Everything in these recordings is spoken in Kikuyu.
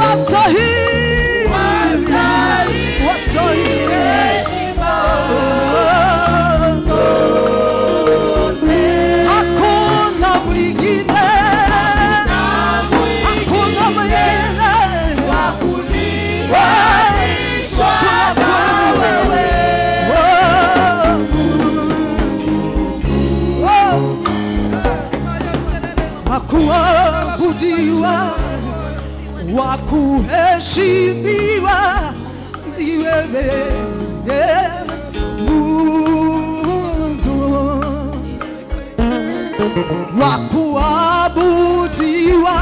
Wastahili, wastahili heshima zote. Hakuna mwingine, hakuna mwingine wa kulinganishwa na wewe. Wakuabudiwa, wakuheshimiwa ni wewe Mungu. Wakuabudiwa,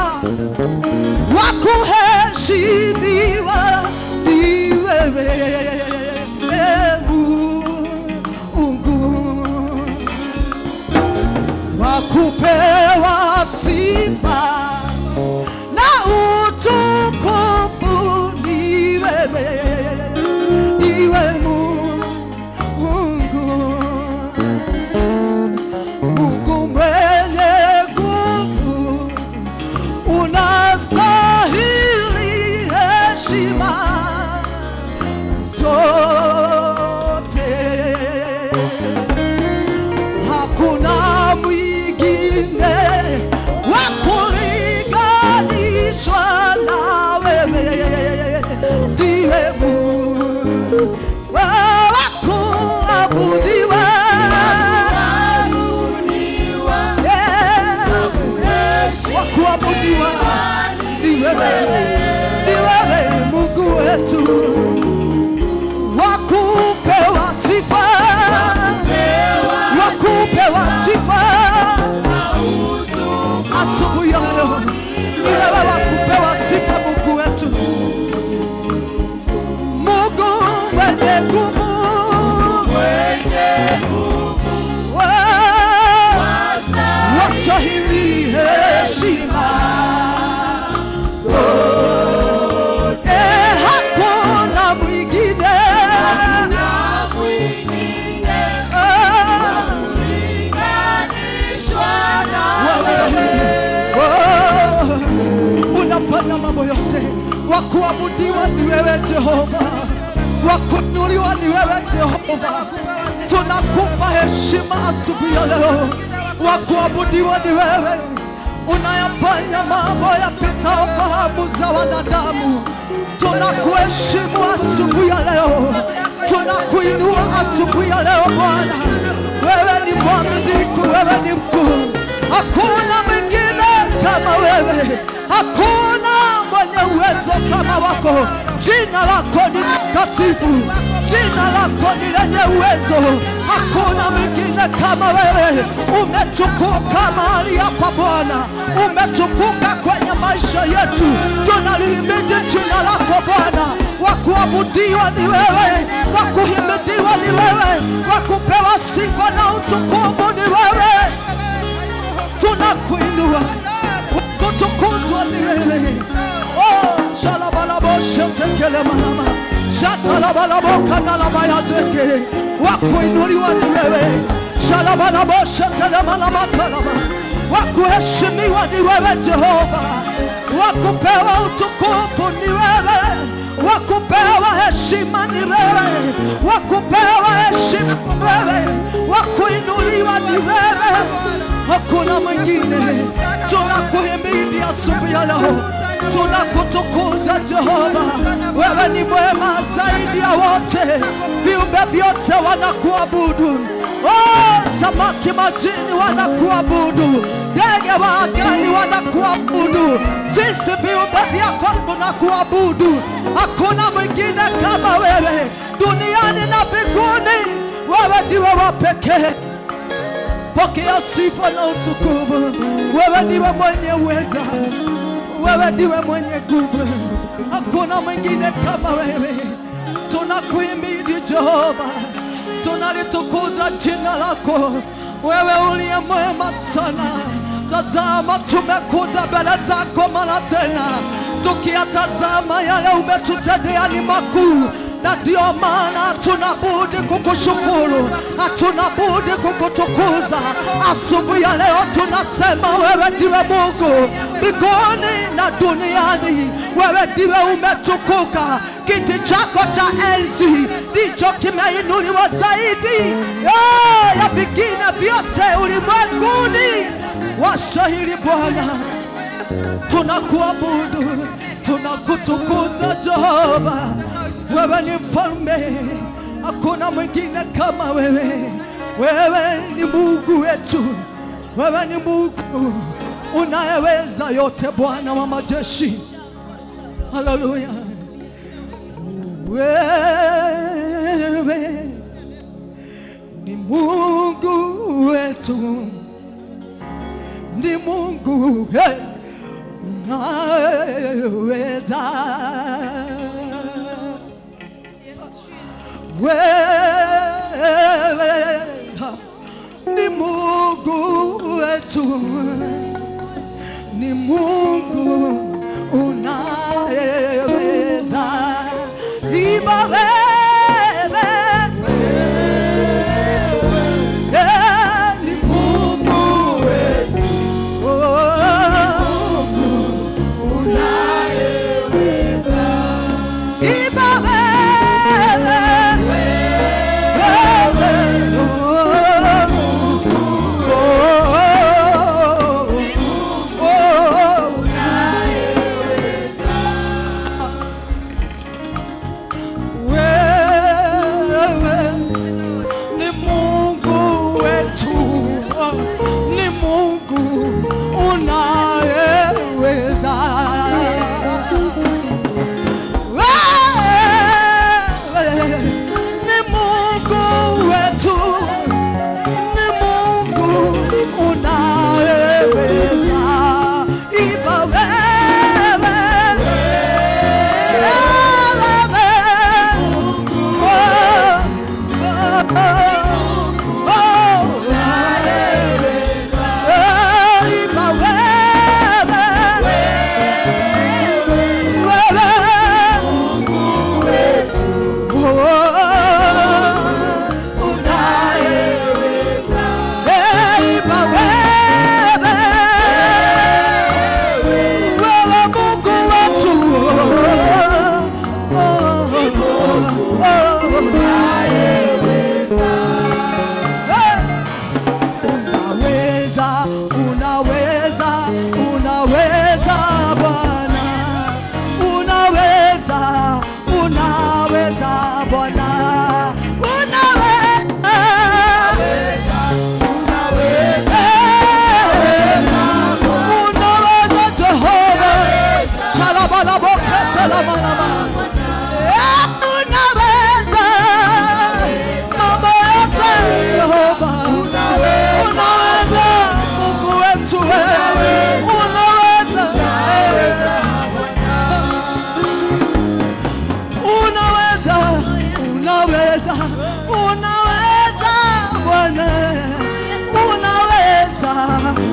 wakuheshimiwa ni wewe Mungu. Wakupewa sifa na utukufu ni wewe, ni wewe Mungu. Mungu mwenye nguvu, unastahili heshima zote. Hakuna mwingine wa kulinganishwa na wewe, ndiwe Mungu wa kuabudiwa, wa kuabudiwa ni wewe, ni wewe Mungu wetu. Wakupewa sifa, wakupewa sifa asubuhi ya leo, ni wewe wakupewa sifa Mungu wetu. Mungu mwenye nguvu, wastahili heshima zote. Hakuna mwingine, unafanya mambo yote. Wakuabudiwa ni wewe Jehova, wakuinuliwa ni wewe Jehova. Tunakupa heshima asubuhi ya leo. Wakuabudiwa ni wewe, unayafanya mambo yapitao fahamu za wanadamu. Tunakuheshimu asubuhi ya leo, tunakuinua asubuhi ya leo Bwana. Wewe ni mwaminifu, wewe ni mkuu, hakuna mwingine kama wewe, hakuna mwenye uwezo kama wako. Jina lako ni takatifu, jina lako ni lenye uwezo, hakuna mwingine kama wewe. Umetukuka mahali hapa Bwana, umetukuka kwenye maisha yetu. Tunalihimidi jina lako Bwana. Wakuabudiwa ni wewe, wakuhimidiwa ni wewe, wakupewa sifa na utukufu ni wewe. Tunakuinua, kutukuzwa ni wewe. Oh, shalabalabo shetekele manama, shatalabalabo kanalabayazeke. Wakuinuliwa ni wewe, shalabalabo shetele manama kalama. Wakuheshimiwa ni wewe Jehova, wakupewa utukufu ni wewe, wakupewa heshima ni wewe, wakupewa heshima ni wewe, wakuinuliwa ni wewe, hakuna mwingine. Tunakuhimidi asubuhi ya leo, tunakutukuza Jehova. Wewe ni mwema zaidi ya wote, viumbe vyote wanakuabudu. Oh, samaki majini wanakuabudu, ndege wa angani wanakuabudu. Sisi viumbe vyako tunakuabudu, hakuna mwingine kama wewe duniani na mbinguni. Wewe ndiwe wa pekee. Pokea sifa na utukufu. Wewe ndiwe mwenye uweza, wewe ndiwe mwenye nguvu, hakuna mwingine kama wewe. Tunakuhimidi Jehova, tunalitukuza jina lako. Wewe uliye mwema sana. Tazama tumekuja mbele zako mara tena, tukiyatazama yale umetutendea ni makuu. na ndio maana hatuna budi kukushukuru, hatuna budi kukutukuza. Asubuhi ya leo tunasema wewe ndiwe Mungu mbinguni na duniani, wewe ndiwe umetukuka. Kiti chako cha enzi ndicho kimeinuliwa zaidi ya vingine vyote ulimwenguni. Wastahili Bwana, tunakuabudu, tunakutukuza Jehova. Wewe ni mfalme, hakuna mwingine kama wewe. Wewe ni Mungu wetu, wewe ni Mungu unayeweza yote, Bwana wa majeshi. Haleluya. Wewe ni Mungu wetu, ni Mungu unayeweza. Wewe ni Mungu wetu, ni Mungu unayeweza. Iba wewe, ni Mungu wetu, Mungu unayeweza. Iba wewe,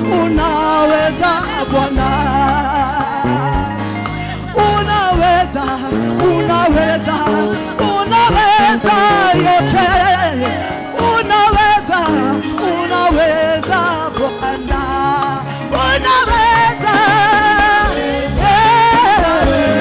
unaweza Bwana, unaweza, unaweza, unaweza yote, unaweza, unaweza Bwana, unaweza. Unaweza.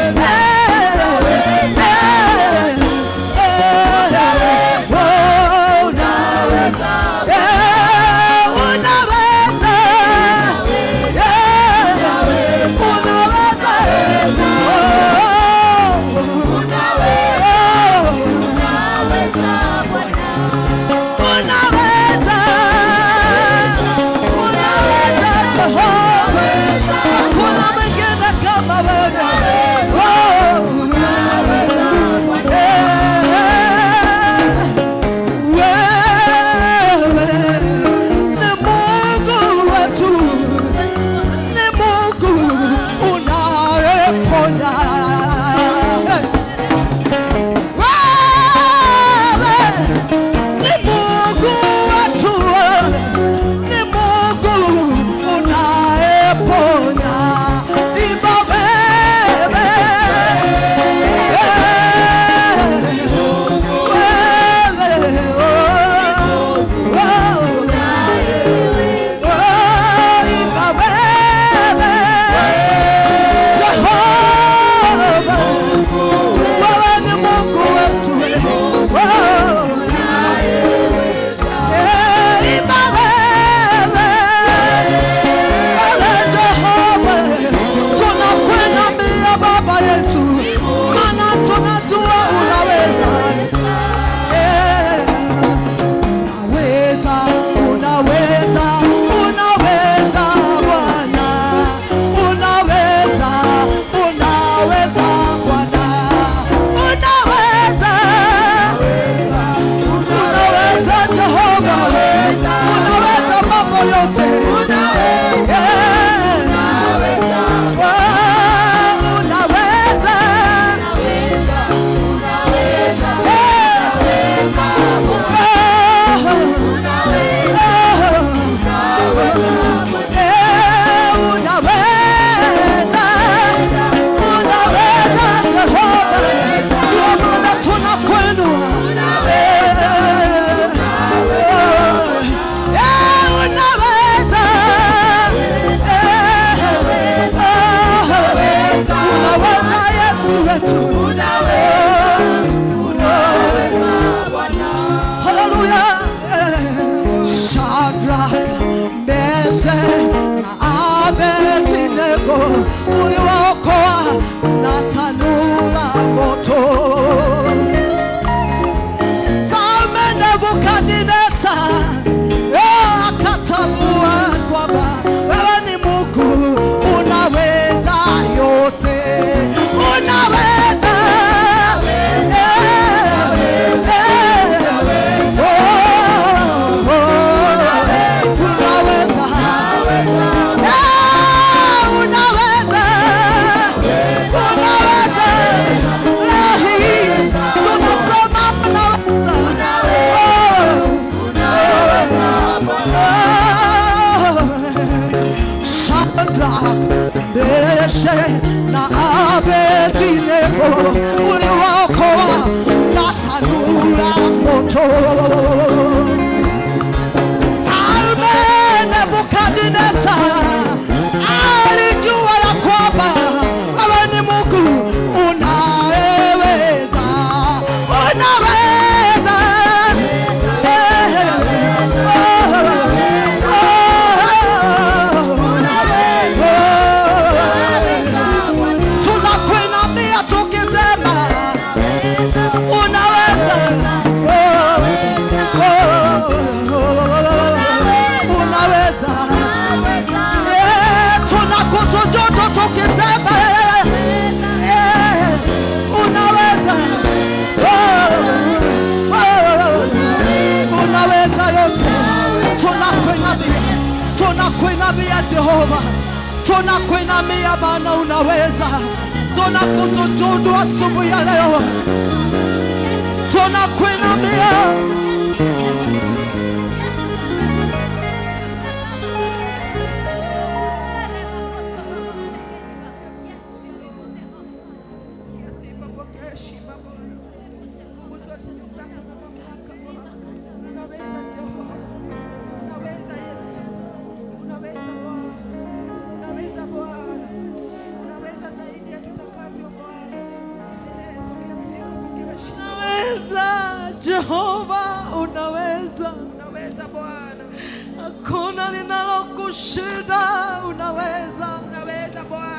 wetu. Unaweza, unaweza Bwana. Haleluya. Shadrach, Meshach na Abednego uliwaokoa na tanuru la moto. Mfalme Nebukadneza akatambua kwamba wewe ni Mungu, unaweza yote, unaweza. Na Abednego uliwaokoa na tanuru la moto. Mfalme Nebukadneza alijua ya kwamba wewe ni Mungu, unaweza, unaweza. Tunakuinamia tukisema unaweza, unaweza. Tunakusujudu tukisema unaweza, unaweza yote. Tunakuinamia, tunakuinamia Jehova, tunakuinamia maana unaweza. Tunakusujudu asubuhi ya leo, tunakuinamia. Unaweza Jehova, unaweza Yesu, unaweza Bwana, unaweza Bwana, unaweza zaidi ya tutakavyo Bwana. Pokea sifa, pokea heshima. Unaweza Jehova, unaweza, Unaweza Bwana, hakuna linalokushinda, unaweza. unaweza Bwana,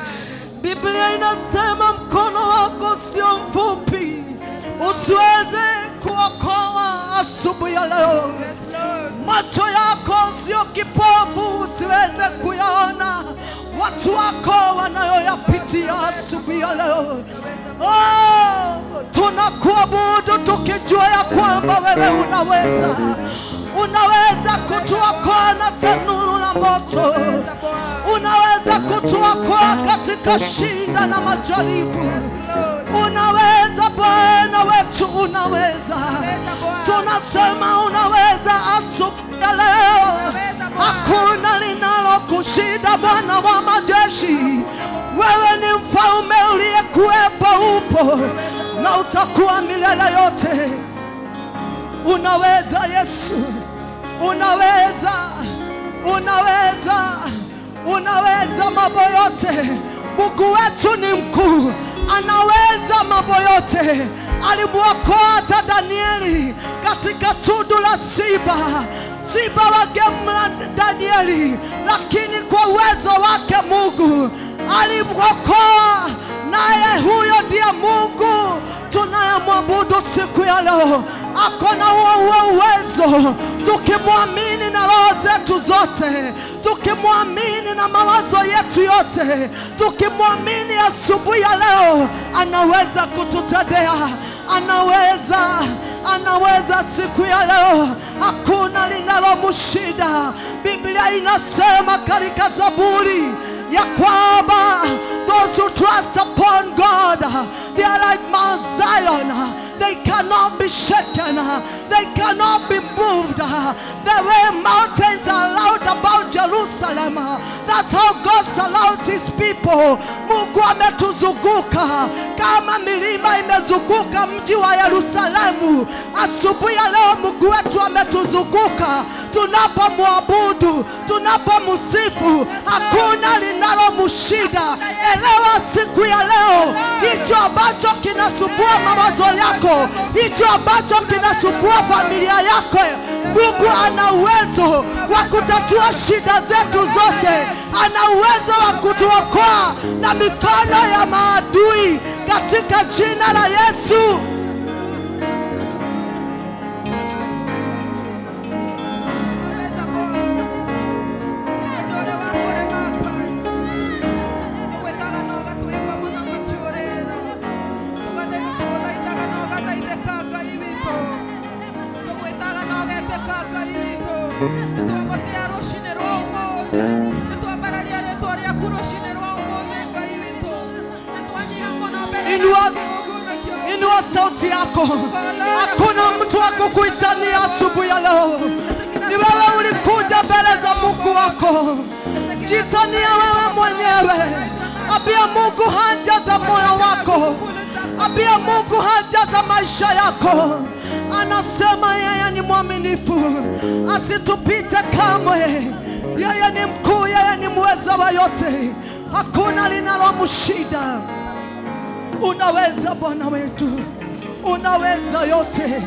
Biblia inasema mkono wako sio mfupi usiweze kuokoa asubuhi ya leo. Yes Lord, Macho yako sio kipofu usiweze kuyaona watu wako wanayoyapitia asubuhi ya leo. Oh, tunakuabudu tukijua ya kwamba wewe unaweza, unaweza kutuokoa na tanuru la moto, unaweza kutuokoa katika shida na majaribu. Unaweza Bwana wetu, unaweza. Tunasema unaweza asubuhi ya leo. Hakuna linalokushinda Bwana wa majeshi. Wewe ni mfalme uliyekuwepo, upo na utakuwa milele yote. Unaweza Yesu, unaweza, unaweza, unaweza mambo yote. Mungu wetu ni mkuu, anaweza mambo yote. Alimuokoa hata Danieli katika tundu la simba. Simba wangemla Danieli, lakini kwa uwezo wake Mungu alimuokoa. Naye huyo ndiye Mungu tunayemwabudu siku ya leo. Ako na huo uwezo, tukimwamini na roho zetu zote, tukimwamini na mawazo yetu yote, tukimwamini asubuhi ya leo, anaweza kututendea, anaweza, anaweza siku ya leo. Hakuna linalomshinda. Biblia inasema katika Zaburi ya kwamba those who trust upon God, they are like Mount Zion. They cannot be shaken. They cannot be moved. The way mountains are loud about Jerusalem, that's how God surrounds his people. Mungu ametuzunguka kama milima imezunguka mji wa Yerusalemu. Asubuhi ya leo Mungu wetu ametuzunguka. Tunapomwabudu, tunapomsifu, hakuna linalomshinda. Elewa siku ya leo, hii Hicho ambacho kinasumbua mawazo yako, hicho ambacho kinasumbua familia yako, Mungu ana uwezo wa kutatua shida zetu zote. Ana uwezo wa kutuokoa na mikono ya maadui katika jina la Yesu. Inua sauti yako. Hakuna mtu wa kukuitania asubuhi ya leo. Ni wewe ulikuja mbele za Mungu wako. Jitania wewe mwenyewe. Ambia Mungu haja za moyo wako. Ambia Mungu haja za maisha yako. Anasema yeye ni mwaminifu, asitupite kamwe. Yeye ni mkuu, yeye ni mweza wa yote. Hakuna linalomshinda. Unaweza Bwana wetu, unaweza yote,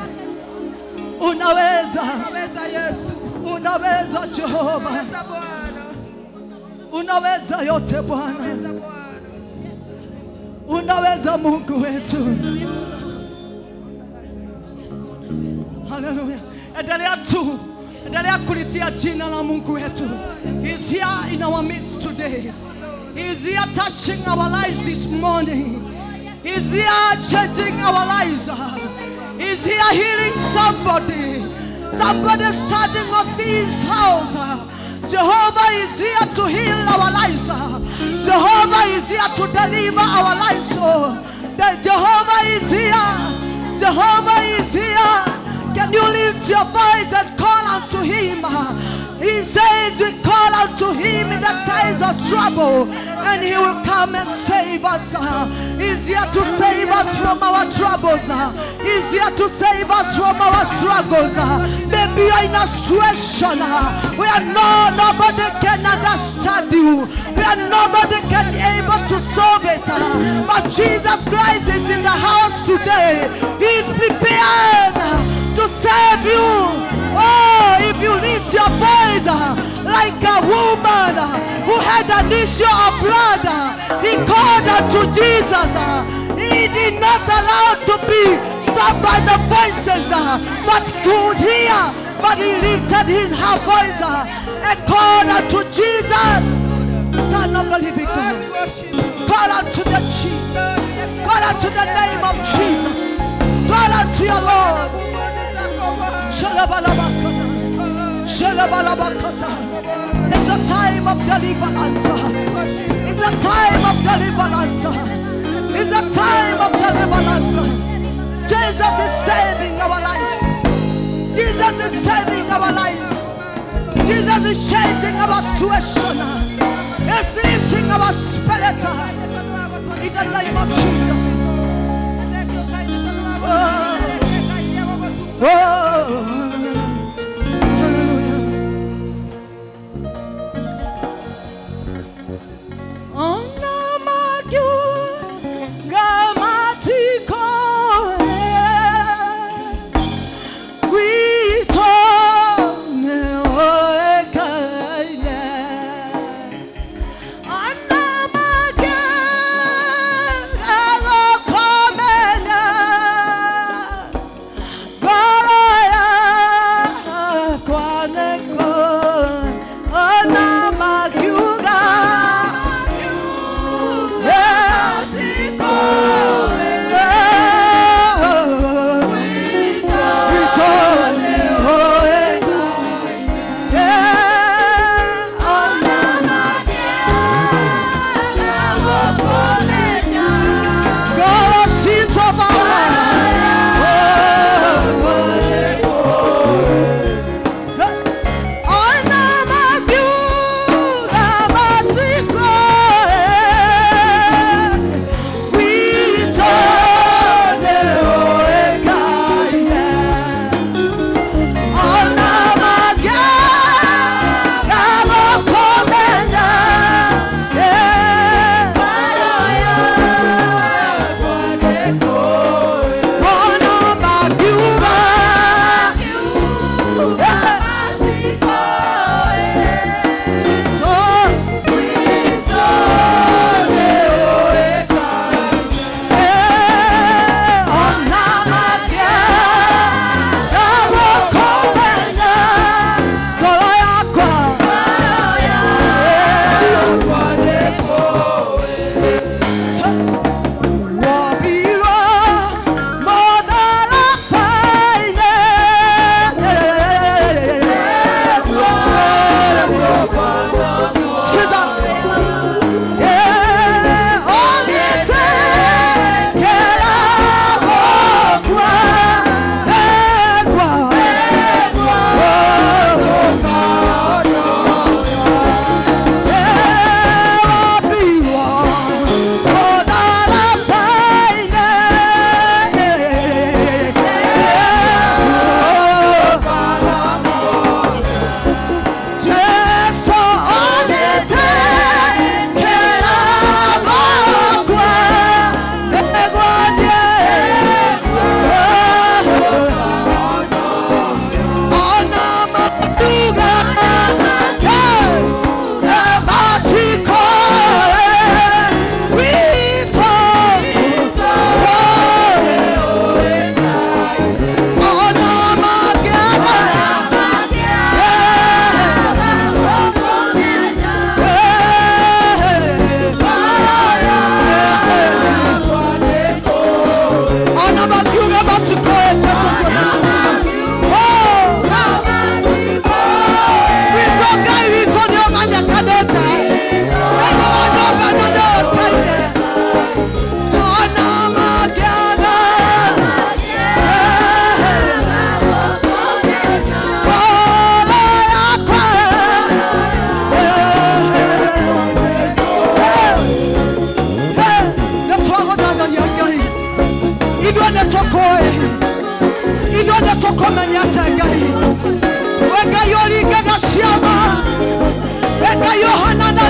unaweza, unaweza Jehova, unaweza yote Bwana, unaweza Mungu wetu. Hallelujah. Endelea tu, endelea kulitia jina la Mungu wetu. He is here in our midst today. He is here touching our lives this morning. He is here changing our lives. He is here healing somebody. Somebody standing on this house. Jehovah is here to heal our lives. Jehovah is here to deliver our lives. The Jehovah is here. Jehovah is here. Can you lift your voice and call unto him? He says we call unto him in the times of trouble, and he will come and save us. He's here to save us from our troubles. He's here to save us from our struggles. Maybe you are in a situation where nobody can understand you, where nobody can able to solve it. But Jesus Christ is in the house today. He is prepared to save you. Oh, if you lift your voice like a woman who had an issue of blood, he called unto Jesus. He did not allow to be stopped by the voices that could hear, but he lifted his voice and called unto Jesus, Son of the living God. Call unto the Jesus. Call unto the name of Jesus. Call unto your Lord. It's a time of deliverance. It's a time of deliverance. It's a time of deliverance. Jesus is saving our lives. Jesus is saving our lives. Jesus is changing our situation. He's lifting our spirit in the name of Jesus. Oh. Oh, hallelujah.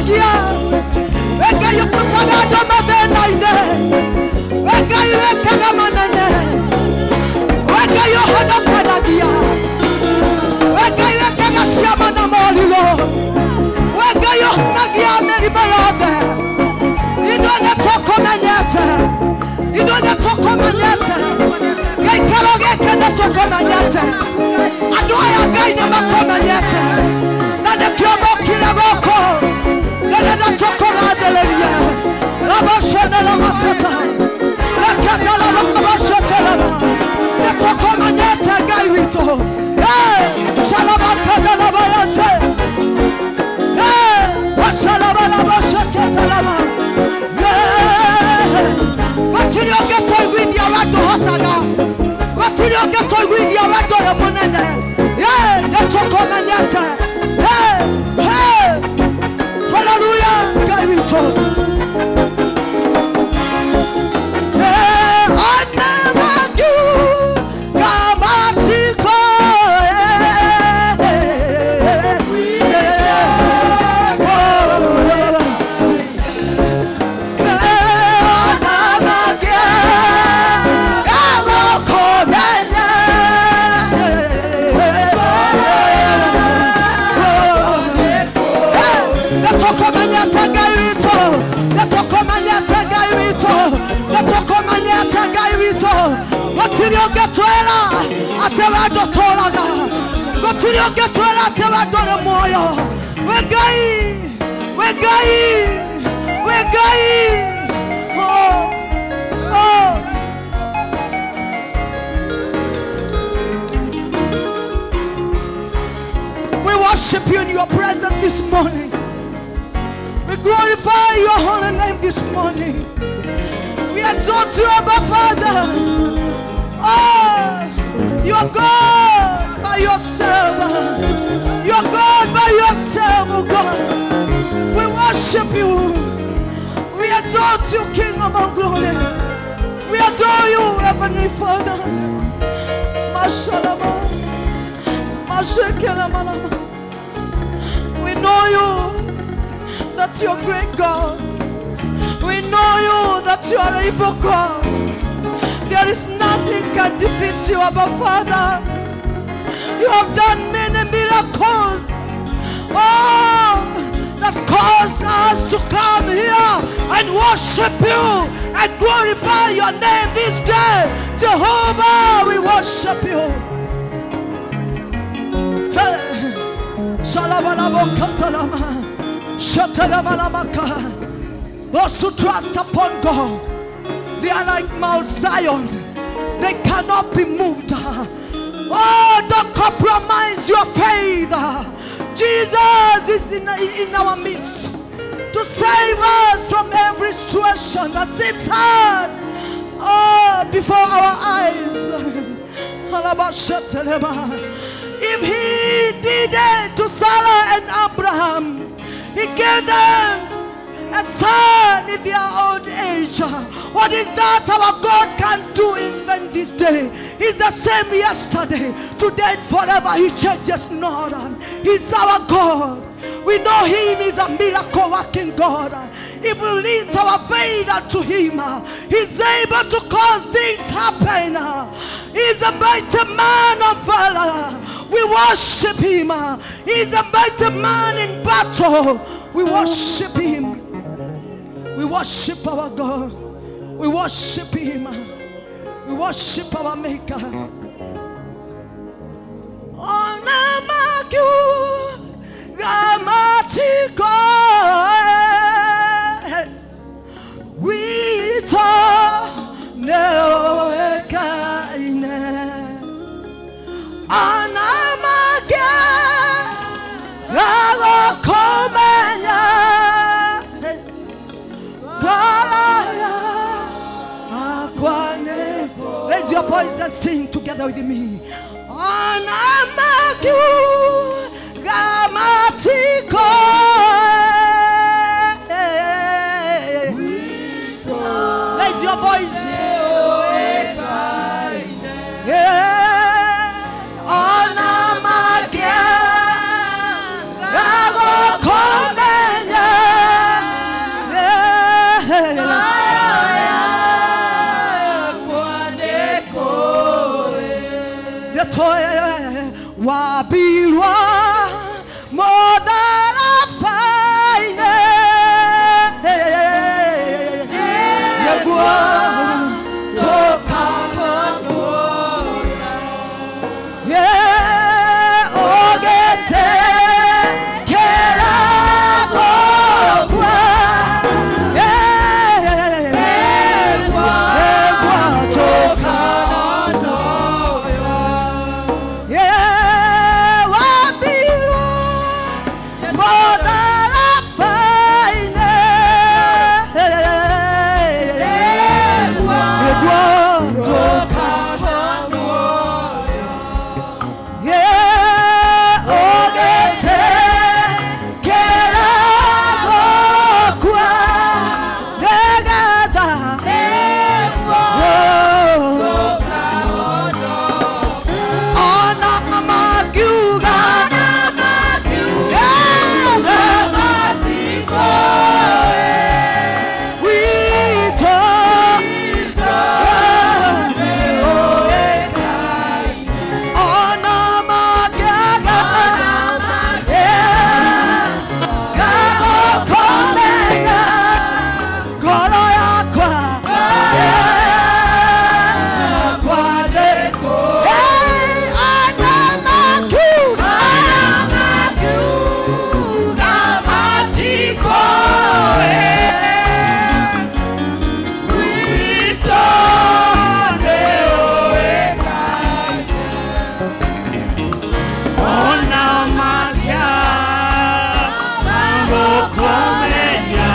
ũhonokagia, we Ngai ũrutaga andũ mathĩna-inĩ, we Ngai wĩkaga manene, we Ngai ũhonokanagia, we Ngai wĩkaga ciama na morirũ, we Ngai ũhonagia mĩrimũ yothe. Ithuĩ nĩtũkũmenyete, ithuĩ nĩtũkũmenyete, gĩikaro gĩkĩ nĩtũkũmenyete, andũ aya Ngai nĩmakũmenyete, na nĩkĩo mokire gũkũ nĩgetha tũkũgathĩrĩrie. Rabashenelamakata reketelabashetelema, nĩtũkũmenyete Ngai witũ. Shalabakadalabayase washalabalabaseketelema. Gũtirĩ ũngĩtũiguithia wendo hotaga, gũtirĩ ũngĩtũiguithia wendo ũrĩ mũnene. Nĩtũkũmenyete. Hallelujah, Ngai witũ. Gũtirĩ ũngĩtwĩra atĩ wendo tũraga, gũtirĩ ũngĩtwĩra atĩ wendo nĩ muoyo. We Ngai, we Ngai, we Ngai. Oh, oh. We worship you in your presence this morning. We glorify your holy name this morning. We exalt you, Abba Father. Oh, you are God by yourself. You are God by yourself, oh God. We worship you. We exalt you, King of all glory. We adore you, Heavenly Father. Mashallah. Mashekelamalama. We know you, that you are great God. We know you, that you are able God. There is nothing can defeat you, Abba Father. You have done many miracles, oh, that caused us to come here and worship you and glorify your name this day. Jehovah, we worship you. Hey. Those who trust upon God, they are like Mount Zion. They cannot be moved. Oh, don't compromise your faith. Jesus is in our midst to save us from every situation that seems hard, oh, before our eyes. If he did it to Sarah and Abraham, he gave them a son in their old age. What is that our God can do even this day? He's the same yesterday, today, and forever. He changes not. He's our God. We know him is a miracle working God. If we lift our faith unto him, he's able to cause things happen. He's the mighty man of valor. We worship him. He's the mighty man in battle. We worship him. We worship our God. We worship him. We worship our Maker. Raise your voice and sing together with me. Raise your voice. Yeah. Toe wabirwa modalafaine Negwa toka Yeah ogete kela kokwa Yeah Negwa toka Yeah wabirwa modalafaine Negwa toka Yeah, ogete kela kokwa negata Oh, ona maguga We talk ona magaga Yeah Gagokomega Golo yakwa Yeah Kwade Hey ona maguga Ona magia ngokomenya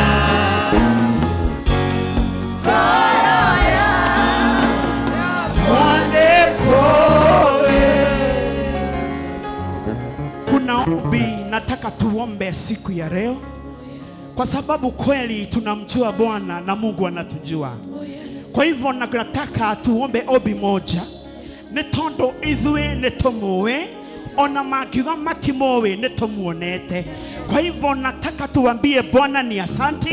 Kuna ombi nataka tuombe siku ya leo, kwa sababu kweli tunamjua Bwana na Mungu anatujua. Kwa hivyo nataka tuombe ombi moja nĩ tondũ ithuĩ nĩ tũmũĩ ona mangiuga matimũĩ nĩ tũmuonete. Kwa hivyo nataka tuambie Bwana ni asanti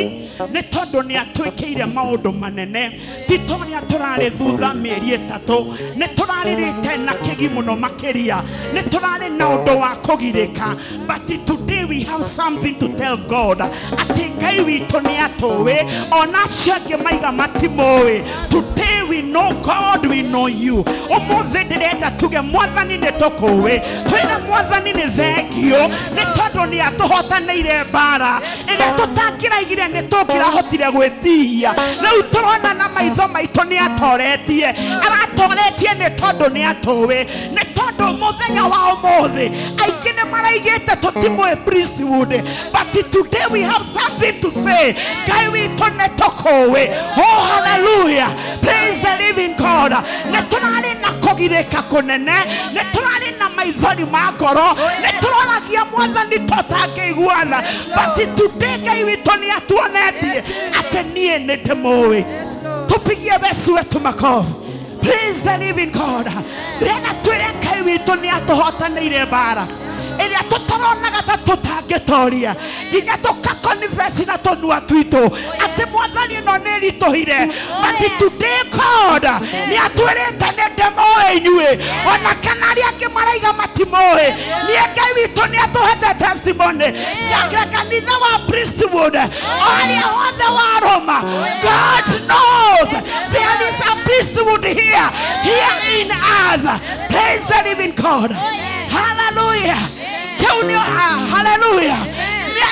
nĩ tondũ nĩ atwĩkĩire maũndũ manene ti tondũ tũrarĩ thutha mĩeri ĩtatũ nĩ tũrarĩrĩte na kĩgi mũno makĩria nĩ tũrarĩ na ũndũ wa kũgirĩka, but today we have something to tell God atĩ Ngai witũ nĩ atũĩ ona acio angĩ maiga matimũĩ. Today we know God, we know you. Ũmũthĩ ndĩrenda tuge Mwathani nĩ tũkũĩ, twĩre Mwathani nĩ thengio nĩ tondũ nĩ atũhotanĩire mbara ĩrĩa tũtangĩraigire nĩ tũngĩrahotire gwĩtihia. Rĩu tũrona na maitho maitũ nĩ atoretie, aratoretie nĩ tondũ nĩ atũĩ, nĩ tondũ mũthenya wa ũmũthĩ aingĩ nĩ maraigĩte tũtimũĩ priesthood, but today we have something to say. Ngai witũ nĩ tũkũĩ. Oh hallelujah, praise the living God. Nĩ tũrarĩ na kũgirĩka kũnene, nĩ tũrarĩ na maithori ma ngoro, nĩ tũroragia Mwathani tũtangĩiguana, but today Ngai witũ nĩ atuonetie atĩ niĩ nĩ ndĩmũĩ. Tupigie Yesu wetu makofi. Praise the living God. Rĩna twĩre Ngai witũ nĩ atũhotanĩire mbara ĩrĩa tũtaronaga ta tũtangĩtoria nginya tũkakonfess na tũnua twitũ atĩ Mwathani ĩno nĩ ĩritũhire, but today God nĩ atwĩrĩte nĩ ndĩmũĩ inyuĩ ona kana arĩa angĩ maraiga matimũĩ. Niĩ Ngai witũ nĩ atũhete testimony ngakĩra kanitha wa priesthood o harĩa hothe wa Roma. God knows there is a priesthood here, here in us. Praise the living God. Hallelujah. Kĩu nĩ hallelujah.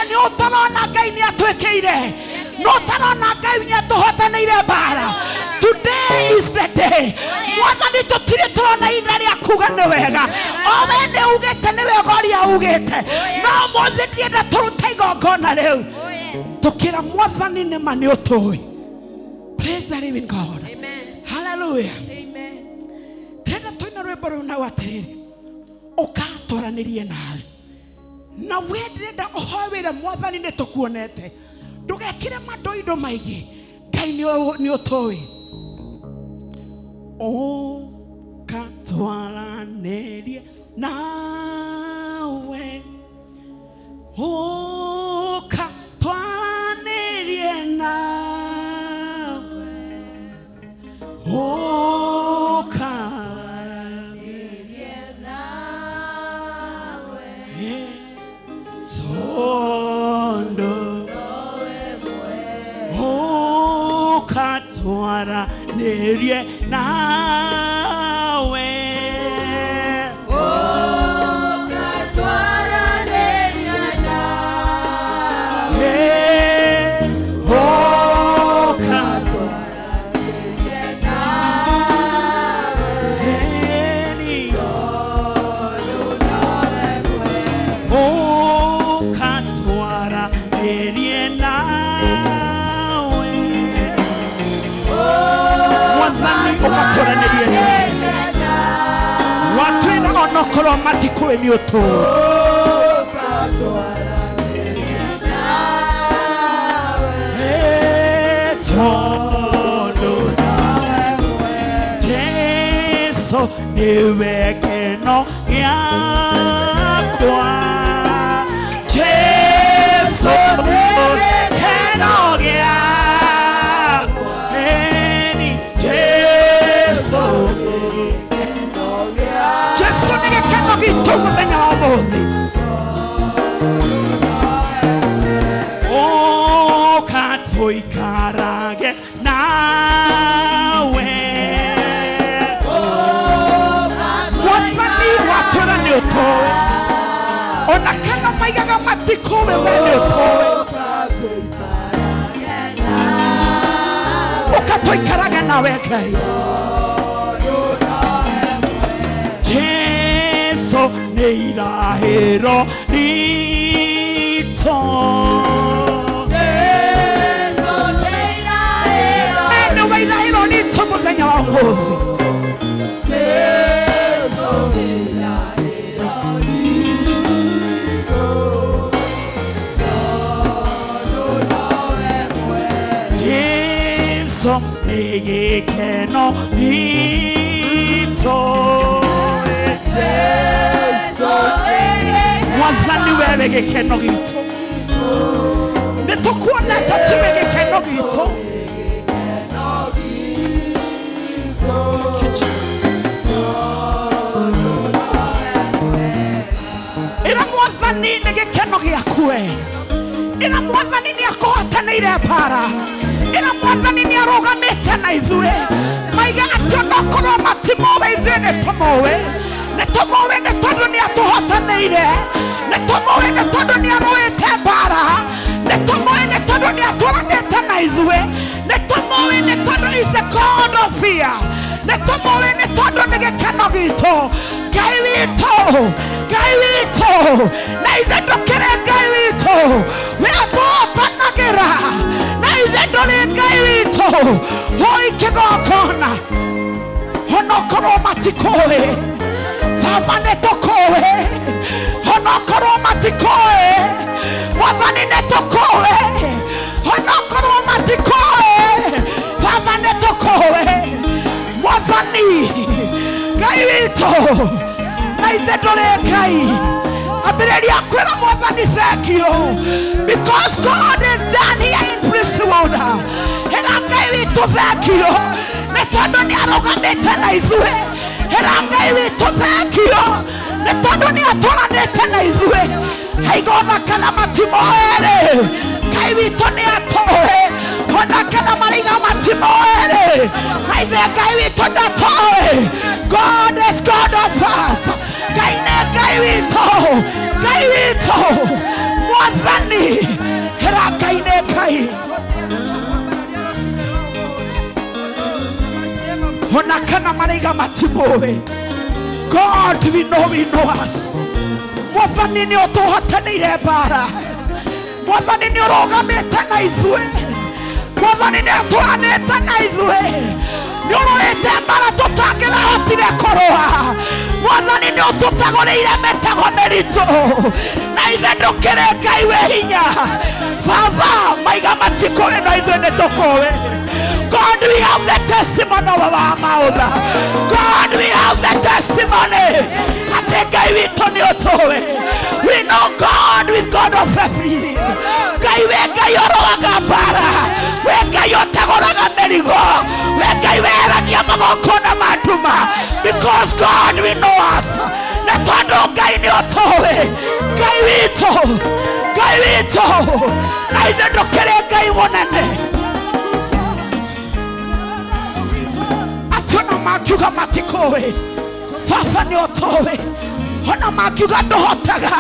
Nĩ ũtarona Ngai nĩ atwĩkĩire, nĩ ũtarona Ngai nĩ atũhotanĩire mbara. Today is the day. Mwathani tũtirĩ tũrona ihinda rĩa kuga nĩ wega, o we nĩ ugĩte nĩ wega ũrĩa ugĩte, no ũmũthĩ ndĩrenda tũrute igongona rĩu tũkĩra Mwathani nĩ ma nĩ ũtũĩ. Praise the living God. Hallelujah. Ndĩrenda tũine rwĩmbo rũu nau atĩrĩrĩ, ũkatwaranĩrie nawe na we ndĩrenda ũhoe wĩre Mwathani nĩ tũkuonete, ndũgekĩre mandoindo maingĩ, Ngai nĩ ũtũĩ. Ũkatwaranĩrie nawe, ũkatwaranĩrie nawe, ũka Ũtwaranĩrie nawe. Watwĩra onokorwo matikũĩ nĩ ũtũũ. Tondũ Jesu nĩwe kĩno gĩakwa. Jesu kĩno gĩakwa. Jesu Jesu nĩ gĩkeno gitũ mũthenya wa ũmũthĩ. Ũka tũikarage nawe. Mwathani watwĩra nĩ ũtũĩ. Ona kana maigaga matikũĩ we nĩ ũtũĩ. Ũka tũikarage nawe Ngai. Jesu nĩ irahĩro ritũ. Nĩwe irahĩro ritũ mũthenya wa ũmũthĩ. Jesu nĩ gĩkeno gitũ. Mwathani wewe gĩkeno gitũ. Nĩ tũkuonete tiwe gĩkeno gitũ. Ĩra Mwathani nĩ gĩkeno gĩaku we. Ĩra Mwathani nĩ akũhotanĩire mbara. Ĩra Mwathani nĩ arũgamĩte na ithuĩ. Maiga atĩ onokorwo matimũĩ ithuĩ nĩ tũmũĩ. Nĩ tũmũĩ nĩ tondũ nĩ atũhotanĩire. Nĩ tũmũĩ nĩ tondũ nĩ arũĩte mbara. Nĩ tũmũĩ nĩ tondũ nĩ atũranĩte na ithuĩ. Nĩ tũmũĩ nĩ tondũ is the God of fear. Nĩ tũmũĩ nĩ tondũ nĩ gĩkeno gitũ. Ngai witũ, Ngai witũ, na ithe ndũkĩrĩ Ngai witũ. We atũhotanagĩra, na ithe ndũrĩ Ngai witũ. Hoi kĩgongona, onokorwo matikũĩ, Baba nĩ tũkũĩ. Onokorwo matikũĩ, Mwathani nĩ tũkũĩ. Onokorwo matikũĩ, Baba nĩ tũkũĩ. Mwathani Ngai witũ, na ithe ndũrĩ Ngai. Ambĩrĩria kwĩra Mwathani thank you because God is done here in Priestwood. Ĩra Ngai witũ thank you nĩ tondũ nĩ arũgamĩte na ithuĩ. Ĩra Ngai witũ thank you nĩ tondũ nĩ atũranĩte na ithuĩ. Haigona kana matimoĩ-rĩ, Ngai witũ nĩ atũĩ. Ona kana maraiga matimoĩ-rĩ, na ithe Ngai witũ ndatũĩ. God is God of us. Ngai nĩ Ngai witũ, Ngai witũ. Mwathani, ĩra Ngai nĩ Ngai. Ona kana maraiga matimũĩ, God we know us. Mwathani nĩ ũtũhotanĩire mbara. Mwathani nĩ ũrũgamĩte na ithuĩ. Mwathani nĩ atũranĩte na ithuĩ. Nĩ ũrũĩte mbara tũtangĩrahotire kũrũa. Mwathani nĩ ũtũtegũrĩire mĩtego mĩritũ. Na ithe ndũkĩrĩ Ngai wĩ hinya. Baba, maiga matikũĩ no ithuĩ nĩ tũkũĩ. God, we have the testimony of our mouth. God, we have the testimony. Atĩ Ngai witũ nĩ ũtũĩ. We know God with God of everything. Ngai we Ngai ũrũaga mbara. We Ngai ũtegũraga mĩrigo. We Ngai weheragia magongona ma nduma. Because God we know us. Nĩ tondũ Ngai nĩ ũtũĩ. Ngai witũ, Ngai witũ. Na ithe ndũkĩrĩ Ngai mũnene. Makiuga matikowe. Baba ni otowe. Ona makiuga ndohotaga.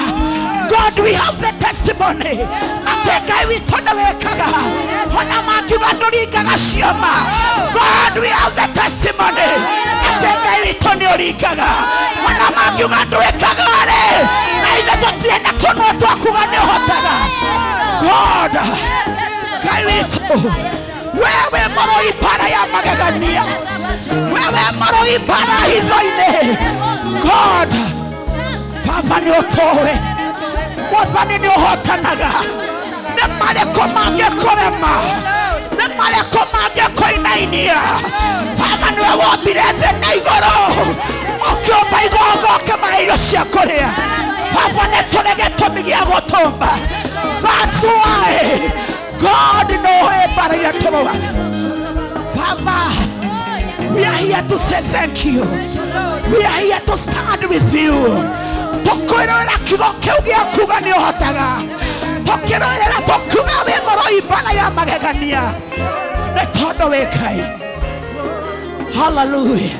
God, we have the testimony. Ate Ngai witũ nĩwĩkaga. Ona makiuga ndũringaga ciama. God, we have the testimony. Ate Ngai witũ nĩũringaga. Ona makiuga ndwĩkaga rĩ. Na ithuĩ tũtirĩ na tũnua twa kuga nĩũhotaga. God, Ngai witũ, wewe mũrũi bara ya magegania. Wewe mũrũi bara hitho-inĩ. God, Baba nĩũtũĩ. Mwathani nĩũhotanaga. Nĩ marĩkũ mangĩkũrema? Nĩ marĩkũ mangĩkũinainia? Baba nĩwe wombire thĩ na igũrũ. Ũkĩũmba igongo ũkĩmahe irio cia kũrĩa. Baba nĩ tũrĩ gĩtũmi gĩa gũtũmba. That's why God nĩũĩ mbara iria tũrũaga. Baba, we are here to say thank you. We are here to stand with you. Tũkwĩrorera kiugo kĩu gĩa kuga nĩ ũhotaga. Tũkĩrorera tũkiuga wĩ mũrũi mbara ya magegania. Nĩ tondũ wĩ Ngai. Hallelujah.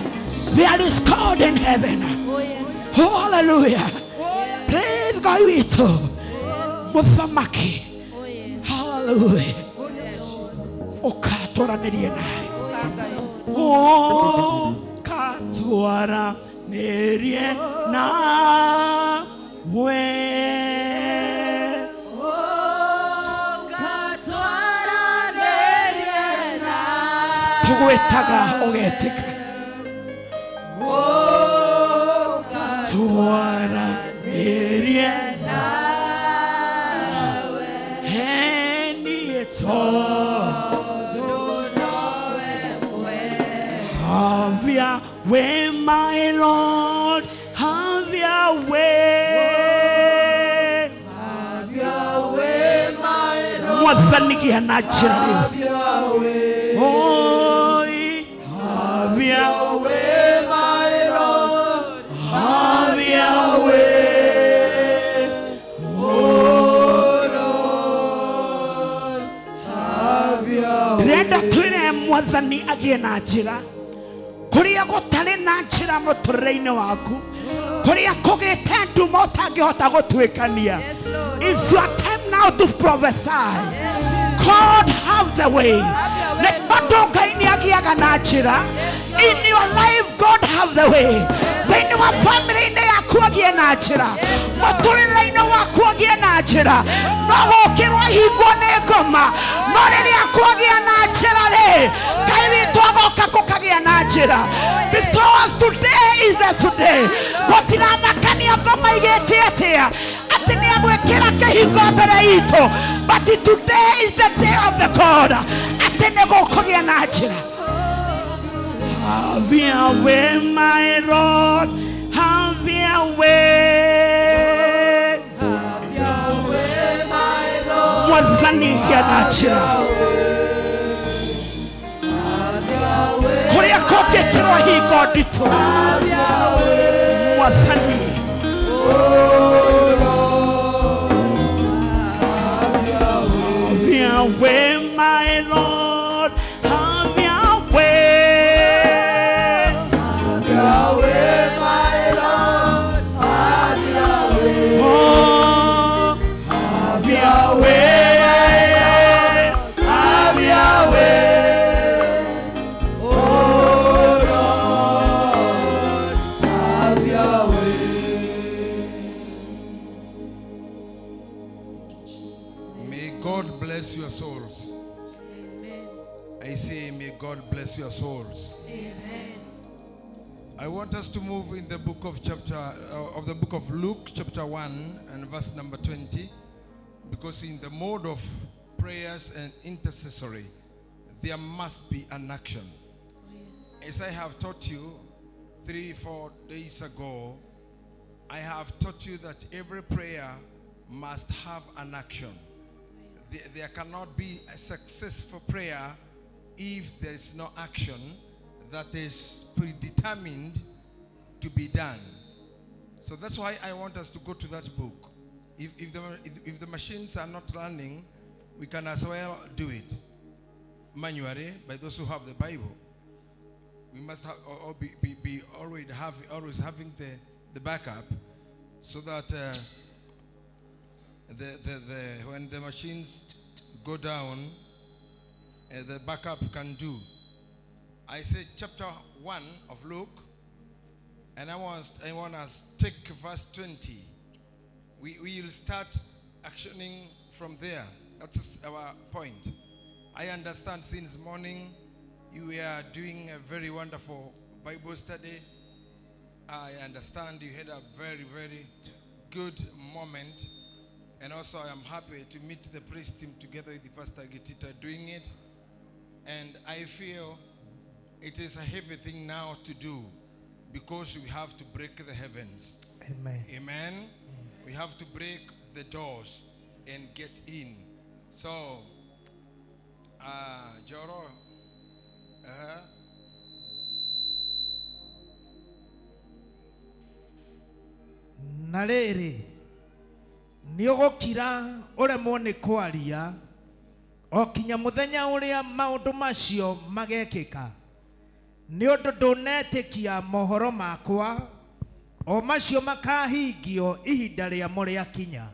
There is God in heaven. Oh, hallelujah. Praise Ngai witũ. Mũthamaki. Hallelujah. Ũkatwaranĩrie nawe. Ũkatwaranĩrie nawe. Tũgwĩtaga ũgetĩka. Twaranĩrie nawe. Niĩ tondũ have your way, my Lord, have your way. Have your way, my Lord. Mwathani gĩa na njĩra rĩu. Have your way. Oi, have your way, my Lord. Have your way. Oh Lord, have your way. Ndĩrenda twĩre Mwathani agĩe na njĩra. Kũrĩa gũtarĩ na njĩra mũtũrĩre-inĩ waku, kũrĩa kũgĩte nduma ũtangĩhota gũtuĩkania. It's your time now to prophesy. God have the way. Nĩ tondũ Ngai nĩagĩaga na njĩra. In your life, God have the way. Thĩinĩ wa family-inĩ yaku agĩe na njĩra. Mũtũrĩre-inĩ waku agĩe na njĩra. No gũkĩrwo hingwo nĩ ngoma. No rĩrĩa kwagĩa na njĩra rĩ, Ngai witũ agoka gũkagĩa na njĩra. Because today is the today. Gũtiramakania ngoma igĩte atĩa. Atĩ nĩagwĩkĩra kĩhingo mbere itũ. But today is the day of the God. Atĩ nĩgũkũgĩa na njĩra. Have your way, my Lord. Have your way. Have your way, my Lord. Mwathani gĩa na njĩra. Have your way. Kũrĩa kũngĩkĩrwo hingo nditũ. Have your way. Mwathani. Oh Lord, have your way. Have your way, my Lord. Have your way. Have your way, my Lord. Have your way. Oh, have your way. Have your way. Oh Lord, have your way. May God bless your souls. I say, may God bless your souls. Amen. I want us to move in the book of the book of Luke, chapter 1 and verse number 20, because in the mode of prayers and intercessory, there must be an action. As I have taught you 3-4 days ago, I have taught you that every prayer must have an action. There cannot be a successful prayer if there is no action that is predetermined to be done. So that's why I want us to go to that book. If the machines are not running, we can as well do it manually by those who have the Bible. We must have, or be already have, always having the backup, so that the when the machines go down, the backup can do. I say chapter 1 of Luke, and I want us take verse 20. We will start actioning from there. That's our point. I understand since morning you are doing a very wonderful Bible study. I understand you had a very, very good moment. And also I am happy to meet the priest team together with the Pastor Gitita doing it. And I feel it is a heavy thing now to do, because we have to break the heavens. Amen. Amen. Mm. We have to break the doors and get in. So, Joro, Na rĩrĩ, nĩũgũkira ũremwo nĩ kwaria o kinya mũthenya ũrĩa maũndũ macio magekĩka, nĩ ũndũ ndũnetĩkia mohoro makwa, o macio makahingio ihinda rĩamo rĩakinya.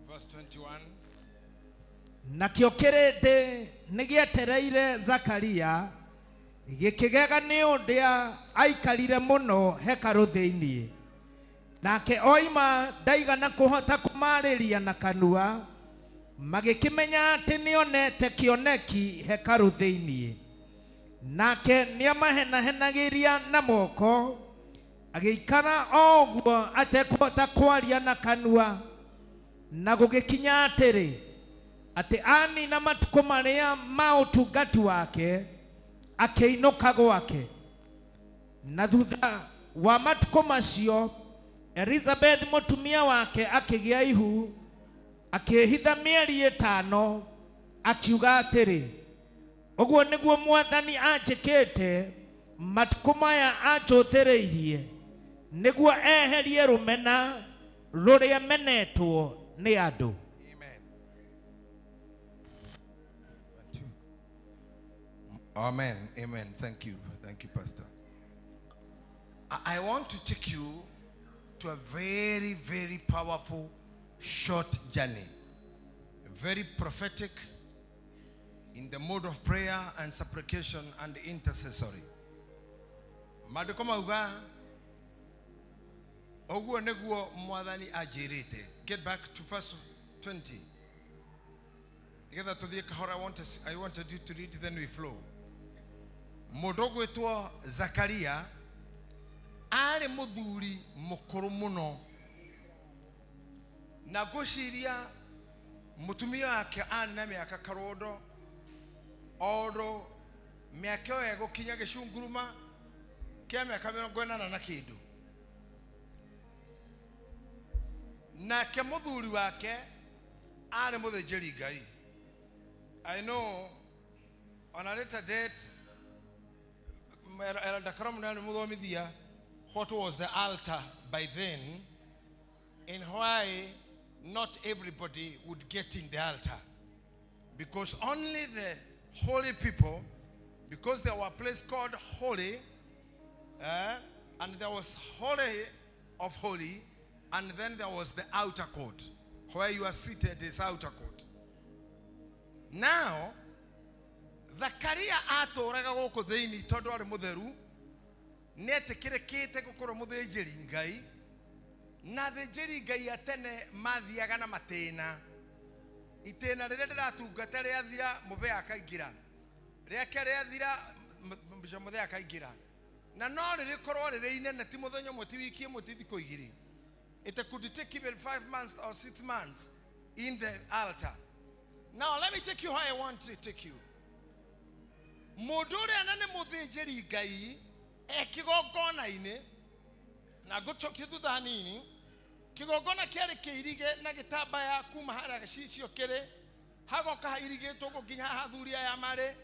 Verse 21. Nakĩo kĩrĩndĩ nĩgĩetereire Zakaria, gĩkĩgega nĩ ũrĩa aikarire mũno hekarũ thĩinĩ. Nake oima ndaigana kũhota kũmarĩria na kanua, magĩkĩmenya atĩ nĩonete kĩoneki hekarũ thĩinĩ. Nake nĩamahenahenagĩria na moko, agĩikara o ũguo atekũhota kwaria na kanua. Na gũgĩkinya atĩrĩ, atĩ anina matukũ marĩa ma ũtungati wake, akĩinũka gwake. Na thutha wa matukũ macio, Elizabeth mũtumia wake akĩgĩa ihu, akĩhitha mĩeri 5, akiuga atĩrĩ, ũguo nĩguo Mwathani anjĩkĩte matukũ maya anjũthĩrĩirie, nĩguo eherie rũmena rũrĩa menetwo nĩ andũ. Amen. 1, 2. Amen. Amen. Thank you. Thank you, Pastor. I want to take you to a very, very powerful short journey. Very prophetic in the mode of prayer and supplication and intercessory. Maandĩko mauga ũguo nĩguo Mwathani anjĩrĩte. Get back to verse 20. Together to the kahora, I wanted you to read, then we flow. Mũndũ ũgwĩtwo Zakaria arĩ mũthuri mũkũrũ mũno, na ngwĩciria mũtumia wake arĩ na mĩaka karondo ondo mĩaka ĩyo ĩgũkinya gĩcunguruma kĩa mĩaka 80 na kĩndũ. Nake mũthuri wake arĩ mũthĩnjĩri Ngai. I know on a later date Elder Karamuna nĩ mũthomithia what was the altar by then and why not everybody would get in the altar. Because only the holy people, because there were a place called holy, and there was holy of holy, and then there was the outer court. Where you are seated is outer court. Now, Zakaria atũraga gũkũ thĩinĩ tondũ arĩ mũtheru, nĩetĩkĩrĩkĩte gũkorwo mũthĩnjĩri Ngai, na athĩnjĩri Ngai a tene mathiaga na matĩna. Itĩna rĩrĩa ndĩratungata rĩathira, mũbĩa akaingĩra, rĩake rĩathira, mũthee akaingĩra. Na no rĩrĩkorwo rĩrĩ inene, ti mũthenya ũmwe, ti wiki ĩmwe, ti thikũ igĩrĩ. It could take even 5 months or 6 months in the altar. Now let me take you how I want to take you. Mũndũ ũrĩa na nĩ mũthĩnjĩri Ngai e kĩgongona-inĩ, na ngũcokie thutha hanini. Kĩgongona kĩarĩ kĩirige na gĩtambaya kuma harĩa gĩcicio kĩrĩ, hagoka hairigĩtwo ũguo nginya haha athuri aya marĩ,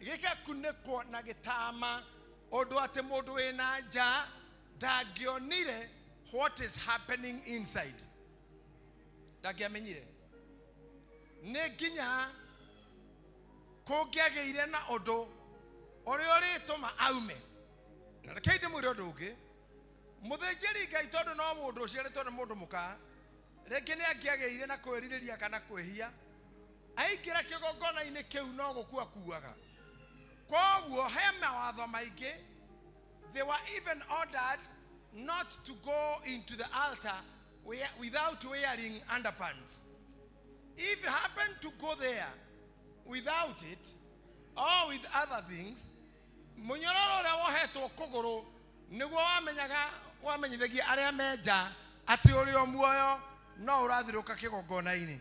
gĩgakunĩkwo na gĩtama, ũndũ atĩ mũndũ wĩna nja ndangĩonire what is happening inside. Ndangĩamenyire. Nĩ nginya kũngĩagĩire na ũndũ Ũrĩa ũrĩtũma aume. Na reke ndĩmwĩre ũndũ ũngĩ. Mũthĩnjĩri Ngai tondũ no mũndũ ũciarĩtwo nĩ mũndũ mũka, rĩngĩ nĩ angĩagĩire na kwĩrirĩria kana kwĩhia, aingĩra kĩgongona-inĩ kĩu no gũkua kuaga. Koguo he mawatho maingĩ. They were even ordered not to go into the altar without wearing underpants. If you happen to go there without it or with other things, munyororo ũrĩa wohetwo kũgũrũ nĩguo wamenyaga wamenyithagia arĩa menja atĩ ũrĩ o muoyo no ũrathirũka kĩgongona-inĩ.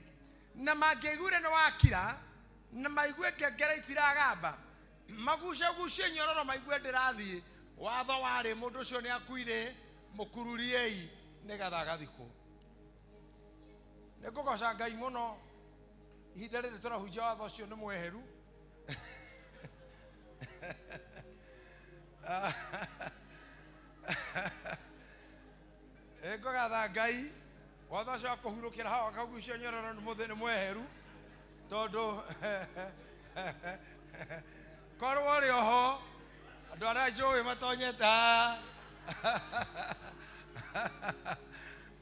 Na mangĩaiguire nĩ wakira na maigue ngengere itiragamba, magucagucie nyororo maigue ndĩrathiĩ, watho warĩ mũndũ ũcio nĩ akuire, mũkururiei nĩgetha agathikwo. Nĩ ngũgoca Ngai mũno ihinda rĩrĩ tũrahunjia watho ũcio nĩ mweheru. Nĩ ngũgatha Ngai watho ũcio wa kũhurũkĩra hau akagucia nyororo nĩ mweheru, tondũ korwo ũrĩ oho andũ arĩa njũĩ matonyete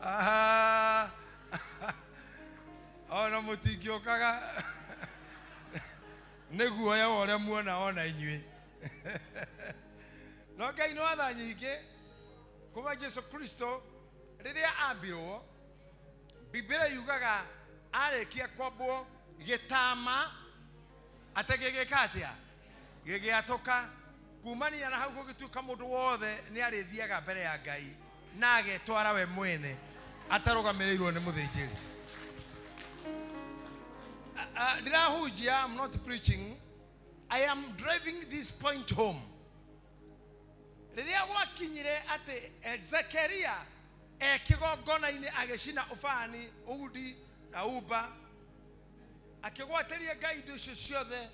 haha. Ona mũtingĩũkaga nĩ guoya wa ũrĩa muona ona inyuĩ. No Ngai nĩ watha nyingĩ kuma Jesu Kristo rĩrĩa ambirwo, Biblia yugaga arĩkia kwambwo gĩtama atĩ gĩgĩka atĩa? Gĩgĩatũka. Kumania na hau gũgĩtuĩka mũndũ wothe nĩ arĩthiaga mbere ya Ngai na agetwara we mwene atarũgamĩrĩirwo nĩ mũthĩnjĩri. Ndĩrahunjia, I'm not preaching. I am driving this point home. Rĩrĩa gwakinyire atĩ Zekaria e kĩgongona-inĩ agĩcina ũbani, udi na uba, akĩgwatĩria Ngai indo icio ciothe,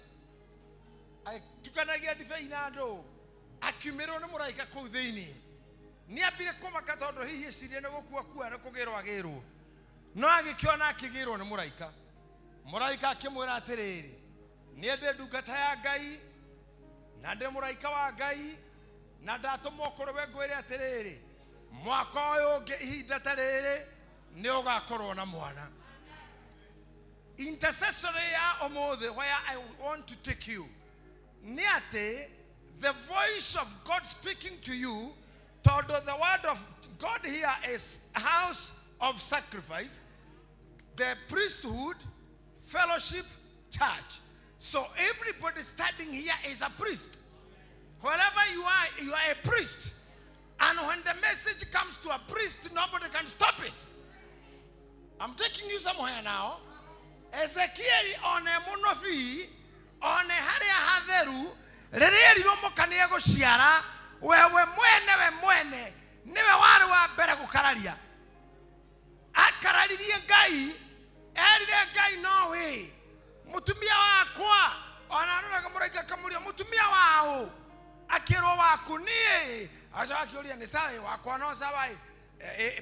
agĩtukanagia ndibei na andũ, akiumĩrwo nĩ mũraika kũu thĩinĩ. Nĩ ambire kũmaka tondũ hihi ecirie nĩ gũkua kua nĩ kũgĩrwo agĩrwo, no agĩkĩona akĩgĩrwo nĩ mũraika. Mũraika akĩmwĩra atĩrĩrĩ, niĩ ndĩ ndungata ya Ngai na ndĩ mũraika wa Ngai na ndatũmwo kũrĩ we ngwĩre atĩrĩrĩ, mwaka ũyũ ũngĩ ihinda ta rĩrĩ nĩ ũgakorwo na mwana. Intercessory ya ũmũthĩ, where I want to take you, nĩ atĩ the voice of God speaking to you, tondũ the word of God here is house of sacrifice, the priesthood, fellowship, church. So everybody standing here is a priest. Wherever you are a priest. And when the message comes to a priest, nobody can stop it. I'm taking you somewhere now. Ezekiel one munobi, one haria hatheru, rĩrĩa erirwo mũka nĩ egũciara, wewe mwene we mwene nĩwe warĩ wa mbere gũkararia. Akararirie Ngai, erire Ngai no we mũtumia wakwa, ona aroraga mũraika akamũria mũtumia waũ, akĩrwo waku niĩ, acoka akĩũria nĩ sawa wakwa no sawa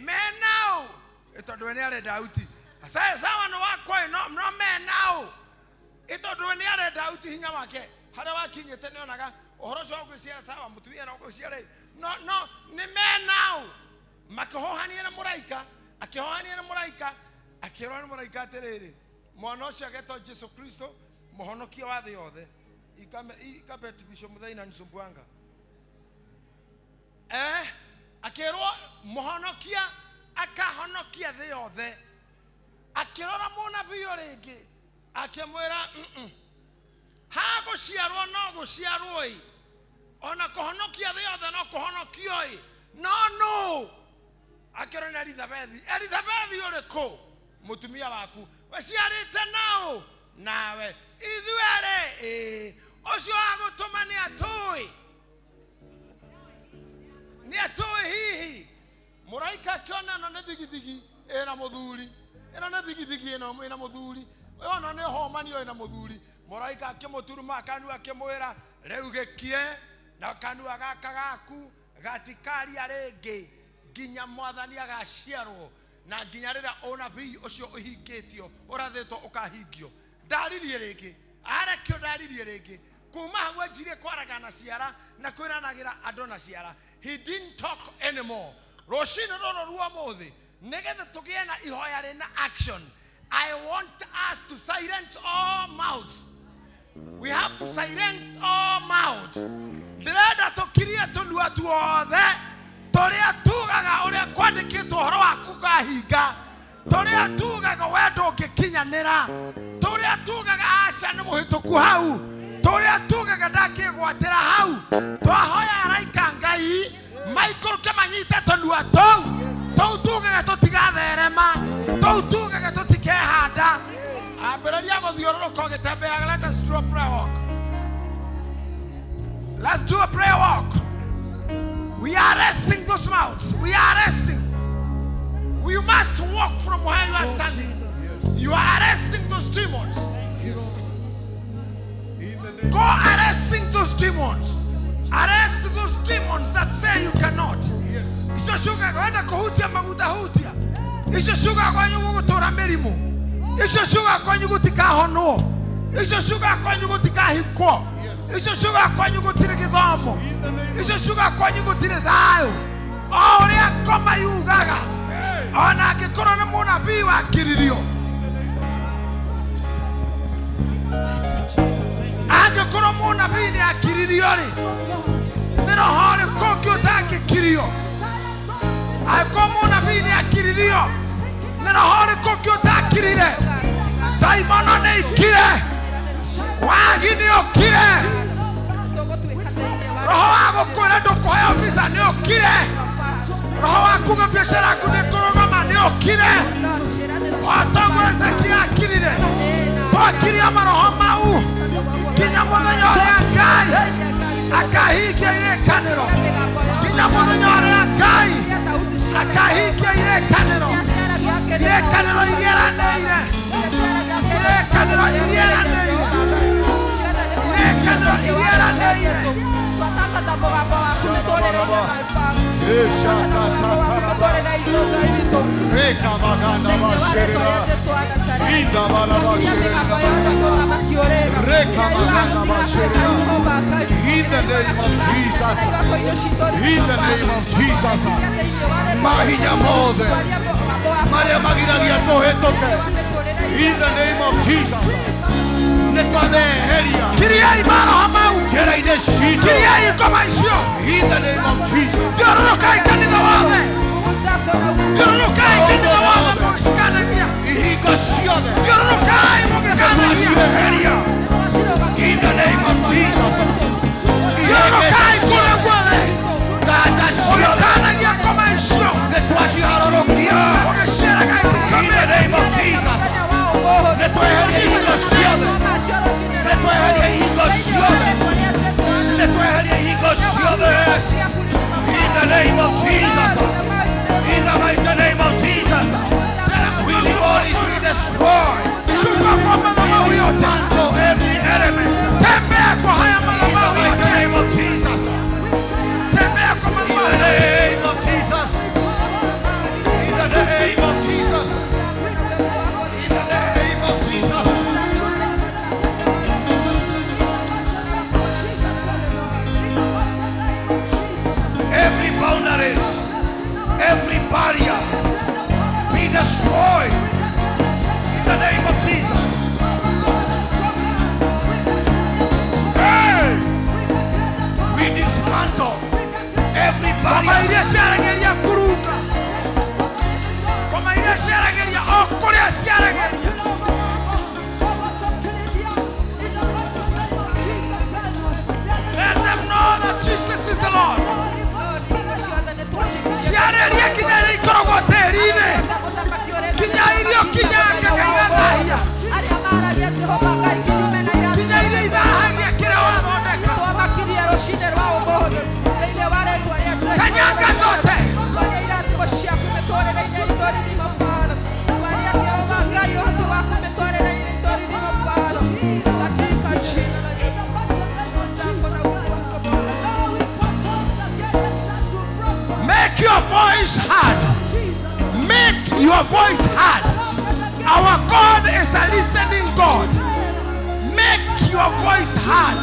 menao, tondũ we nĩ arenda uti sawa sawa no wakwa no menao, tondũ we nĩ arenda uti hinya wake harĩa wakinyĩte nĩ onaga ũhoro ũcio wa gwĩciara sawa mũtumia no gwĩciara no no nĩ menao. Makĩhohania na mũraika, akĩhohania na mũraika, akĩrwo nĩ mũraika atĩrĩrĩ, mwana ũcio agetwo Jesu Kristo mũhonokia wa thĩ yothe. Ikabeti bisho muthai na nisumbuanga. Akĩrwo mũhonokia akahonokia thĩ yothe. Akĩrora mũnabii ũyũ rĩngĩ akĩmwĩra ha gũciarwo no gũciarwo ĩ, ona kũhonokia thĩ yothe no kũhonokio ĩ, no no. Akĩrwo nĩ Elizabethi. Elizabethi ũrĩkũ? Mũtumia waku waciarĩte nao nawe ithuerĩ ĩ, ũcio agũtũma nĩ atũĩ, nĩ atũĩ hihi. Mũraika akĩona ĩno nĩ thigithigi ĩna mũthuri, ĩno nĩ thigithigi ĩno ĩna mũthuri, ĩno nĩ homanio ĩna mũthuri. Mũraika akĩmũturuma kanua akĩmwĩra rĩu gĩkire na kanua gaka gaku gatikaria rĩngĩ nginya mwathani agaciarwo na nginya rĩrĩa ũnabii ũcio ũhingĩtio ũrathĩtwo ũkahingio. Ndaririe rĩngĩ, arekio ndaririe rĩngĩ. Kuma hau anjirie kwaraga na ciara na kwĩranagĩra andũ na ciara. He didn't talk anymore. Rũcinĩ rũrũ rwa ũmũthĩ nĩgetha tũgĩe na ihoya rĩna action, I want us to silence all mouths. We have to silence all mouths. Ndĩrenda tũkirie tũnua tuothe tũrĩa tugaga ũrĩa kwandĩkĩtwo ũhoro waku ũkahinga, tũrĩa tugaga we ndũngĩkinyanĩra, tũrĩa tugaga aca nĩ mũhĩtũku hau, tũrĩa tugaga ndangĩgwatĩra hau. Twahoya araika Ngai maikũrũke manyite tũnua tũu, tũu tugaga tũtigatherema, tũu tugaga tũtikehanda. Ambĩrĩria gũthiũrũrũka ũgĩtembeaga. Let us do a prayer walk. Let's do a prayer walk. We are arresting those mouths. We are arresting. We must walk from where you are standing. You are arresting those demons. Go arresting those demons. Arrest those demons that say you cannot. Icio ciugaga wenda kũhutia maguta hutia. Icio ciugaga kwanyu gũgũtũra mĩrimũ. Icio ciugaga kwanyu gũtikahonwo. Icio ciugaga kwanyu gũtikahikwo. Icio ciugaga kwanyu gũtirĩ gĩthomo. Icio ciugaga kwanyu gũtirĩ thayũ. O ũrĩa ngoma yugaga, ona angĩkorwo nĩ mũnabii wakiririo, angĩkorwo mũnabii nĩ akiririo rĩ, nĩ roho ũrĩkũ ũngĩ ũtangĩkirio? Angĩkorwo mũnabii nĩ akiririo, nĩ roho ũrĩkũ ũngĩ ũtakirire? Ndaimono nĩ ikire, wagi nĩ ũkire, roho wa gũkwĩra ndũkũheo visa nĩ ũkire, roho wa kuga biacara yaku nĩ kũrũgama nĩ ũkire. O toguo Hezekia akirire, twakiria maroho mau kinya mũthenya ũrĩa Ngai akahingia irĩkanĩro, kinya mũthenya ũrĩa Ngai akahingia irĩkanĩro, irĩkanĩro iria eranĩire, irĩkanĩro iria eranĩire, irĩkanĩro iria eranĩire. In the name of Jesus, in the name of Jesus, mahinya mothe maria magiragia tũhĩtũke. In the name of Jesus, nĩtwameheria Kiriai maroho mau, njĩra-inĩ citũ. kiriai ngoma icio, In the name of Jesus, thiũrũrũkai kanitha wothe, thiũrũrũkai kanitha wothe mũgĩcikanagia, ihingo ciothe thiũrũrũkai mũgĩkanagia, twacieheria. In the name of Jesus, thiũrũrũkai kũrĩa guothe nganja ciothe mũgĩkanagia ngoma icio, nĩtwaciharũrũkia. mũgĩciĩraga In the itikome. name of Jesus, nĩtweheria ihingo ciothe, nĩtweheria ihingo ciothe, nĩtweheria ihingo ciothe. In the name of Jesus, in the mighty name of Jesus, we demolish, we destroy, Shuka kwa madhabahu we yote, dismantle every element. tembea kwa haya In the madhabahu mighty yote, name of Jesus, tembea kwa in the madhabahu yote. name of Jesus, in the name of Jesus, in the name of Jesus. Every boundaries, every barrier be destroyed in the name of Jesus. Hey! We dismantle every Ngoma barrier. iria ciaragĩria kũrunga, ngoma iria ciaragĩria o kũrĩa ciaragĩria. Let them know that Jesus is the Lord. Ciarĩria kinya iria ikoragwo tĩri-inĩ, kinya iria ũkinyangaga igathahia, kinya iria ithahagia kĩrĩa wathondeka. Kanyanga zote, Make your voice heard. Make your voice heard. Our God is a listening God. Make your voice heard.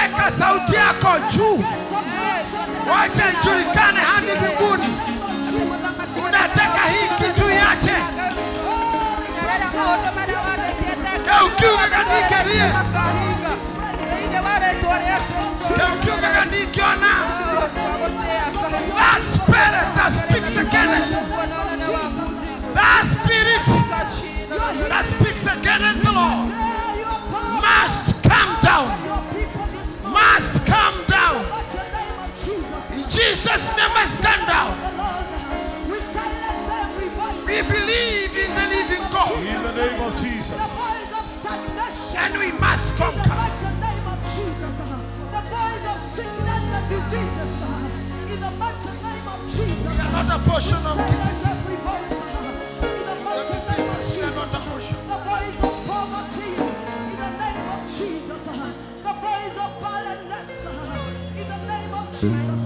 Weka sauti yako juu. Wacha ijulikane hadi mbinguni. Unataka hii kitu iache. That spirit that speaks against, that spirit that speaks against the Lord must come down. Must come down. In Jesus' name, must come down. We believe in the living God. In the name of Jesus. And we must conquer. In the name of Jesus. The voice of sickness and diseases. In the mighty name of Jesus. We are not a portion of diseases. In the mighty name of We are not a portion. The voice of poverty. In the name of Jesus. The voice of barrenness. In the name of Jesus.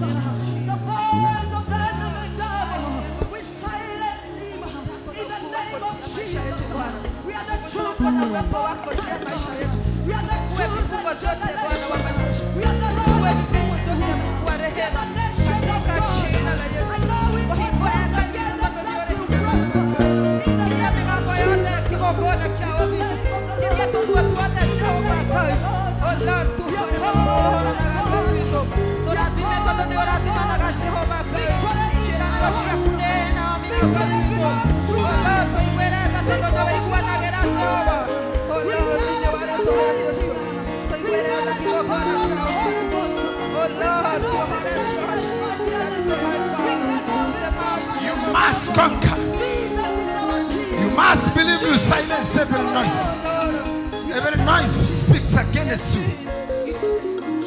The voice of the enemy devil. We silence him. In the name of Jesus. We are the children of the Most High. We are the chosen generation. We are the Lord of priesthood. We are the nation of God. And now we proclaim against us will prosper. In the name of Jesus. In the name of the Lord. In the name of the Lord. We are called by God. We are called by God. Victory is ours. Victory belongs to us. Victory belongs to us. We have the ability. We have the power of the Holy Ghost. We cannot be silenced by the enemy. We cannot be stopped by the You enemy. must conquer. Jesus is our King. You must believe you silence every noise. Every noise speaks against you.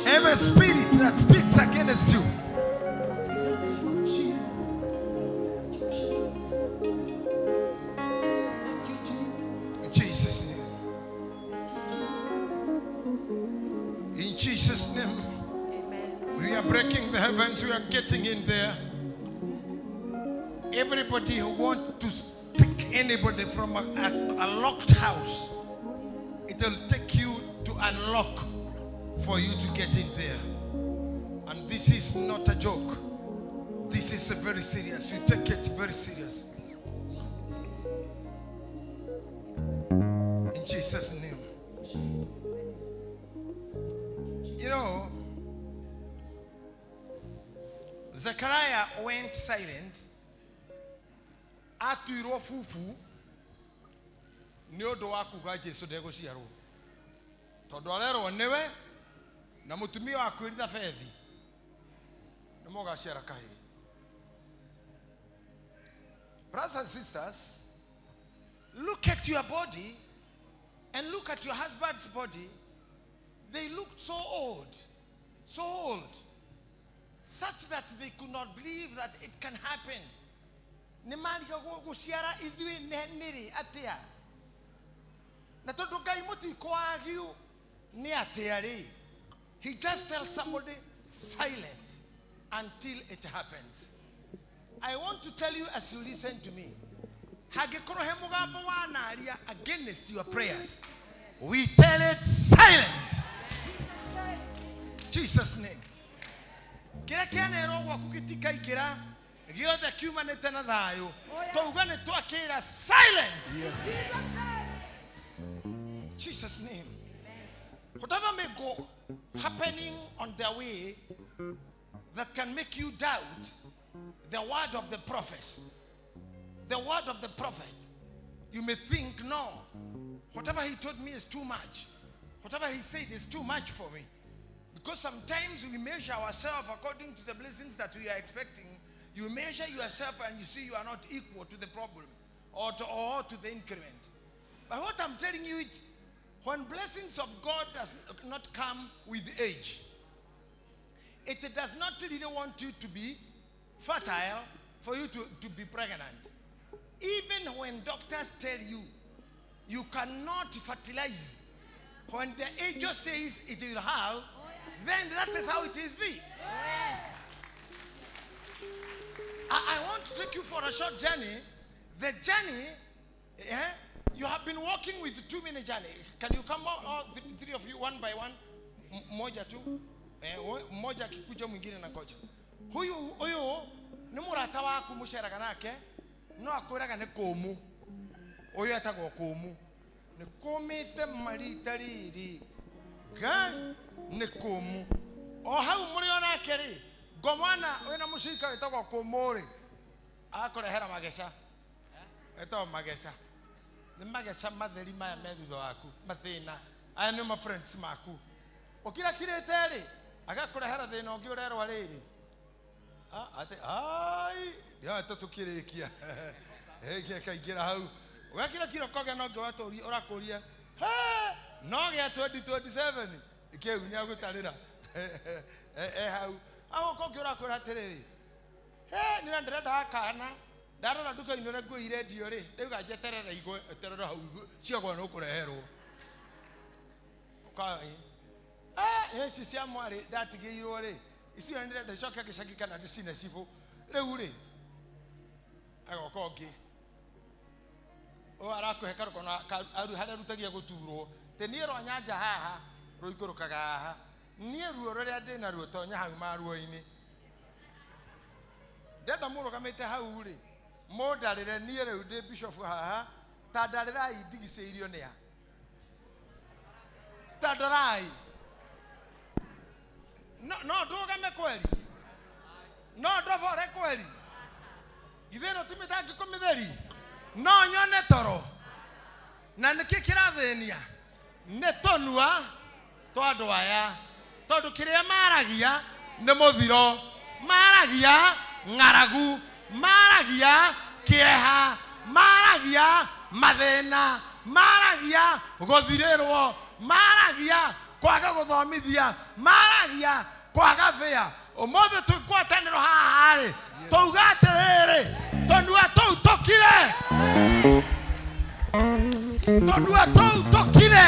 Every spirit that speaks against you. In Jesus' name. In Jesus' name. We are breaking the heavens. We are getting in there. Everybody who wants to stick anybody from a locked house, it will take you to unlock for you to get in there. And this is not a joke. This is a very serious. You take it very serious. In Jesus' name. You know, Zechariah went silent. Atuirwo fufu ni undu wa kuga Jesu ndegũciarwo tondu arerwo niwe na mutumia waku Elizabeth nĩ mũgaciara kahĩĩ. Brothers and sisters, look at your body and look at your husband's body. They looked so old, such that they could not believe that it can happen. Nĩ marigagwo gũciara ithuĩ nĩrĩ atĩa? Na tondũ Ngai mũtikwagiu nĩ atĩa rĩ? He just tells somebody silent until it happens. I want to tell you as you listen to me, hangĩkorwo he mũgambo wanaria against your prayers, we tell it silent. Jesus' name. Kĩrĩa kĩanerwo gwaku gĩtikaingĩra gĩothe kiumanĩte na thayũ twauga nĩ twakĩra silent. Jesus' name. Whatever may go happening on their way that can make you doubt the word of the prophets, the word of the prophet, you may think, no, whatever he told me is too much. Whatever he said is too much for me. Because sometimes we measure ourselves according to the blessings that we are expecting. You measure yourself and you see you are not equal to the problem or to the increment. But what I'm telling you is, when blessings of God does not come with age, it does not really want you to be fertile for you to be pregnant. Even when doctors tell you, you cannot fertilize, when the angel says it will have, then that is how it is be. I want to take you for a short journey. The journey, you have been walking with too many journey. Can you come out, all three of you, one by one? Mmoja tu. Mmoja akikuja mwingine na ngoja. Huyu ni murata waku muceraga nake no akwiraga ni kumu. Uyu etagwo kumu. Ni kumite marita riri. Ngai ni kumu. O hau muri onake ri ngomwana wina mucika witagwo kumu ri akurehera mageca. Etagwo mageca. Ni mageca matheri maya me thutha waku mathina. Aya ni ma friends maku. Ukira kirite ri agakurehera thina ungi urerwa riri. Ate ai ya tukirikia. Heki akaingira hau. Ugakira kiro koge no ngwatũria ũrakũria. He no gĩa 2027 kĩu nĩ agũtarĩra. Hau. Aho koge ũrakwĩra atĩrĩrĩ. He nĩ ndĩrenda kana ndarora nduka-inĩ ũrĩa nguo irendio rĩ rĩu njeterere igwe eterera hau ciagwa no kũreherwo. Kai. Ici cia mwarĩ ndatigĩirwo rĩ icio nĩ ndĩrenda icoke gĩcagi kana ndĩcine cibũ rĩu rĩ agoka ũngĩ ũyũ arakũhe karũkono harĩa arutagia gũturwo tĩ niĩ rwa nyanja haha rũikũrũkaga haha niĩ ruo rũrĩa ndĩ naruo tonya hau maruo-inĩ ndenda mũrũgamĩte hau rĩ mũndarĩre niĩ rĩu ndĩ bishop haha ta ndarĩrai ndigicĩirio nĩ a ta ndorai no ndũgame kweri no ndobore kweri githĩ ĩno ti mĩtangĩko mĩtheri no nyone toro na nĩkĩ kĩrathĩnia nĩ tũnua twa andũ aya tondũ kĩrĩa maragia nĩ mũthiro maragia ng'aragu maragia kĩeha maragia mathĩna maragia gũthirĩrwo maragia kwaga gũthomithia maragia kwaga bĩa ũmũthĩ twĩ ngwatanĩro haha rĩ tauga atĩrĩrĩ tũnua tũu tũkire tũnua tũu tũkire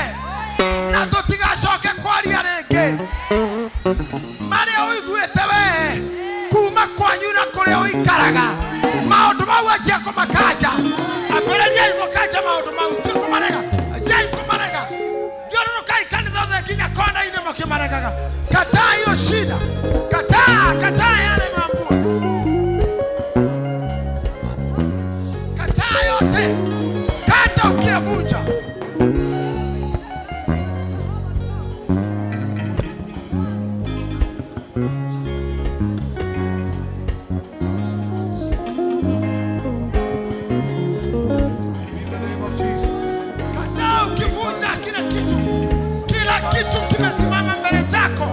na tũtigacoke kwaria rĩngĩ marĩa ũiguĩte wee kuma kwanyu na kũrĩa ũikaraga maũndũ mau anjia kũmakanja ambĩrĩriai gũkanja maũndũ mau ti kũmarega anjiai kũmarega thiũrũrũkai kanitha othe nginya kona-inĩ mũkĩmaregaga. Kataa hiyo shida, kataa, kataa yale mambo, kataa yote, kata ukiyavunja. In the name of Jesus. Kataa ukivunja kila kitu, kila kitu kimesimama mbele zako.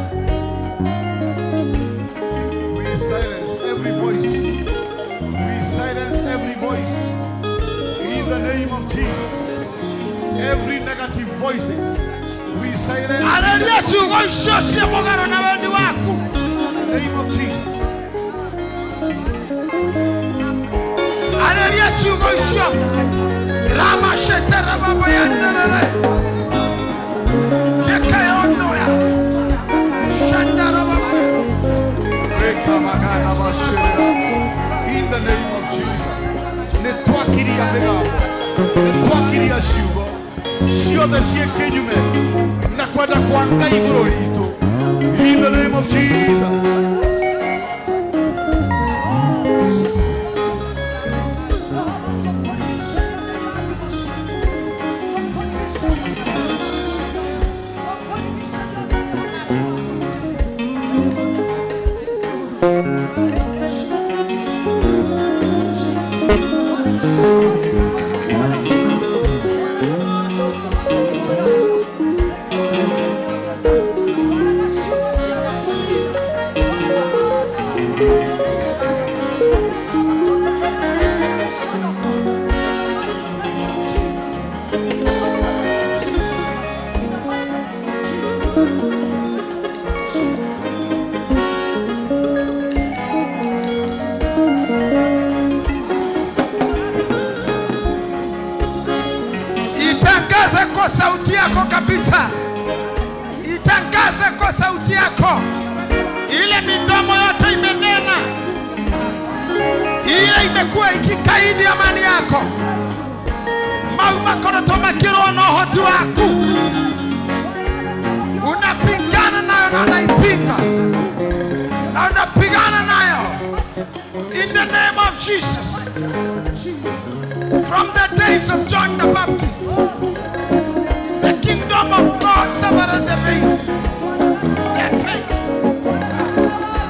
We silence every voice. We silence every voice. In the name of Jesus. Every negative voices. We silence. Aleluya, ciugo icio cie mũgaro na wendi waku. In the name of Jesus. Aleluya, ciugo icio. Rama shetera baba ya nderere. Yekayonoya. Shandara baba. In the name of Jesus. Nĩtwakiria mĩgambo, nĩtwakiria ciugo ciothe ciĩ kĩnyume na kwenda kwa Ngai igũrũ ritũ. In the name of Jesus. Itangaze kwa sauti yako kabisa. Itangaze kwa sauti yako. Ile midomo yote imenena, ile imekuwa ikikaidi amani yako. Mau makoroto makiro na uhoti waku. Unapingana na Jesus, from the days of John the Baptist, the kingdom of God suffered the pain.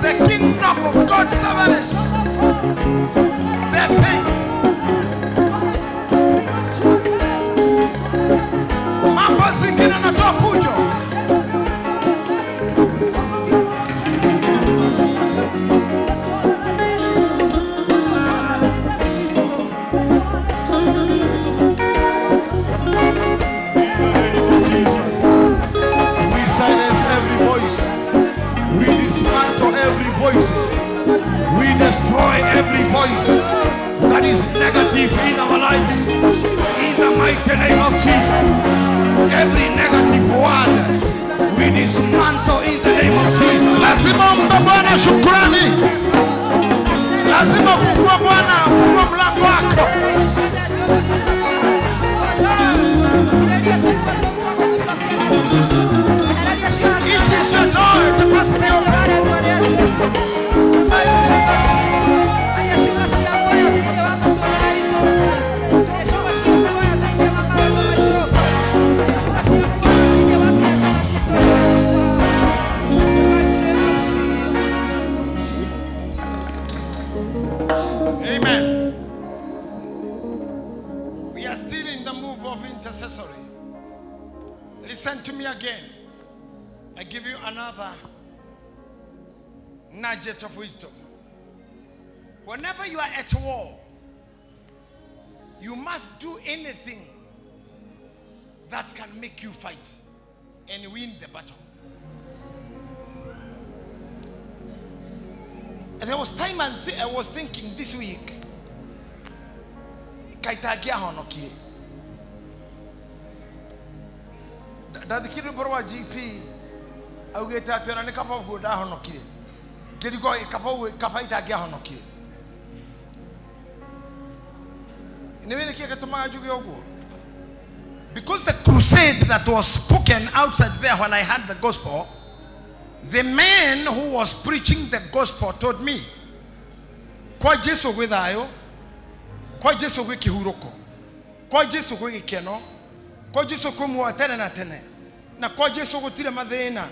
The kingdom of God suffered the pain. Mambo zingine natoa fujo. We destroy every voice that is negative in our lives. In the mighty name of Jesus. Every negative word we dismantle in the name of Jesus. Lazima mpe Bwana shukrani. Lazima fungue Bwana, fungue mlango wako. It is your door to first be open. Amen. We are still in the move of intercessory. Listen to me again. I give you another nugget of wisdom. Whenever you are at war, you must do anything that can make you fight and win the battle. And there was time I was thinking this week, kaitagia honokire. Ndathikire rwimbo rwa GP augite ati ona ni kaba uguo ndahonokire. Ngĩrigwo kaba itangĩahonokire. Nĩ nĩkĩ gĩtũmaga njuge ũguo? Because the crusade that was spoken outside there when I heard the gospel, the man who was preaching the gospel told me, kwa Jesu gwĩ thayũ, kwa Jesu gwĩ kĩhurũko, kwa Jesu gwĩ gĩkeno, kwa Jesu kwĩ muoyo tene na tene, na kwa Jesu gũtirĩ mathĩna,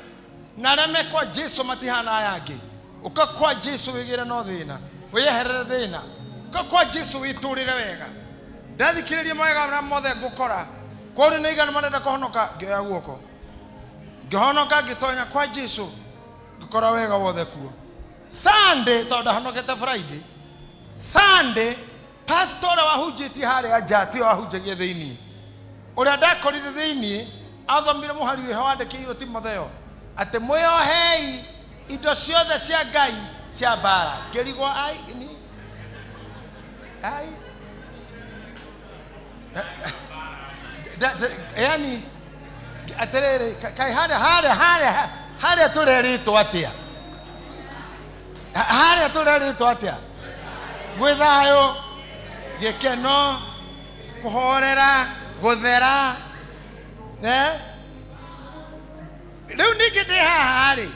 na arĩa me kwa Jesu matihana aya angĩ. Ũka kwa Jesu wĩgĩre no thĩna, wĩyeherere thĩna. Ũka kwa Jesu wĩtũrĩre wega. Ndathikĩrĩria mawega marĩa mothe ngũkora, kũrĩ nĩ igana marenda kũhonoka, ngĩoya guoko. Ngĩhonoka ngĩtonya kwa Jesu, ngĩkora wega wothe kuo. Sunday, tondũ ndahonokete Friday, Sunday, pastor ũrĩa wahunjĩtie harĩa nja tiwe wahunjagia thĩinĩ. Ũrĩa ndakorire thĩinĩ, athomire mũhari wĩho wandĩkĩirwo Timotheo, atĩ mwĩohei indo ciothe cia Ngai cia mbara. Ngĩrigwo ai ni ai yani atĩrĩrĩ kaĩ harĩa tũrerĩtwo atĩa? Harĩa tũrerĩtwo atĩa? Gwĩ thayũ, gĩkeno, kũhorera, gũthera. Rĩu ningĩ ndĩ haha rĩ,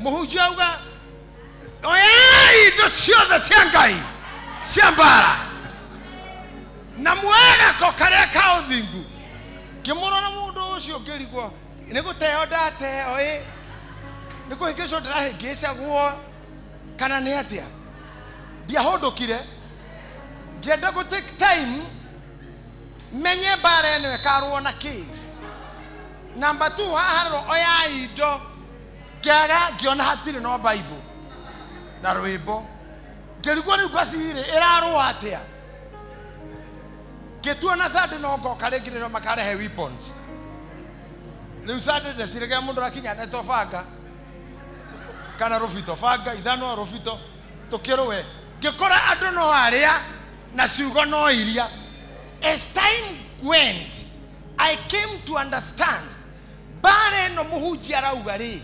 mũhunjia auga oyai indo ciothe cia Ngai cia mbara na muoe gako karĩa ka ũthingu. Ngĩmũrora mũndũ ũcio ngĩrigwo nĩ gũteo ndateo ĩ, nĩ kũhĩngĩcwo ndĩrahĩngĩcagwo kana nĩ atĩa. Ndiahũndũkire, ngĩenda gũ take time menye mbara ĩno ĩkarũo na kĩ. Number 2 haha rĩrwo oyai indo, ngĩaga ngĩona hatirĩ no Bible na rwĩmbo. Ngĩrigwo rĩu ngacirĩ ĩrarũa atĩa. Ngĩtua na Sunday no ngoka rĩngĩ nĩrĩo makarehe weapons. Rĩu Sunday ndeciragia mũndũ akinya netwo banga kana rũbito, banga ithanwa rũbito tũkĩrũe. Ngĩkora andũ no arĩa na ciugo no iria. As time went, I came to understand mbara ĩno mũhunjia arauga rĩ,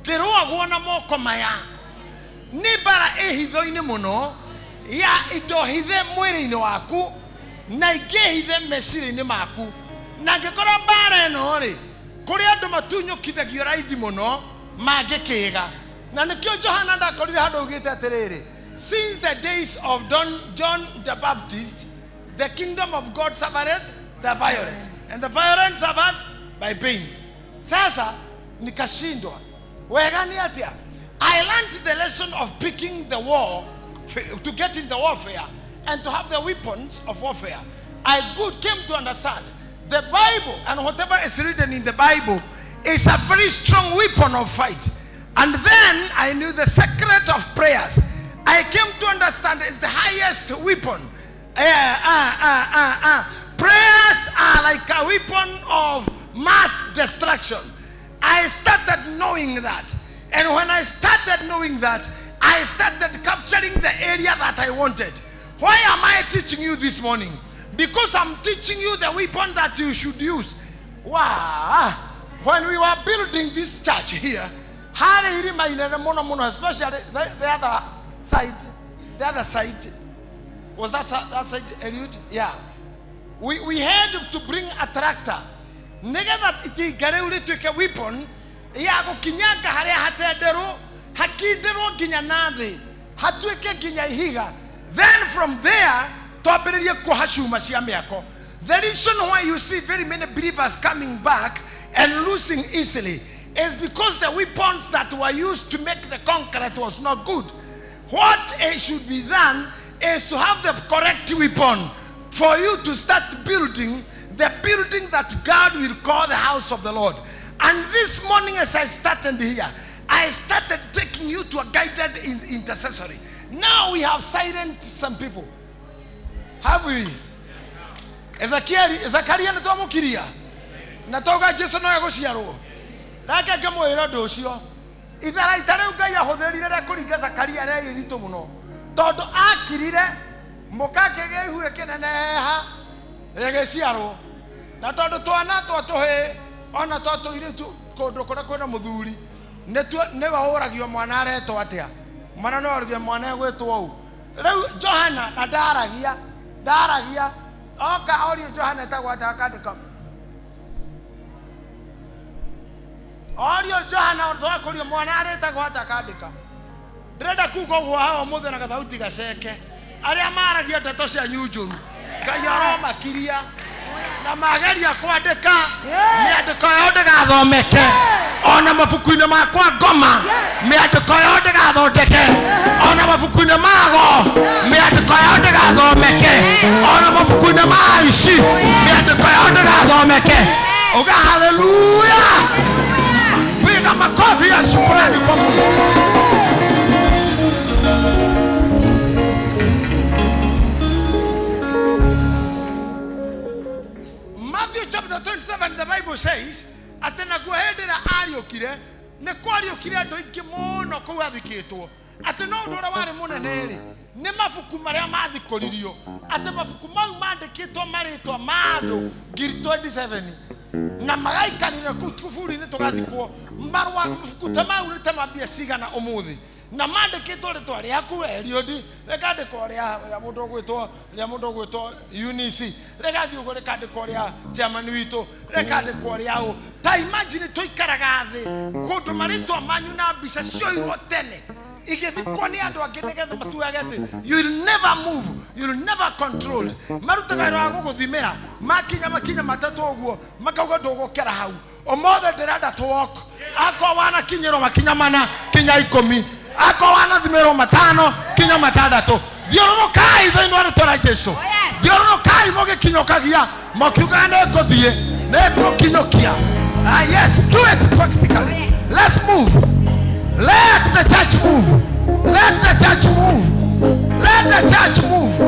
ndĩrũagwo na moko maya, nĩ mbara ĩ hitho-inĩ mũno ya indo hithe mwĩrĩ-inĩ waku na ingĩ hithe meciria-inĩ maku. Na ngĩkora mbara ĩno rĩ, kũrĩ andũ matunyũkithagio raithi mũno mangĩkĩga. Na nĩkĩo Johana ndakorire handũ augĩte atĩrĩrĩ, Since the days of John the Baptist, the kingdom of God suffered the violence, and the violence suffers by pain. Sasa nikashindwa. Wega ni atia? I learned the lesson of picking the war, to get in the warfare, and to have the weapons of warfare. I came to understand the Bible, and whatever is written in the Bible is a very strong weapon of fight. And then I knew the secret of prayers. I came to understand it's the highest weapon. Prayers are like a weapon of mass destruction. I started knowing that. And when I started knowing that, I started capturing the area that I wanted. Why am I teaching you this morning? Because I'm teaching you the weapon that you should use. Wow. When we were building this church here, especially the other side, was that side, Eliud? Yeah. We had to bring a tractor. Nĩgetha itinga rĩu rĩtuĩke weapon ya gũkinyanga harĩa hatenderwo, hakinderwo nginya na thĩ, hatuĩke nginya ihiga. Then from there, twambĩrĩrie kuoha cuma cia mĩako. The reason why you see very many believers coming back and losing easily is because the weapons that were used to make the concrete was not good. What should be done is to have the correct weapon for you to start building the building that God will call the house of the Lord. And this morning as I started here, I started taking you to a guided intercessory. Now we have silenced some people. Have we? Ezekiel nĩ twamũkiria. Na twauga Jesu no egũciarwo. Nake ngĩmwĩra ũndũ ũcio. Itharaita rĩu Ngai ahũthĩrire rĩa kũringa Zakaria rĩarĩ iritũ mũno. Tondũ akirire mũka akĩgĩa ihu rĩkĩneneha rĩgĩciarwo. Na tondũ twana twa tũhĩĩ ona twa tũirĩtu kũndũ kũrĩa kwĩna mũthuri nĩwe ũragio mwana aretwo atĩa. Mwana no oragio mwana egwĩtwo ũũ. Rĩu Johana na ndaragia oka orio Johana etagwo atĩa akandĩka. Orio Johana twakũrio mwana aretagwo atĩa akandĩka. Ndĩrenda kuga ũguo haha ũmũthĩ na gathauti gaceke. Arĩa maragia ndeto cianyu njũru Ngai aromakiria na mageria kwandĩka mĩandĩko yao ndĩgathomeke ona mabuku-inĩ makwa ngoma mĩandĩko yao ndĩgathondeke ona mabuku-inĩ mago mĩandĩko yao ndĩgathomeke ona mabuku-inĩ ma aici mĩandĩko yao ndĩgathomeke. Uga haleluya. Piga makofi ya shukrani kwa Mungu. Matthew chapter 27, the Bible says, atĩ naguo hĩndĩ ĩrĩa ariũkire, nĩ kwariũkire andũ aingĩ mũno kũu athikĩtwo. Atĩ no ũndũ ũrĩa warĩ mũnene rĩ, nĩ mabuku marĩa mathikũririo. Atĩ mabuku mau mandĩkĩtwo marĩtwa ma andũ 27,000 na magaikarire kũu tũburi-inĩ tũgathikwo. Marũa mabuku ta mau nĩ ta mambia cigana ũmũthĩ. Na mandĩkĩtwo rĩtwa rĩaku Eliud, rĩkandĩkwo rĩa mũndũ ũgwĩtwo rĩa mũndũ ũgwĩtwo Eunice, rĩgathiĩ ũguo rĩkandĩkwo rĩa chairman witũ, rĩkandĩkwo rĩa ũ. Ta imagine tũikaraga thĩ kũndũ marĩtwa manyu na mbica cioirwo tene igĩthikwo nĩ andũ angĩ nĩgetha matuage atĩ you will never move, you will never control. Marutaga wĩra wa gũgũthimĩra makinya makinya matatũ ũguo makauga ndũgũkĩra hau. Ũmũthĩ ndĩrenda tũ walk. Akorwo wanakinyĩrwo makinya mana kinya 10, akorwo wanathimĩrwo 5 kinya 6. Thiũrũrũkai thĩinĩ wa rĩtwa rĩa Jesũ. Thiũrũrũkai mũgĩkinyũkagia mũkiugaga nĩngũthiĩ nĩngũkinyũkia. Yes, do it practically. Let's move. Let the church move. Let the church move. Let the church move.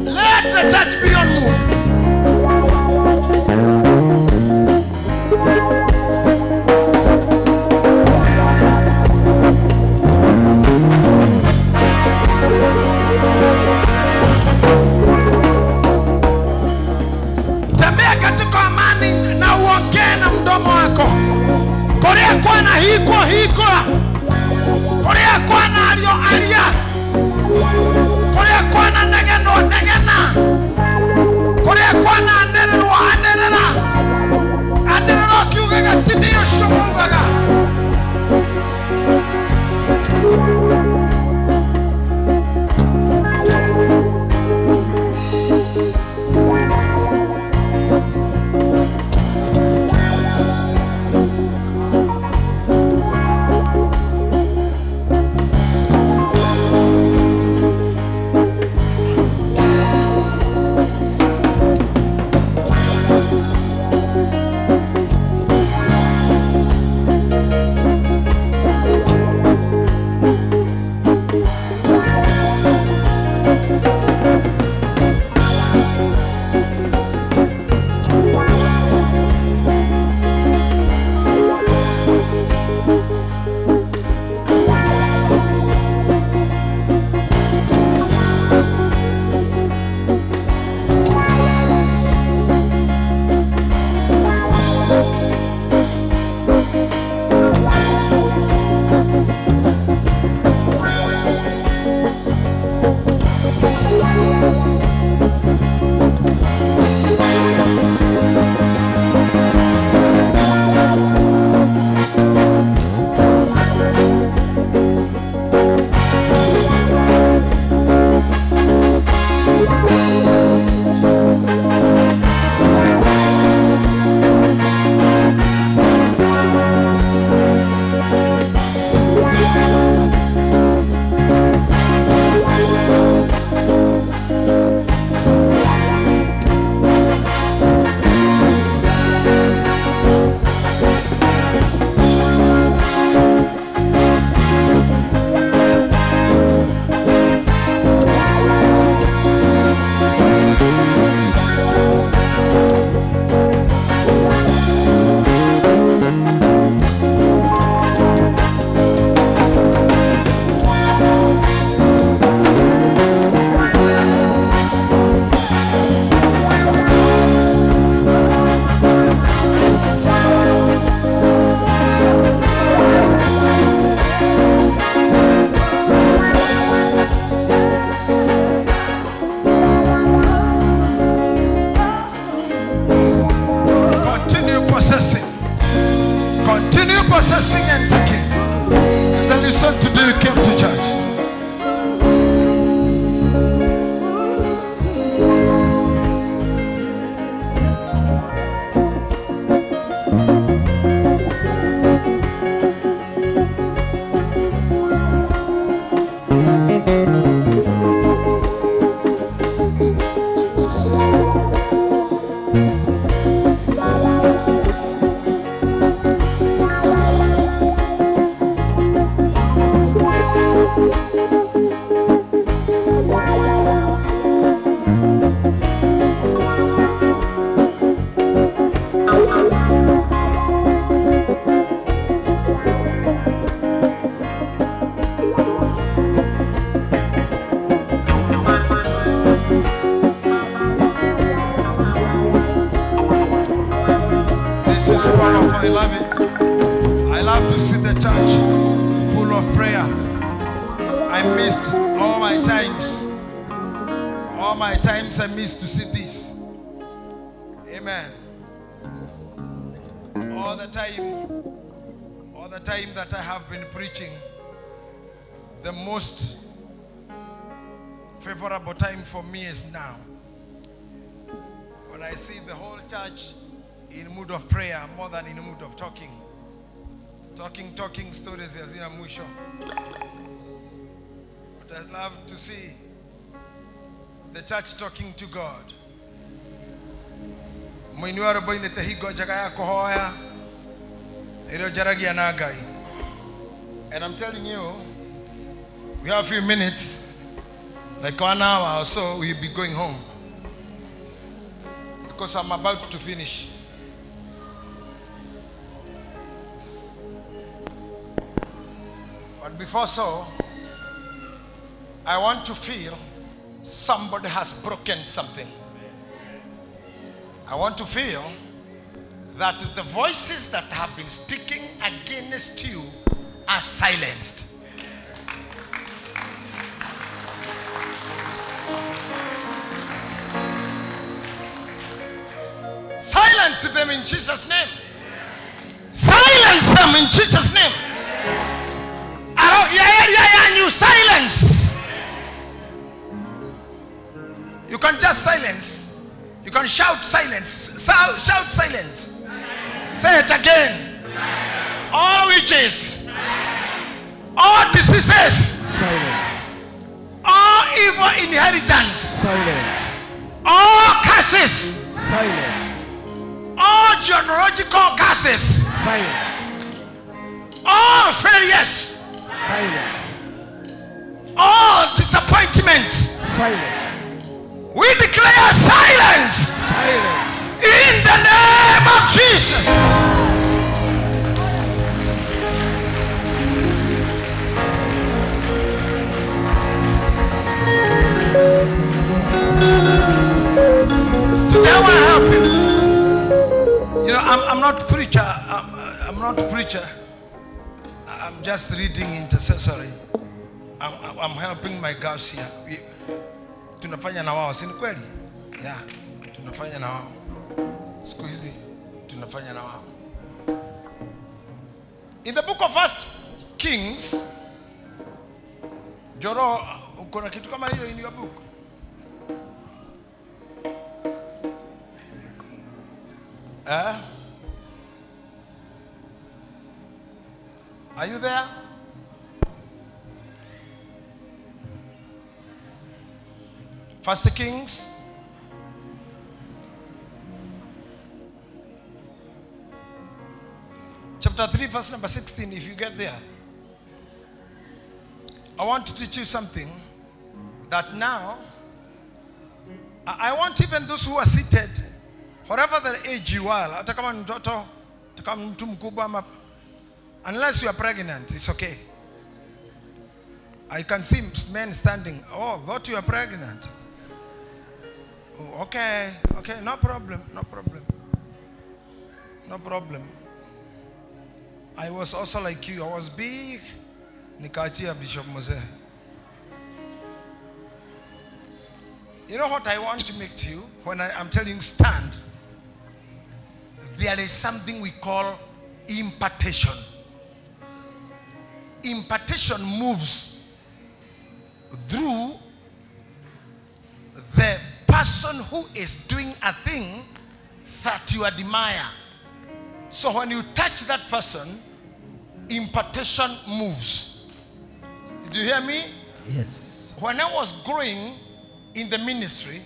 Let the church be on move. Tembea katika amani na uongee na mdomo wako. Kuria kwana hiko hikora. Kuria kwana ario aria. Kuria kwana negeno negena. Kuria kwana anererwo anerera. Anererwo kiugaga ti nĩ ũcio maugaga. It's powerful. I love it. I love to see the church full of prayer. I missed all my times. All my times I missed to see this. Amen. All the time that I have been preaching, the most favorable time for me is now. When I see the whole church in mood of prayer more than in mood of talking. Talking stories hazina mwisho. But I love to see the church talking to God. And I'm telling you, we have a few minutes, like 1 hour or so, we'll be going home. Because I'm about to finish. But before so, I want to feel somebody has broken something. I want to feel that the voices that have been speaking against you are silenced. Silence them in Jesus' name. Silence them in Jesus' name. Silence. You can just silence. You can shout silence. Shout silence. Say it again. All witches. All diseases. Silence. All evil inheritance. Silence. All curses. Silence. All genealogical curses. Silence. All failures. Silence. All disappointments. Silence. We declare silence. Silence. In the name of Jesus. Today I want to help you. You know, I'm not preacher. I'm not preacher. I'm just reading intercessory. I'm helping my girls here. Tunafanya na wao, si ni kweli? Yeah, tunafanya na wao. Siku hizi tunafanya na wao. In the book of First Kings, Joro, uko na kitu kama hiyo in your book? Are you there? First Kings. Chapter 3, verse number 16, if you get there. I want to teach you something that now, I want even those who are seated, whatever the age you are, hata kama mtoto, hata kama mtu mkubwa, unless you are pregnant, it's okay. I can see men standing. Oh, thought you are pregnant. Oh, okay, okay, no problem, no problem. No problem. I was also like you. I was big. Nikaachia Bishop Mose. You know what I want to make to you? When I'm telling you stand, there is something we call impartation. Impartation moves through the person who is doing a thing that you admire. So when you touch that person, impartation moves. Did you hear me? Yes. When I was growing in the ministry,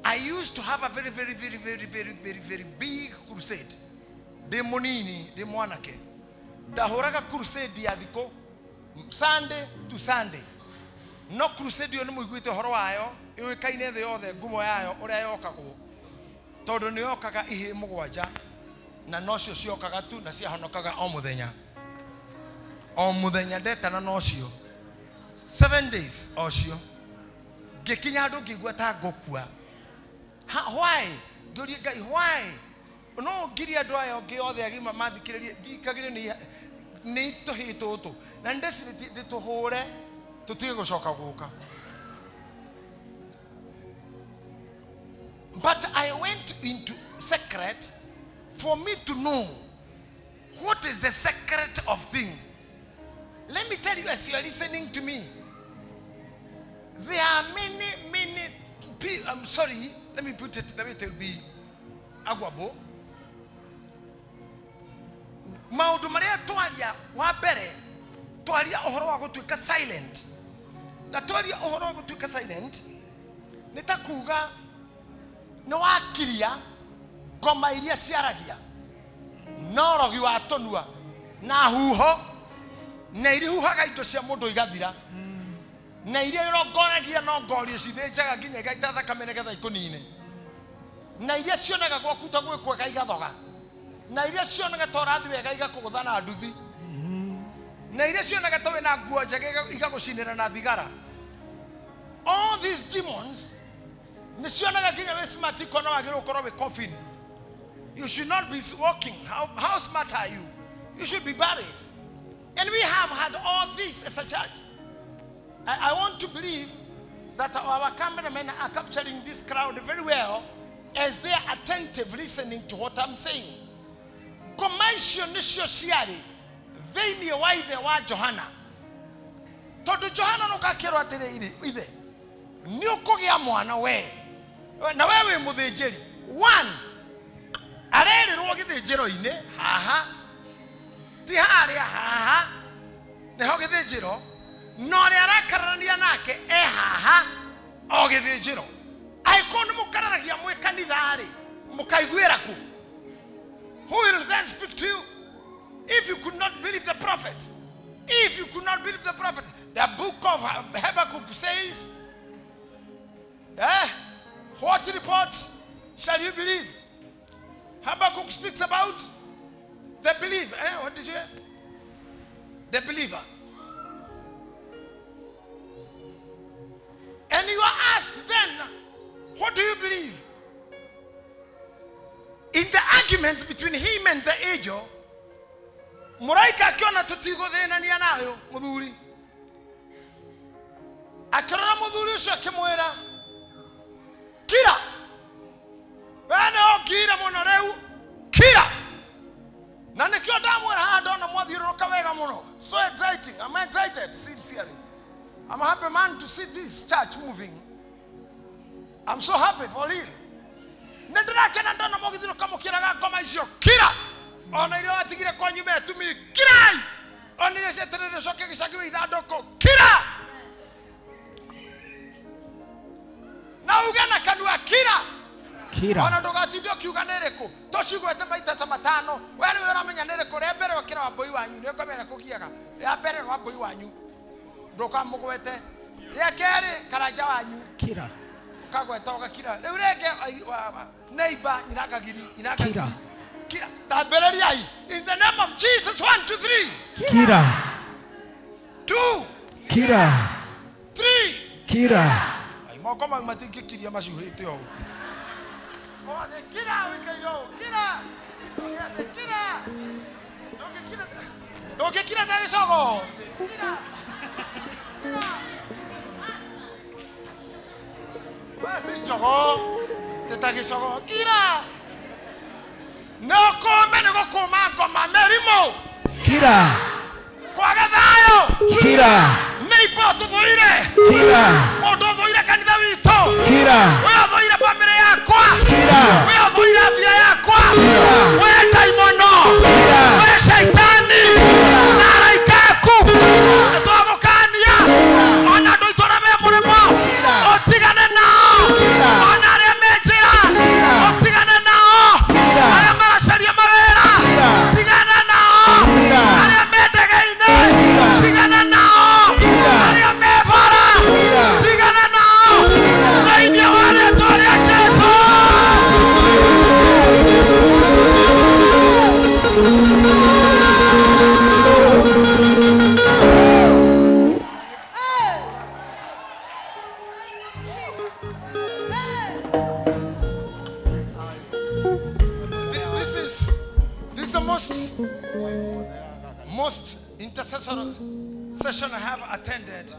I used to have a very, very, very, very, very, very, very big crusade. De monini, de mwanake. Dahoraga crusade ya thiko Sunday to Sunday. No crusade yo nimuiguite horo wayo, iwikaine thi yothe ngumo yayo uria yokagwo. Tondu ni yokaga ihĩ mũgwanja na nocio ciokaga tu na ciahonokaga o muthenya. O muthenya ndetana nocio. 7 days ocio. Ngikinya andu ngigua ta ngũkua. Why? Ngĩũria Ngai, why? No ngiria andũ aya ũngĩ othe agima mathikĩrĩrie thikagĩrĩrio nĩ tũhĩĩ tũtũ na nĩ ndĩtũhũre tũtige gũcoka gũka. But I went into secret for me to know what is the secret of thing. Let me tell you, as you are listening to me, there are many, many people. I'm sorry, let me put it the way it will be. Agwabo. Maũndũ marĩa twaria wa mbere, twaria ũhoro wa gũtuĩka silent. Na twaria ũhoro wa gũtuĩka silent, nĩ ta kuga nĩ wakiria ngoma iria ciaragia no rogi wa tũnua na huho na iria huhaga indo cia mũndũ igathira na iria irongoragia no ngorio cithĩnjaga nginya igaita thakame nĩgetha ikũnine na iria cionaga gwaku ta gwĩ kwega igathoga na iria cionaga ta ũrathiĩ wega igakũgũtha na nduthi na iria cionaga ta wĩna nguo njega igagũcinĩra na thigara. All these demons nĩ cionaga nginya wĩ smart ikona wagĩrĩirwo gũkorwo wĩ coffin. You should not be walking. How smart are you? You should be buried. And we have had all this as a church. I want to believe that our cameramen are capturing this crowd very well as they are attentive listening to what I'm saying. Ngoma icio nĩcio ciarĩ thĩinĩ wa ithe wa Johana. Tondũ Johana nũgakĩrwo atĩrĩrĩ, ithe nĩ ũkũgĩa mwana we na we wĩ mũthĩnjĩri. One, arerĩrwo gĩthĩnjĩro-inĩ haha, ti harĩa haha nĩho gĩthĩnjĩro, na ũrĩa arakararania nake e haha o gĩthĩnjĩro. Angĩkorwo nĩ mũkararagia mwĩ kanitha-rĩ, mũkaiguĩra kũ? Who will then speak to you? If you could not believe the prophet, if you could not believe the prophet, the book of Habakkuk says, what report shall you believe? Habakkuk speaks about the believer. What did you hear? The believer. And you are asked then, what do you believe? In the arguments between him and the angel, mũraika akiona tũtigũthĩnania nayo mũthuri, akĩrora mũthuri ũcio akĩmwĩra, kira, we nĩ ũngire mũno rĩu, kira. Na nĩkĩo ndamwĩra haha ndona mwathiũrũrũka wega mũno. So exciting. I'm excited, sincerely. I'm a happy man to see this church moving. I'm so happy for real. Nĩ ndĩrakena ndona mũgĩthiũrũrũka mũkĩraga ngoma icio, kira. Ona iria watigire kwanyu metumi, kirai. Ona iria cietereire ũcoke gĩcagi wĩ ithandũkũ, kira. Na uge na kanua, kira. Kira. Ona ndũgatinde ũkiuga nĩ ĩrĩkũ, tũcigwete maita ta matano, we nĩwe ũramenya nĩ ĩrĩkũ. Rĩa mbere ũkĩra wambũi wanyu, nĩ ũkamenya kũgiaga. Rĩa mbere nĩ wambũi wanyu, ndũkamũgwete. Rĩa kerĩ karanja wanyu, Kira. ũkagweta ũgakira. Rĩu rĩngĩ neighbor nyinakagiri, nyinakagiri. Kira. Kira. Tambĩrĩriai. In the name of Jesus, 1, 2, 3. Kira. 2. Kira. 3. Kira. Ai moko mau matingĩkiria macuhĩte ũũ. Othe kira wĩkaire ũũ, kira. Othe kira. Ndũngĩkira ndũngĩkira ta gĩcogo. Kira. Kira. Basi njogo te ta gĩcogo. Kira. No kũme nĩ gũkũma ngoma mĩrimũ. Kira. Kwaga thayũ. Kira. Nĩ ibo tũthũire. Kira. Mũndũ ũthũire kanitha witũ. Kira. We ũthũire bamĩrĩ yakwa. Kira. We ũthũire afya yakwa. Kira. We ndaimono. Kira. We shaitani. Na araika aku. Nĩ twagũkania. Ona andũ aitũ arĩa me mũrĩmo. Ũtigane nao. Ona arĩa me njĩra. Ũtigane nao. Arĩa maracaria mawĩra. Tigana nao. Arĩa me ndege-inĩ. Tigana nao. Arĩa me bara. Tigana nao. Thĩinĩ wa rĩĩtwa rĩa Jesũ. most intercessor session I have attended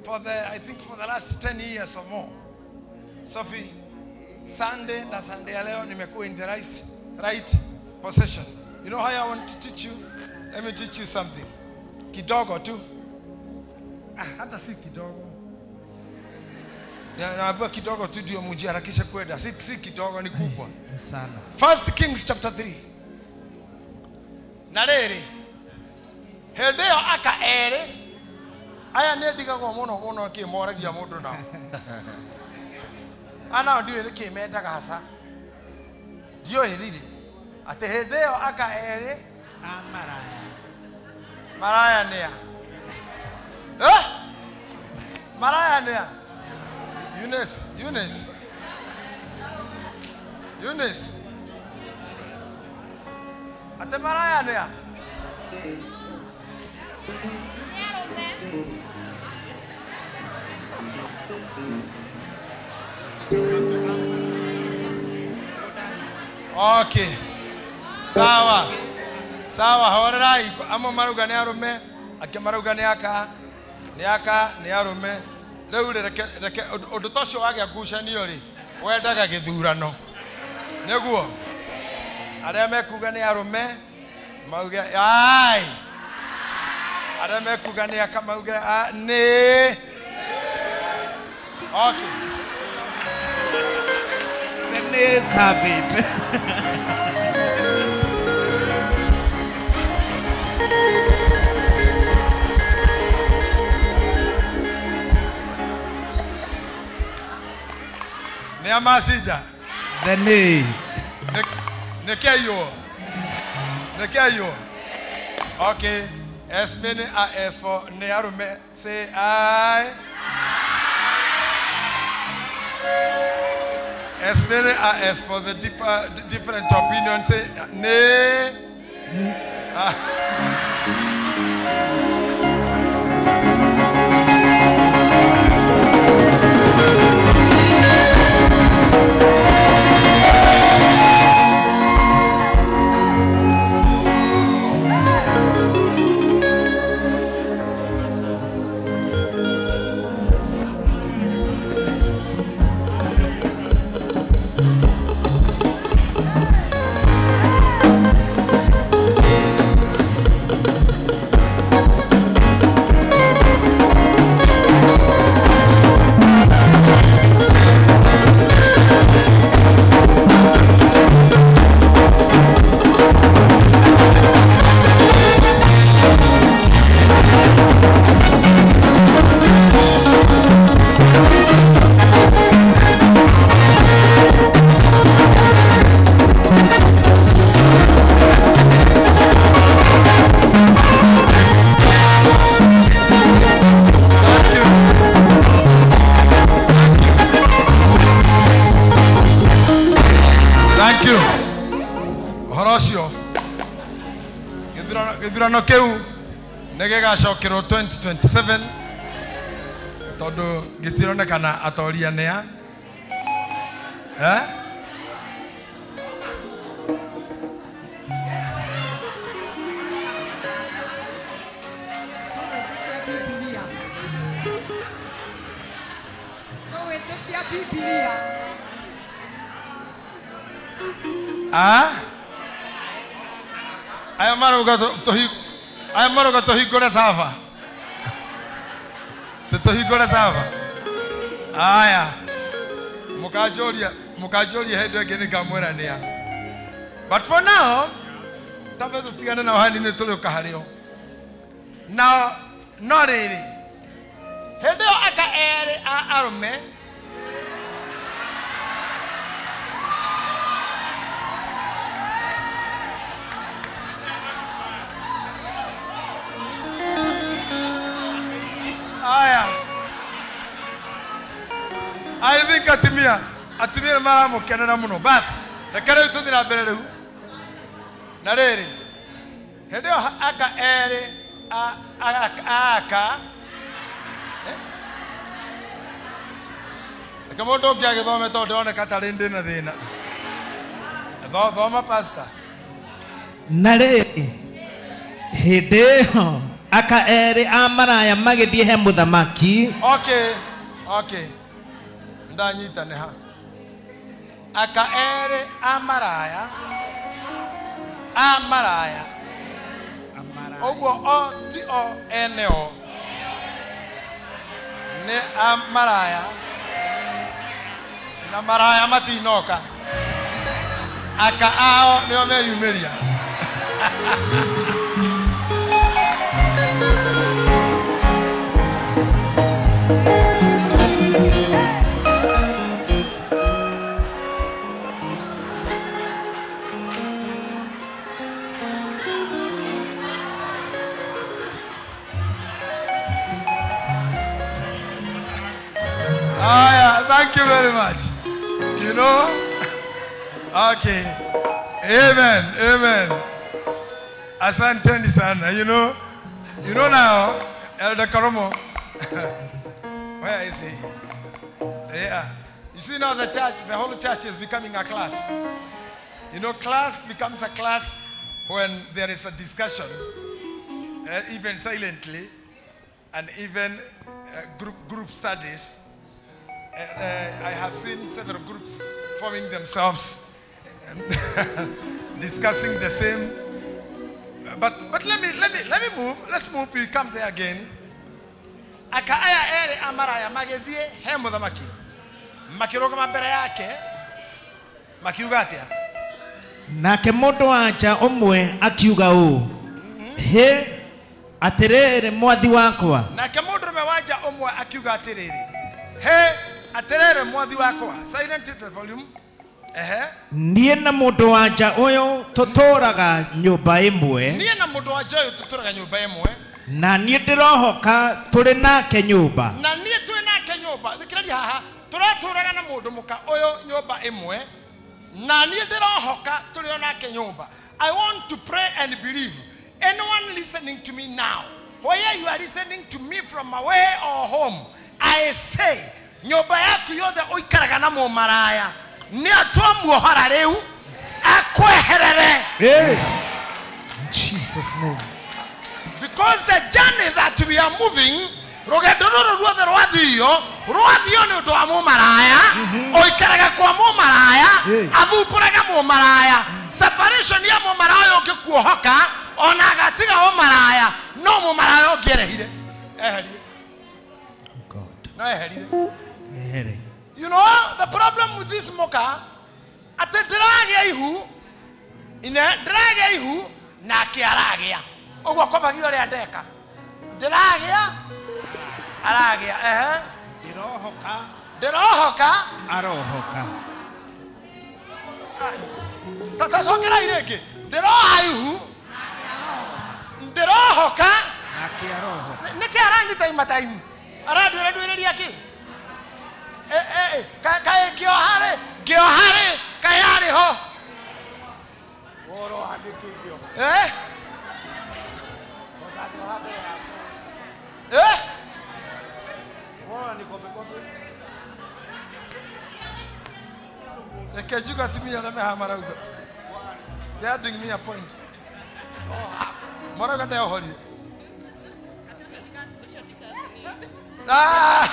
for the, I think for the last 10 years or more. Sophie, Sunday na Sunday ya leo nimekuwa in the right position. You know how I want to teach you? Let me teach you something. Kidogo tu. Hata si kidogo. Naambiwa kidogo tu ndio mjiharakishe kwenda. Si kidogo, ni kubwa. Sana. 1 Kings chapter 3. Na rĩrĩ, hĩndĩ ĩyo aka erĩ, aya nĩ ndigagwo mũno mũno kĩ moragia mũndũ nao. Ana ndiũĩ nĩkĩ mendaga haca. Ndiũĩ rĩrĩ, atĩ hĩndĩ ĩyo aka erĩ a maraya. Maraya nĩa? Eh? Maraya nĩa? Eunice, Eunice. Eunice. Ate maraya nĩa? Okay. Sawa. Sawa, horerai. Amwe marauga nĩ arũme, angĩ marauga nĩ aka, nĩ aka, nĩ arũme. Rĩu rĩ, reke ũndũ ta ũcio wagĩa ngucanio rĩ, wendaga gĩthurano. Nĩguo? Arĩa mekuga nĩ arũme mauge ai. Arĩa mekuga nĩ aka mauge nĩ. Okay. The nays have it. Nĩ amacinda. The nay. Nĩkĩaiywo. Nĩkĩaiywo. Okay. As many as for nĩ arũme say aye. As many as for the different opinion say nay. Gĩthurano kĩu nĩ gĩgacokerwo 2027 tondũ gĩtironekana atoria nĩa. Eh? Ah? Aya marauga tũhingũre sava. Tũhingũre sava. Aya. Mũkanjũria hĩndĩ ĩngĩ nĩngamwĩra nĩa. But for now, tambe tũtigane nao hanini tũrĩũka harĩo. Nao no rĩrĩ, hĩndĩ ĩyo aka erĩ a arũme Aya. I think atumia nĩ maramũkenera mũno. Bas, reke rĩu tũthiĩ na mbere rĩu. Na rĩrĩ, hĩndĩ ĩyo aka erĩ aka reke mũndũ ũngĩ agĩthome tondũ ndĩroneka tarĩ ndĩ na thĩna. Thoma pastor. Na rĩrĩ, hĩndĩ ĩyo aka erĩ a maraya magĩthiĩ he mũthamaki. Okay, okay. Ndanyita nĩ ha. Aka erĩ a maraya. A maraya. Ũguo o ti o ene o. Nĩ a maraya. Na maraya matinoka. Aka ao nĩo meyumĩria. Ah, yeah, thank you very much. You know? Okay. Amen. Amen. Asanteni sana. You know now, Elder Karomo. Where is he? Yeah. You see now the church, the whole church is becoming a class. You know, class becomes a class when there is a discussion, even silently, and even group studies. I have seen several groups forming themselves and discussing the same. But let me move. Let's move. We come there again. Aka aya ere amaraya magethie he muthamaki. Makirugama mbere yake makiuga atia? Nake mũndũ wa nja ũmwe akiuga ũũ, hĩ atĩrĩrĩ mwathi wakwa. Nake mũndũrũme wa nja ũmwe akiuga atĩrĩrĩ, hĩ atĩrĩrĩ mwathi wakwa. Silent the volume. Ehe. Niĩ na mũndũ wa nja ũyũ tũtũũraga nyũmba ĩmwe. Niĩ na mũndũ wa nja ũyũ tũtũũraga nyũmba ĩmwe. Na niĩ ndĩrohoka tũrĩ nake nyũmba. Na niĩ twĩ nake nyũmba. Thikĩrĩria haha, tũratũũraga na mũndũ mũka ũyũ nyũmba ĩmwe. Na niĩ ndĩrohoka tũrĩ o nake nyũmba. I want to pray and believe. Anyone listening to me now, where you are listening to me from away or home, I say, nyũmba yaku yothe ũikaraga na mũmaraya nĩ atwamuohora rĩu akweherere. Yes. In Jesus' name. Because the journey that we are moving, rũgendo rũrũ ruothe rwathio nĩ ũndũ wa mũmaraya, ũikaraga kwa mũmaraya, athumbũraga mũmaraya. Separation ya mũmaraya ũngĩkuohoka ona agatiga ũmaraya, no mũmaraya ũngĩerehire eherie. God. No eherie. Ehere. You know the problem with this moka, atĩ ndĩragĩa ihu, ine ndĩragĩa ihu nake aragĩa. Ũguo kobagia ũrĩa ndeka. Ndĩragĩa aragĩa. Ehe. Ndĩrohoka. Ndĩrohoka. Arohoka. Tacokera irĩngĩ. Ndĩroha ihu. Ndĩrohoka. Nake arohoka. Nĩkĩ aranita imataimu? Arandwĩra ndwĩrĩria kĩ? Kaĩ ngĩoha rĩ, ngĩoha rĩ, kaĩ arĩ ho? Woroha nĩkĩ ngĩoha? Eh? Eh? Woroha nĩ kombe kombe. Reke njigue atumia arĩa me haha marauga. They are adding me a point. Marauga ndeohorire. Ah!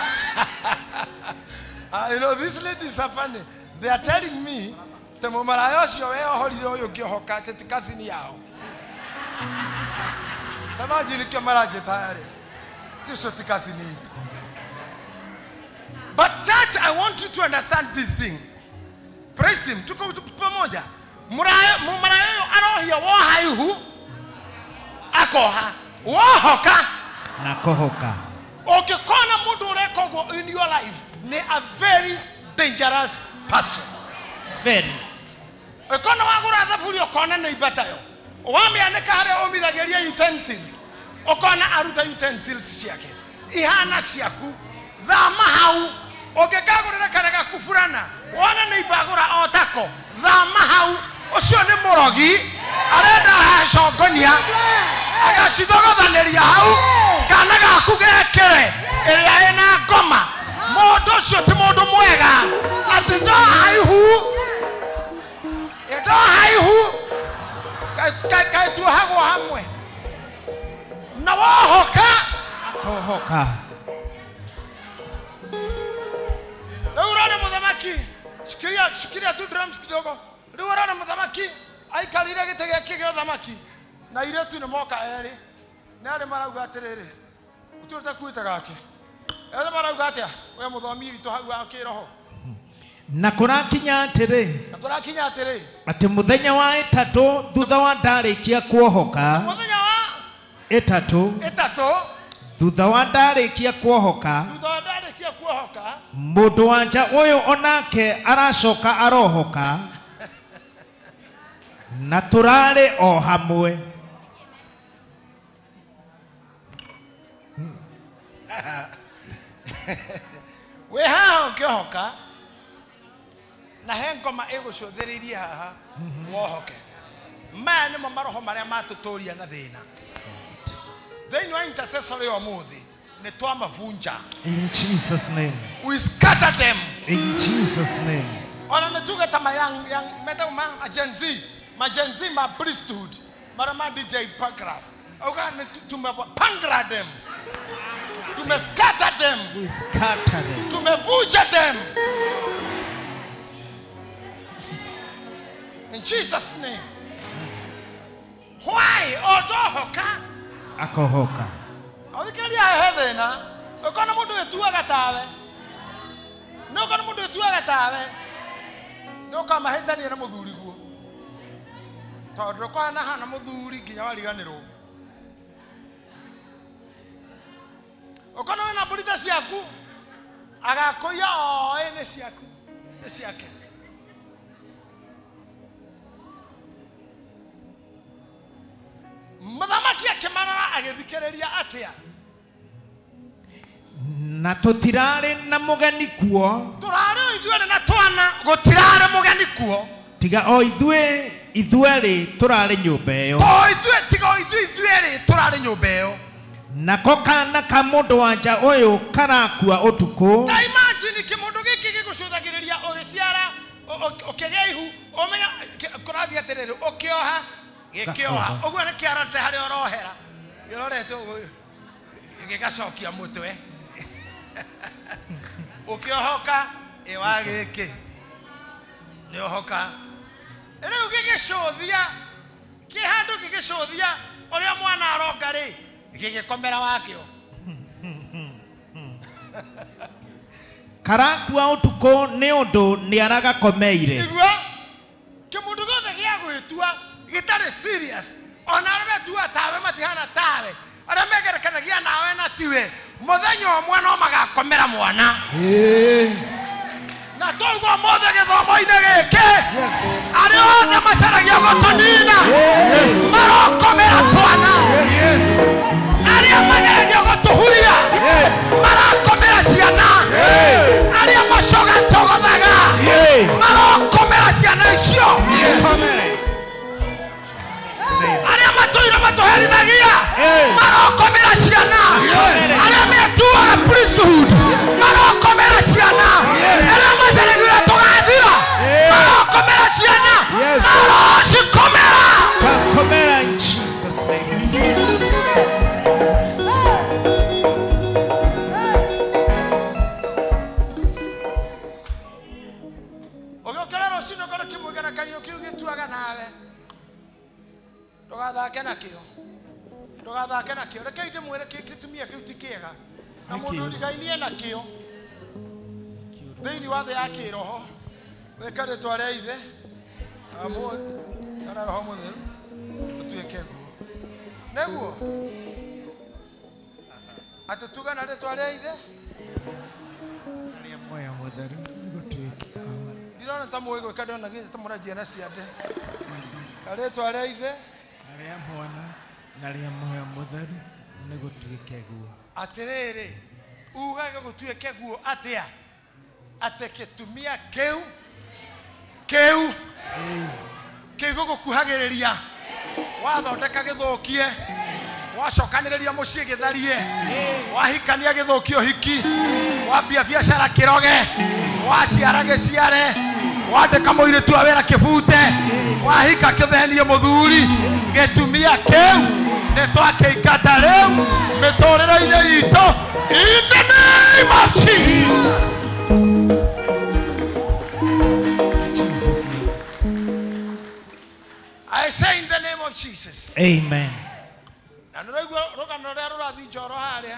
You know, these ladies are funny. They are telling me, te mũmaraya ũcio weohorire ũyũ ngĩohoka atĩ ti cousin yao. Ta imagine nĩkĩo maranjĩta rĩ. Ti ũcio ti cousin itũ. But church, I want you to understand this thing. Praise him. Tuko pamoja. Mũmaraya ũyũ arohia woha ihu akoha wohoka na kohoka. Ũngĩkona mũndũ ũreka ũguo in your life, ni a very dangerous person. Very. Ũkona wagũra thaburia ũkona nĩ ibatayo. Wamĩanĩka harĩa ũmithagĩria utensils. Ũkona aruta utensils ciake. Ihana ciaku. Thama hau. Ũngĩkagũrĩra kana gakuburana, wone nĩ ibagũra o tako. Thama hau. Ũcio nĩ mũrogi. Arenda hacongonia. Agacithogothanĩria hau. Kana gaku gekĩre ĩrĩa ĩna ngoma. Mũndũ ũcio ti mũndũ mwega. Atĩ ndoha ihu. Ndoha ihu. Kaĩ tuohagwo hamwe na wohoka akohoka. Rĩu ũrona mũthamaki, shikilia tu drums kidogo. Rĩu ũrona mũthamaki aikarire gĩtĩ gĩake gĩa ũthamaki na airĩtu nĩ moka erĩ, nĩ arĩ marauga atĩrĩrĩ, ũtũrĩte kuĩte gake erĩ marauga atĩa we mũthomi witũ hau wa kĩroho. Na kũrakinya atĩrĩ, na kũrakinya atĩrĩ atĩ mũthenya wa ĩtatũ thutha wa ndarĩkia kuohoka, mũthenya wa ĩtatũ thutha wa ndarĩkia kuohoka, thutha wa ndarĩkia kuohoka, mũndũ wa nja ũyũ onake aracoka arohoka, na tũrarĩ o hamwe. Wĩ haha ũngĩohoka na he ngoma ĩgũcũthĩrĩirie haha wohoke. Maya nĩmo maroho marĩa matũtũria na thĩna. Thĩinĩ wa intercessory ũmũthĩ nĩ twamavunja. In Jesus name. We scatter them. In Jesus name. Ona nĩ tuge ta ma young metagwo ma Gen Z, ma Gen Z ma priesthood, mara ma DJ Pancras. Auga nĩ tumepangra them. Tumescatter them. We scatter them. Tumevunja them. In Jesus name. Why? Odohoka akohoka. Othikĩrĩria hehe thĩna, ũkona mũndũ wĩtuaga tawe, nĩ ũkona mũndũ wĩtuaga tawe, nĩ ũkamahĩtania na mũthuri guo, tondũ ũkona hana mũthuri nginya wariganĩrwo. Ũkona wĩna mbũri ta ciaku, agakũiya oĩ nĩ ciaku, nĩ ciake. Mũthamaki akĩmarora agĩthikĩrĩria atĩa? Na tũtirarĩ na mũgeni kuo, tũrarĩ o ithuerĩ na twana, gũtirarĩ mũgeni kuo, tiga o ithuĩ ithuerĩ tũrarĩ nyũmba ĩyo. O ithuĩ, tiga o ithuĩ ithuerĩ tũrarĩ nyũmba ĩyo. Nako kana ka mũndũ wa nja ũyũ karakua ũtukũ. Ta imagine kĩmũndũ gĩkĩ gĩgũcũthagĩrĩria ũgĩciara, ũkĩgĩa ihu, ũmenya kũrathiĩ atĩrĩrĩ, ũkĩoha gĩkĩoha ũguo nĩ kĩarorete harĩa ũrohera, kĩrorete ũguo gĩgacokia mũtwe. Ũkĩohoka ĩwa gĩkĩ nĩ ohoka. Rĩu gĩgĩcũthia kĩ handũ gĩgĩcũthia ũrĩa mwana aronga rĩ, gĩgĩkomera wakĩo. Karakua ũtukũ nĩ ũndũ nĩ aragakomeire. Igua kĩmũndũ gĩothe gĩa gwĩtua gĩtarĩ serious, ona arĩa metua tawe matihana tawe, arĩa megerekanagia nawe na tiwe, mũthenya ũmwe no magakomera mwana. Na twaigua ũmũthĩ gĩthomo-inĩ gĩkĩ, arĩa othe macaragia gũtũnina marokomera twana, arĩa mageragia gũtũhuria marakomera ciana, arĩa macogatogothaga marokomera ciana icio, arĩa matũire matũherithagia marokomera ciana, arĩa metuaga priesthood marokomera ciana, arĩa macaragia tũgathira marokomera ciana, marocikomera. Komera in Jesus name. Ũgĩũkĩra rũcinĩ ũkorwo kĩmũgerekanio kĩu gĩtuaga nawe, ndũgathake nakĩo, ndũgathake nakĩo. Rekei ndĩmwĩre kĩtumia kĩu ti kĩega, na mũndũ ũrigainie nakĩo thĩinĩ wa thĩ ya kĩroho, wĩke rĩtwa rĩa Ithe na Mũriũ na Roho Mũtheru ũtuĩke guo. Nĩguo atĩ tuge na rĩtwa rĩa Ithe na rĩa Muoyo Mũtheru gũtuĩke guo. Ndirona ta mũĩ gwĩka, ndĩrona nginya ta mũranjia na ciande. Na rĩtwa rĩa Ithe na rĩa Mwana na rĩa Muoyo Mũtheru nĩ gũtuĩke guo. Atĩrĩrĩ, ugage gũtuĩke guo atĩa? Atĩ kĩtumia kĩu kĩu kĩu gũgũkuhagĩrĩria, wathondeka gĩthũkie, wacokanĩrĩria mũciĩ gĩtharie, wahikania gĩthũkie ũhiki, wambia biacara kĩroge, waciara gĩciare, wandĩka mũirĩtu wa wĩra kĩbute, Wahika kĩthenie mũthuri gĩtumia kĩu nĩ twakĩingata rĩu mĩtũrĩre-inĩ itũ in the name of Jesus. Jesus name. I say in the name of Jesus. Amen. Na nĩũraigua rũgano rũrĩa rũrathiĩ njoro harĩa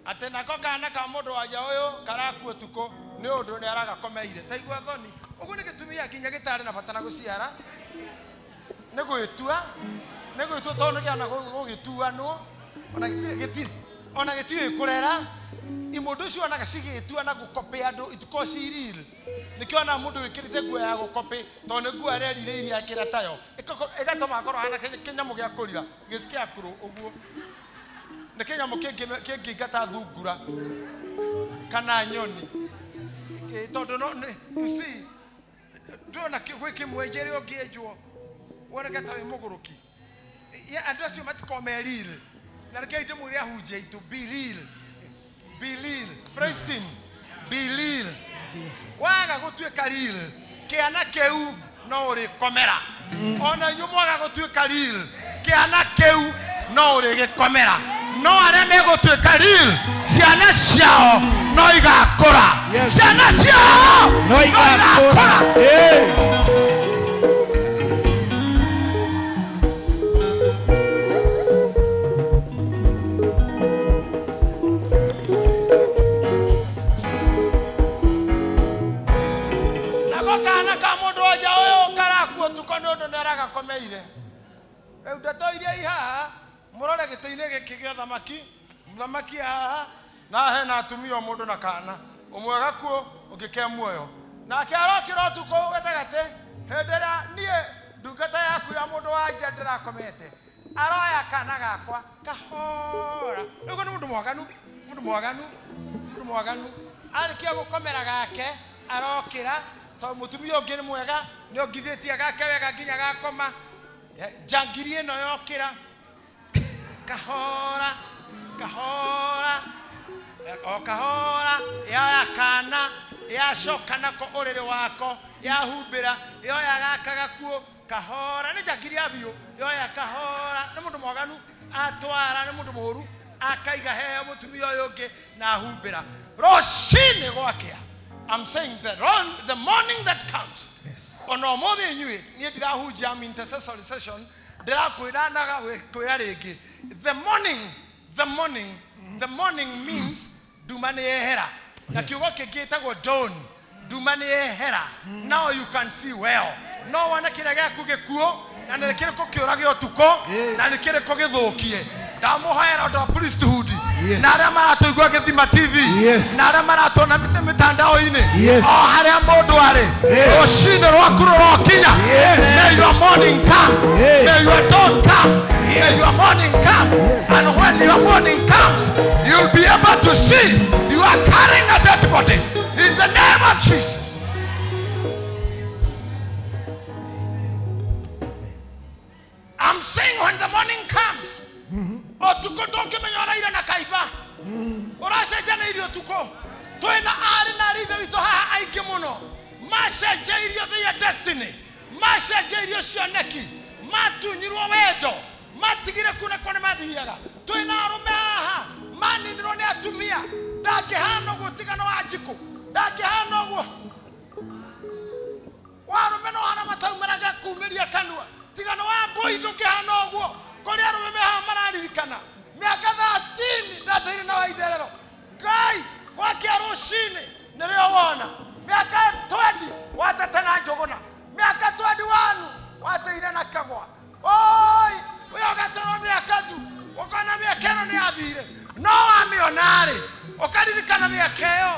atĩ nako kana ka mũndũ wanja ũyũ karakua ũtukũ nĩ ũndũ nĩ aragakomeire. Ta igua thoni. Ũguo nĩ gĩtumia nginya gĩtarĩ na bata na gũciara. Nĩ gwĩtua tondũ nĩ kĩana gũgĩtuanwo ona gĩtirĩ ona gĩtiũĩ kũrera. Imũndũ icio onaga cigĩtua na gũkopĩ andũ itikoragwo ci real. Nĩkĩo ona mũndũ wĩkĩrĩte nguo ya gũkopĩ tondũ nĩ nguo arerirĩirie akĩra tayo ĩgatũma akorwo ahana kĩnyamũ gĩa kũrira gĩscarecrow ũguo. Nĩ kĩnyamũ kĩngĩingata thungura kana nyoni tondũ no you see ndũrona gwĩ kĩmwenjere ũngĩenjwo woneke ta wĩ mũgũrũki. Andũ acio matikoragwo me real. Na rekei ndĩmwĩre ahunjia aitũ, be real. Be real. Praise him. Be real. Waga gũtuĩka real kĩana kĩu no ũrĩkomera. Ona inyuĩ mwaga gũtuĩka real kĩana kĩu no ũrĩgĩkomera. No arĩa megũtuĩka real ciana ciao no igakũra. Ciana ciao no igakũra. Aragakomeire rĩu ndeto iria i haha mũrore gĩtĩ-inĩ gĩkĩ gĩa thamaki mũthamaki haha na hena atumia o mũndũ na kana ũmwe gakuo ũngĩ ke muoyo nake arokĩra ũtukũ gatagatĩ hĩndĩ ĩrĩa niĩ ndungata yaku ya mũndũ wa nja ndĩrakomete aroya kana gakwa kahora. Rĩu nĩ mũndũ mwaganu mũndũ mwaganu mũndũ mwaganu arĩkia gũkomera gake arokĩra tondũ mũtumia ũngĩ nĩ mwega nĩ ongithĩtie gake wega nginya gakoma. Njangiri ĩno yokĩra kahora kahora o kahora yoya kana yacoka nako ũrĩrĩ wako yahumbĩra yoya gaka gakuo kahora nĩ njangiri ya biũ yoya kahora nĩ mũndũ mwaganu atwara nĩ mũndũ mũũru akaiga heo mũtumia ũyũ ũngĩ na ahumbĩra. Rũcinĩ gwakĩa, I'm saying the morning that comes. Yes. Ona ũmũthĩ inyuĩ niĩ ndirahunjia am intercessory session ndĩrakwĩra na kwĩra rĩngĩ the morning the morning the morning means nduma nĩ yehera. Na kiugo kĩngĩ gĩtagwo dawn. Nduma nĩ yehera. Now you can see well. No wone kĩrĩa gĩaku gĩkuo na nĩ kĩrĩkũ kĩũrage ũtukũ na nĩ kĩrĩkũ gĩthũkie. Ndamũhoera ũndũ wa priesthood na arĩa maratũigua Gĩthima TV na arĩa maratuona mĩtandao-inĩ o harĩa mũndũ arĩ rũcinĩ rwaku rũrokinya. May your morning come. May your dawn come. May your morning come. And when your morning comes, you'll be able to see you are carrying a dead body in the name of Jesus. I'm saying when the morning comes, ũtukũ ndũngĩmenya ũraire na kaiba ũracenjanĩirio ũtukũ twĩna arĩ na arĩ ithe witũ haha aingĩ mũno macenjeirio their destiny macenjeirio cioneki matunyirwo wendo matigire kuna kũrĩa mathiaga twĩna arũme haha maninirwo nĩ atumia ndangĩhana ũguo tigano wa njikũ ndangĩhana ũguo warũme no hana mataumĩraga kumĩria kanua tigano wa mbũi ndũngĩhana ũguo kũrĩa arũme me haha mararirikana mĩaka 13 ndateire na waitherero Ngai wakĩa rũcinĩ nĩrĩo wona mĩaka 20 watete na njũgũna mĩaka 21 wateire na kagwa oi ũyũ ũgatũrwo mĩaka tu ũkona mĩaka ĩno nĩ yathire no wamĩona-rĩ ũkaririkana mĩaka ĩyo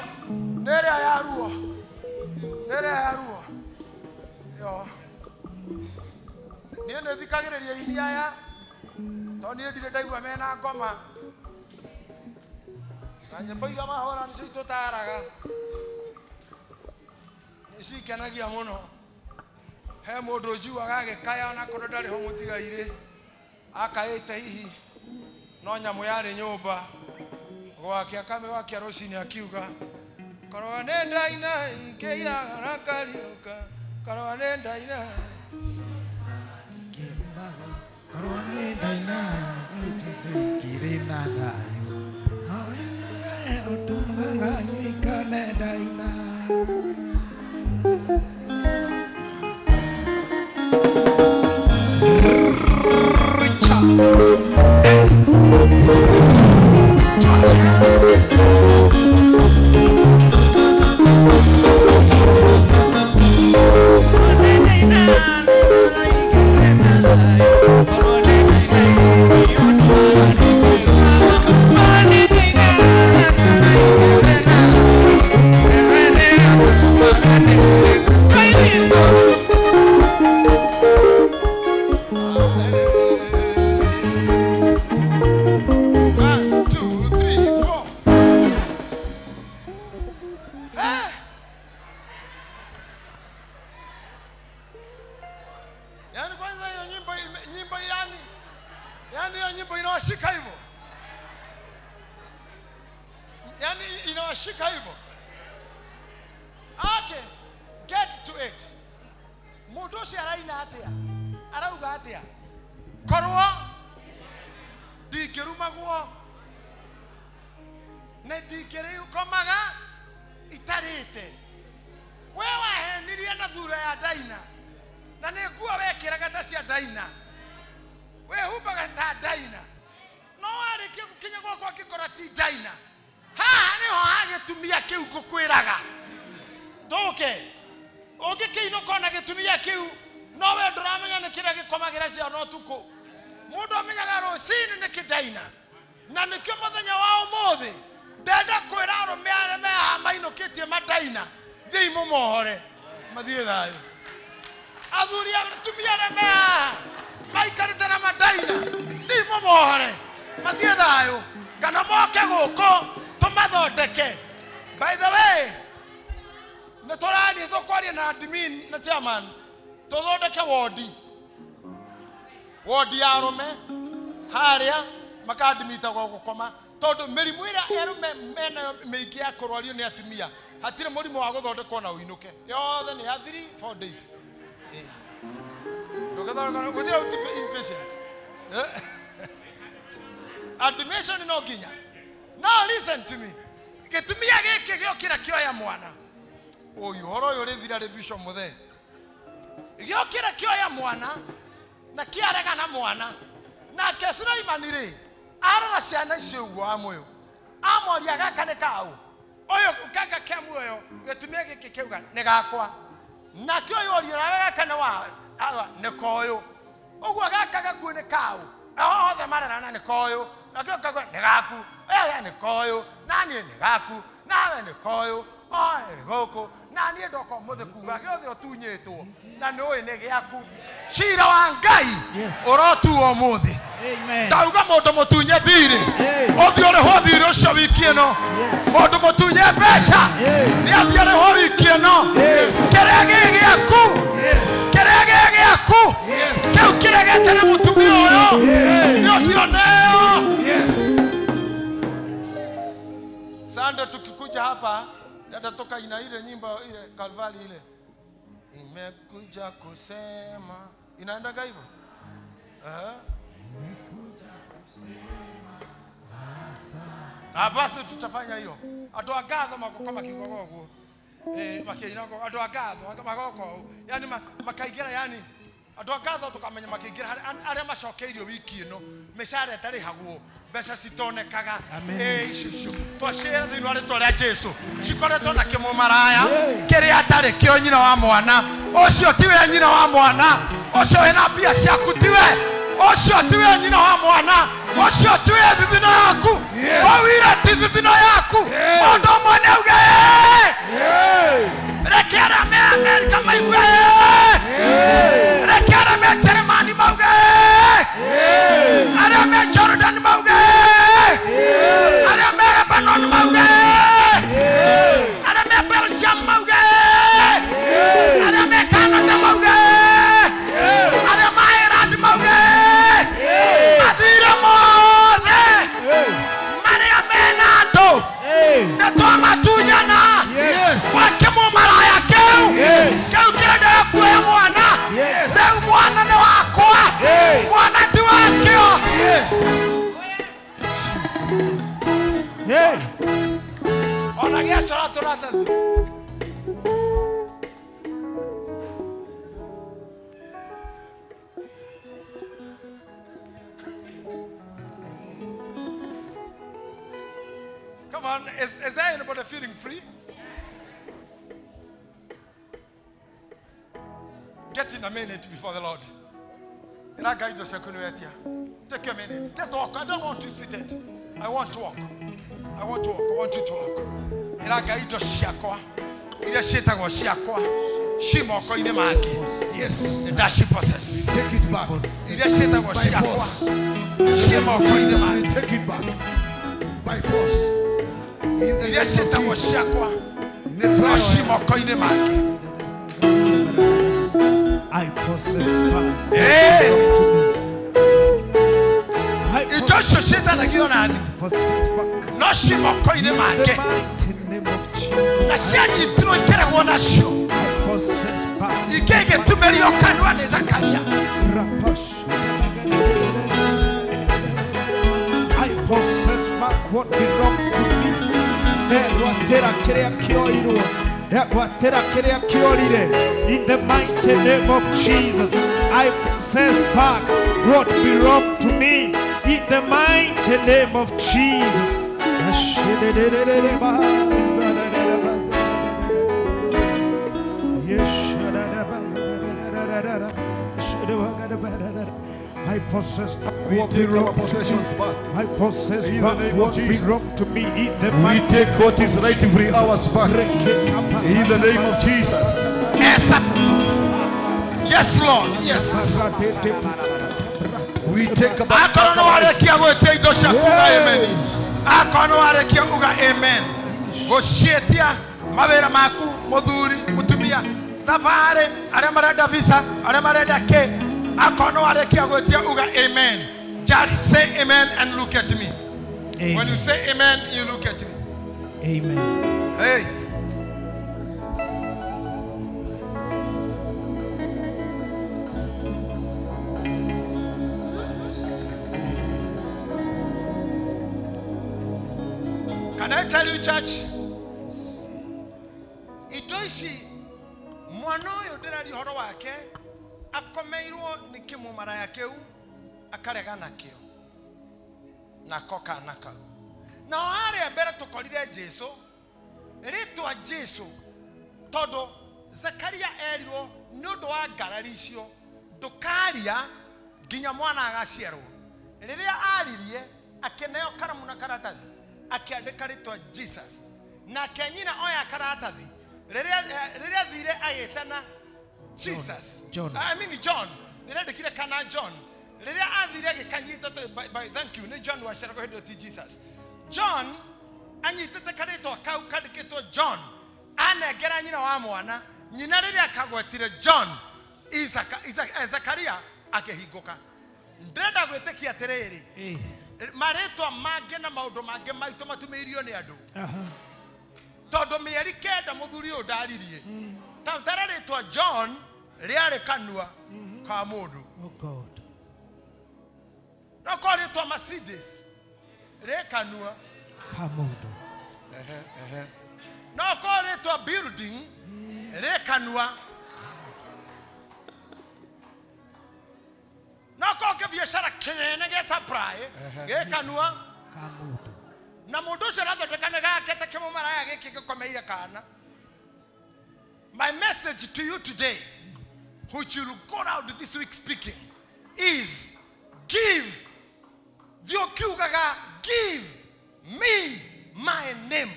nĩ ĩrĩa ya ruo nĩ ĩrĩa ya ruo yo niĩ nĩ thikagĩrĩria ini aya tondũ niĩ ndirĩ ndaigua mena ngoma na nyĩmbo iria mahũra nĩcio itũtaraga nĩ cinkenagia mũno. He mũndũ njuaga agĩkaya ona korwo ndarĩ ho mũtigairĩ akaĩte hihi no nyamũ yarĩ nyũmba gwake akamĩgwakia rũcinĩ akiuga korwo nĩ ndaina ingĩiraga na kariũka korwo nĩ ndaina. Nganirikane ndaina. One, two, three, four. Eh? Yaani kwanza hiyo nyimbo nyimbo yani hiyo nyimbo inawashika hivyo. Yaani inawashika hivyo. Okay, get to it. Mundu ucio araina atia? Arauga atia? Korwo ndingĩrumagwo na ndingĩrĩkomaga itarĩte. We wahenirie na thura ya Daina na nĩ nguo wekĩraga ta cia Daina, wĩhumbaga ta Daina, no warĩkia gũkinya gwakwa ngĩkora ti Daina. Haha nĩho hagĩtumia kĩu ngũkwĩraga ndũke ũngĩkĩinũka ona gĩtumia kĩu no we ndũramenya nĩ kĩrĩa gĩkomagĩra ciana ũtukũ. Mundu amenyaga rũcinĩ nĩ kĩndaina na nĩkĩo mũthenya wa ũmũthĩ ndenda kwĩra arũme arĩa me haha mainũkĩtie mandaina thiĩi mũmohore mathiĩ thayũ. Athuri atumia arĩa me haha maikarĩte na mandaina thiĩi mũmohore mathiĩ thayũ kana moke gũkũ tũmathondeke. By the way, nĩ tũrathiĩ tũkwaria na admin na chairman tũthondeke wodi ya arũme harĩa makadimitagwo gũkoma tondũ mĩrimũ ĩrĩa arũme menayo mĩingĩ ya kũrwario nĩ atumia hatirĩ mũrimũ wa gũthondekwo na ũinũke yothe nĩ ya 3 4 days. Ndũgĩthondeka gũtirĩ inpatient. Admission no nginya. Now listen to me. Gĩtumia gĩkĩ gĩokĩra kĩoya mwana ũyũ ũhoro ũyũ ũrĩthira rĩ Bishop Mũthee gĩokĩra kĩoya mwana na kĩarega na mwana nake Sulaimani rĩ arora ciana icio ũguo wa muoyo amoria gaka nĩ kaũ ũyũ gaka kĩa muoyo gĩtumia gĩkĩ kĩauga nĩ gakwa nake ũyũ orio nawe gaka nĩ wa nĩ koyũ ũguo gaka gakuo nĩ kaũ othe marerana nĩ koyũ nakĩo kagwa nĩ gaku ũyũ nĩ koyũ naniĩ nĩ gaku nawe nĩ koyũ oe nĩ gũkũ na niĩ ndoka ũmũthĩ kuga gĩothe ũtunyĩtwo na nĩũĩ nĩ gĩaku. Cira wa Ngai ũrotuo ũmũthĩ. Ndauga mũndũ mũtunye thirĩ ũthiĩ ũrĩhwo thirĩ ũcio wiki ĩno. Mũndũ mũtunye mbeca nĩ athiĩ arĩhwo wiki ĩno. Kĩrĩa gĩ gĩaku, kĩrĩa gĩ gĩaku kĩu kĩregete nĩ mũtumia ũyũ nĩ ũcio neo. Sande tukikuja hapa natatoka ina ile nyimbo ile Kalvari ile imekuja kusema inaendaga hivyo. Imekuja kusema asante. Basi tutafanya hiyo. Andũ a ngatho magũkoma kiugo goguo. Makĩina andũ a ngatho magoka yani makaingĩra yani andũ a ngatho tũkamenya makĩingĩra arĩa macokeirio wiki ĩno mĩcara ĩtarĩhagwo mbeca citonekaga icio icio twacĩra thĩinĩ wa rĩtwa rĩa Jesu cikoretwo na kĩmũmaraya kĩrĩa atarĩ kĩo nyina wa mwana ũcio tiwe nyina wa mwana ũcio wĩna mbia ciaku tiwe ũcio tiwe nyina wa mwana ũcio tiwe thithino yaku kũu ti thithino yaku mũndũ ũmwe nĩ auge reke arĩa me Amerika maigue reke arĩa me Jeremani mauge arĩa me Jordan mauge arĩa me Lebanon mauge arĩa me Belgium mauge arĩa me Canada mauge arĩa me Ireland mauge mathirĩ mothe marĩa mena andũ nĩ twamatunyana wakĩmũmaraya kĩu kĩu kĩrenda kuoya mwana rĩu mwana nĩ wakwa mwana ti wakĩo. Ona gĩacora tũratathi. Come on, is there anybody feeling free? Get in a minute before the Lord. Take a minute. Just walk. I don't want you seated. I want to walk. I want to walk. I want you to walk. Yes. Process. Take it back. By force. Take it back. By force. In the name of Jesus. I possess power. Hey. I possess back. In the mighty name of Jesus. I possess back. I possess back what belongs to me. In the mighty name of Jesus, I possess back what belongs to me. In the mighty name of Jesus. I possess back what belongs to me. I possess back what belongs to me. In the we take what is rightfully ours back. In the name of Jesus. Yes, yes, Lord. Yes. We take back. Amen. Gosietia mawira maku muthuri mutumia thabarĩ arĩa marenda visa arĩa marenda kĩ. Amen. Just say amen and look at me. Amen. When you say amen, you look at me. Amen. Hey. Can I tell you, church? Yes. Indo ici mwana ũyũ ndĩraria ũhoro wake akomeirwo nĩ kĩmũmaraya kĩu akarega nakĩo nako kana kau. Nao harĩa mbere tũkorire Jesu, rĩtwa Jesu, tondũ Zakaria erirwo nĩ ũndũ wa ngarari icio ndũkaria nginya mwana agaciarwo. Rĩrĩa aririe akĩneo karamu na karatathi akĩandĩka rĩtwa Jesus, nake nyina oya karatathi rĩrĩa athire agĩtana Jesus. John. I mean John. Nĩrandĩkire kana John. Rĩrĩa athire agĩkanyita by thank you nĩ John waciaragwo hĩndĩ ĩyo ti Jesus. John anyitĩte karĩtwa kau kandĩkĩtwo John anengera nyina wa mwana. Nyina rĩrĩa akagwetire John Zakaria akĩhingũka. Ndĩrenda gwĩtĩkia atĩrĩrĩ, marĩtwa mangĩ na maũndũ mangĩ maitũ matumĩirio nĩ andũ. Tondũ mĩeri 9 mũthuri ũyũ ndaririe. Tara rĩtwa John rĩarĩ kanua ka mũndũ. Oh God. No korwo rĩtwa Mercedes rĩ kanua ka mũndũ. No korwo rĩtwa building rĩ kanua. No korwo kĩbiacara kĩnene gĩa supply gĩ kanua ka mũndũ. Na mũndũ ũcio arathondeka nĩ gake ta kĩmũmaraya gĩkĩ gĩkomeire kana. My message to you today, which you will go out this week speaking, is give. Give me my name.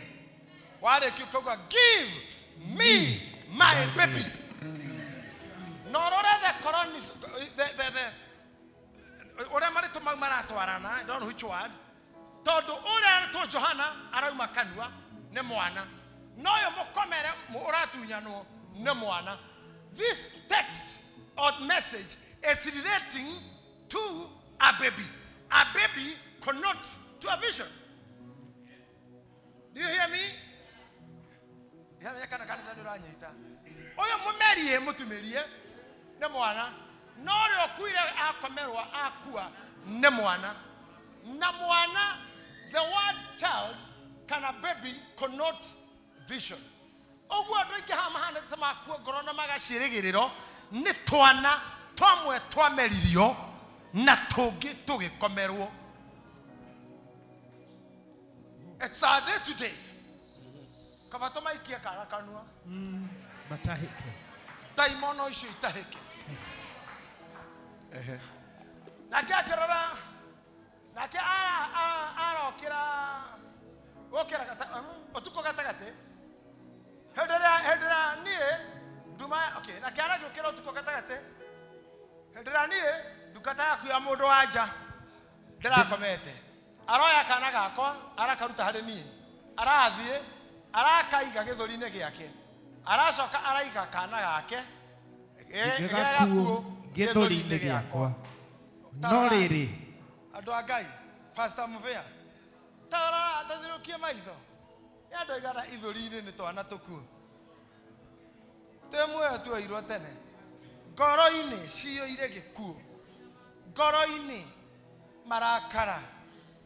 Give me my baby. No, the Quran is the I don't know which word. Tondu uria to Johana arauma kanua ni mwana. No yo mukomere uratunyanwo ni mwana. This text or message is relating to a baby. A baby connotes to a vision. Do you hear me? Oyo mumerie mutumerie ni mwana. No rio kuire akomerwa akua ni mwana. Na mwana, the word child can a baby connotes Vision. Ũguo andũ aingĩ haha mahana ta makua ngoro na magaciĩrĩgĩrĩro nĩ twana twamwe twameririo na tũngĩ tũgĩkomerwo. It's our day today. Kaba tũmaikie kara kanua. Matahĩke. Ndaimono icio itahĩke. Yes. Ehe. Nake akĩrora, nake arokĩra gũkĩra ũtukũ gatagatĩ. Hĩndĩ ĩrĩa niĩ nduma, okay, nake aragĩũkĩra ũtukũ gatagatĩ. Hĩndĩ ĩrĩa niĩ ndungata yaku ya mũndũ wa nja ndĩrakomete. Aroya kana gakwa arakaruta harĩ niĩ. Arathiĩ arakaiga gĩthũri-inĩ gĩake. Aracoka araiga kana gake Ge gakuũ gĩthũri-inĩ gĩakwa. No rĩrĩ, andũ a Ngai, Pastor Muvea, tarora tathirũkie maitho. Nĩ andũ aigana ithũri-inĩ nĩ twana tũkuũ. Twĩ muoyo tuoirwo tene. Ngoro-inĩ ciyũire gĩkuũ. Ngoro-inĩ marakara.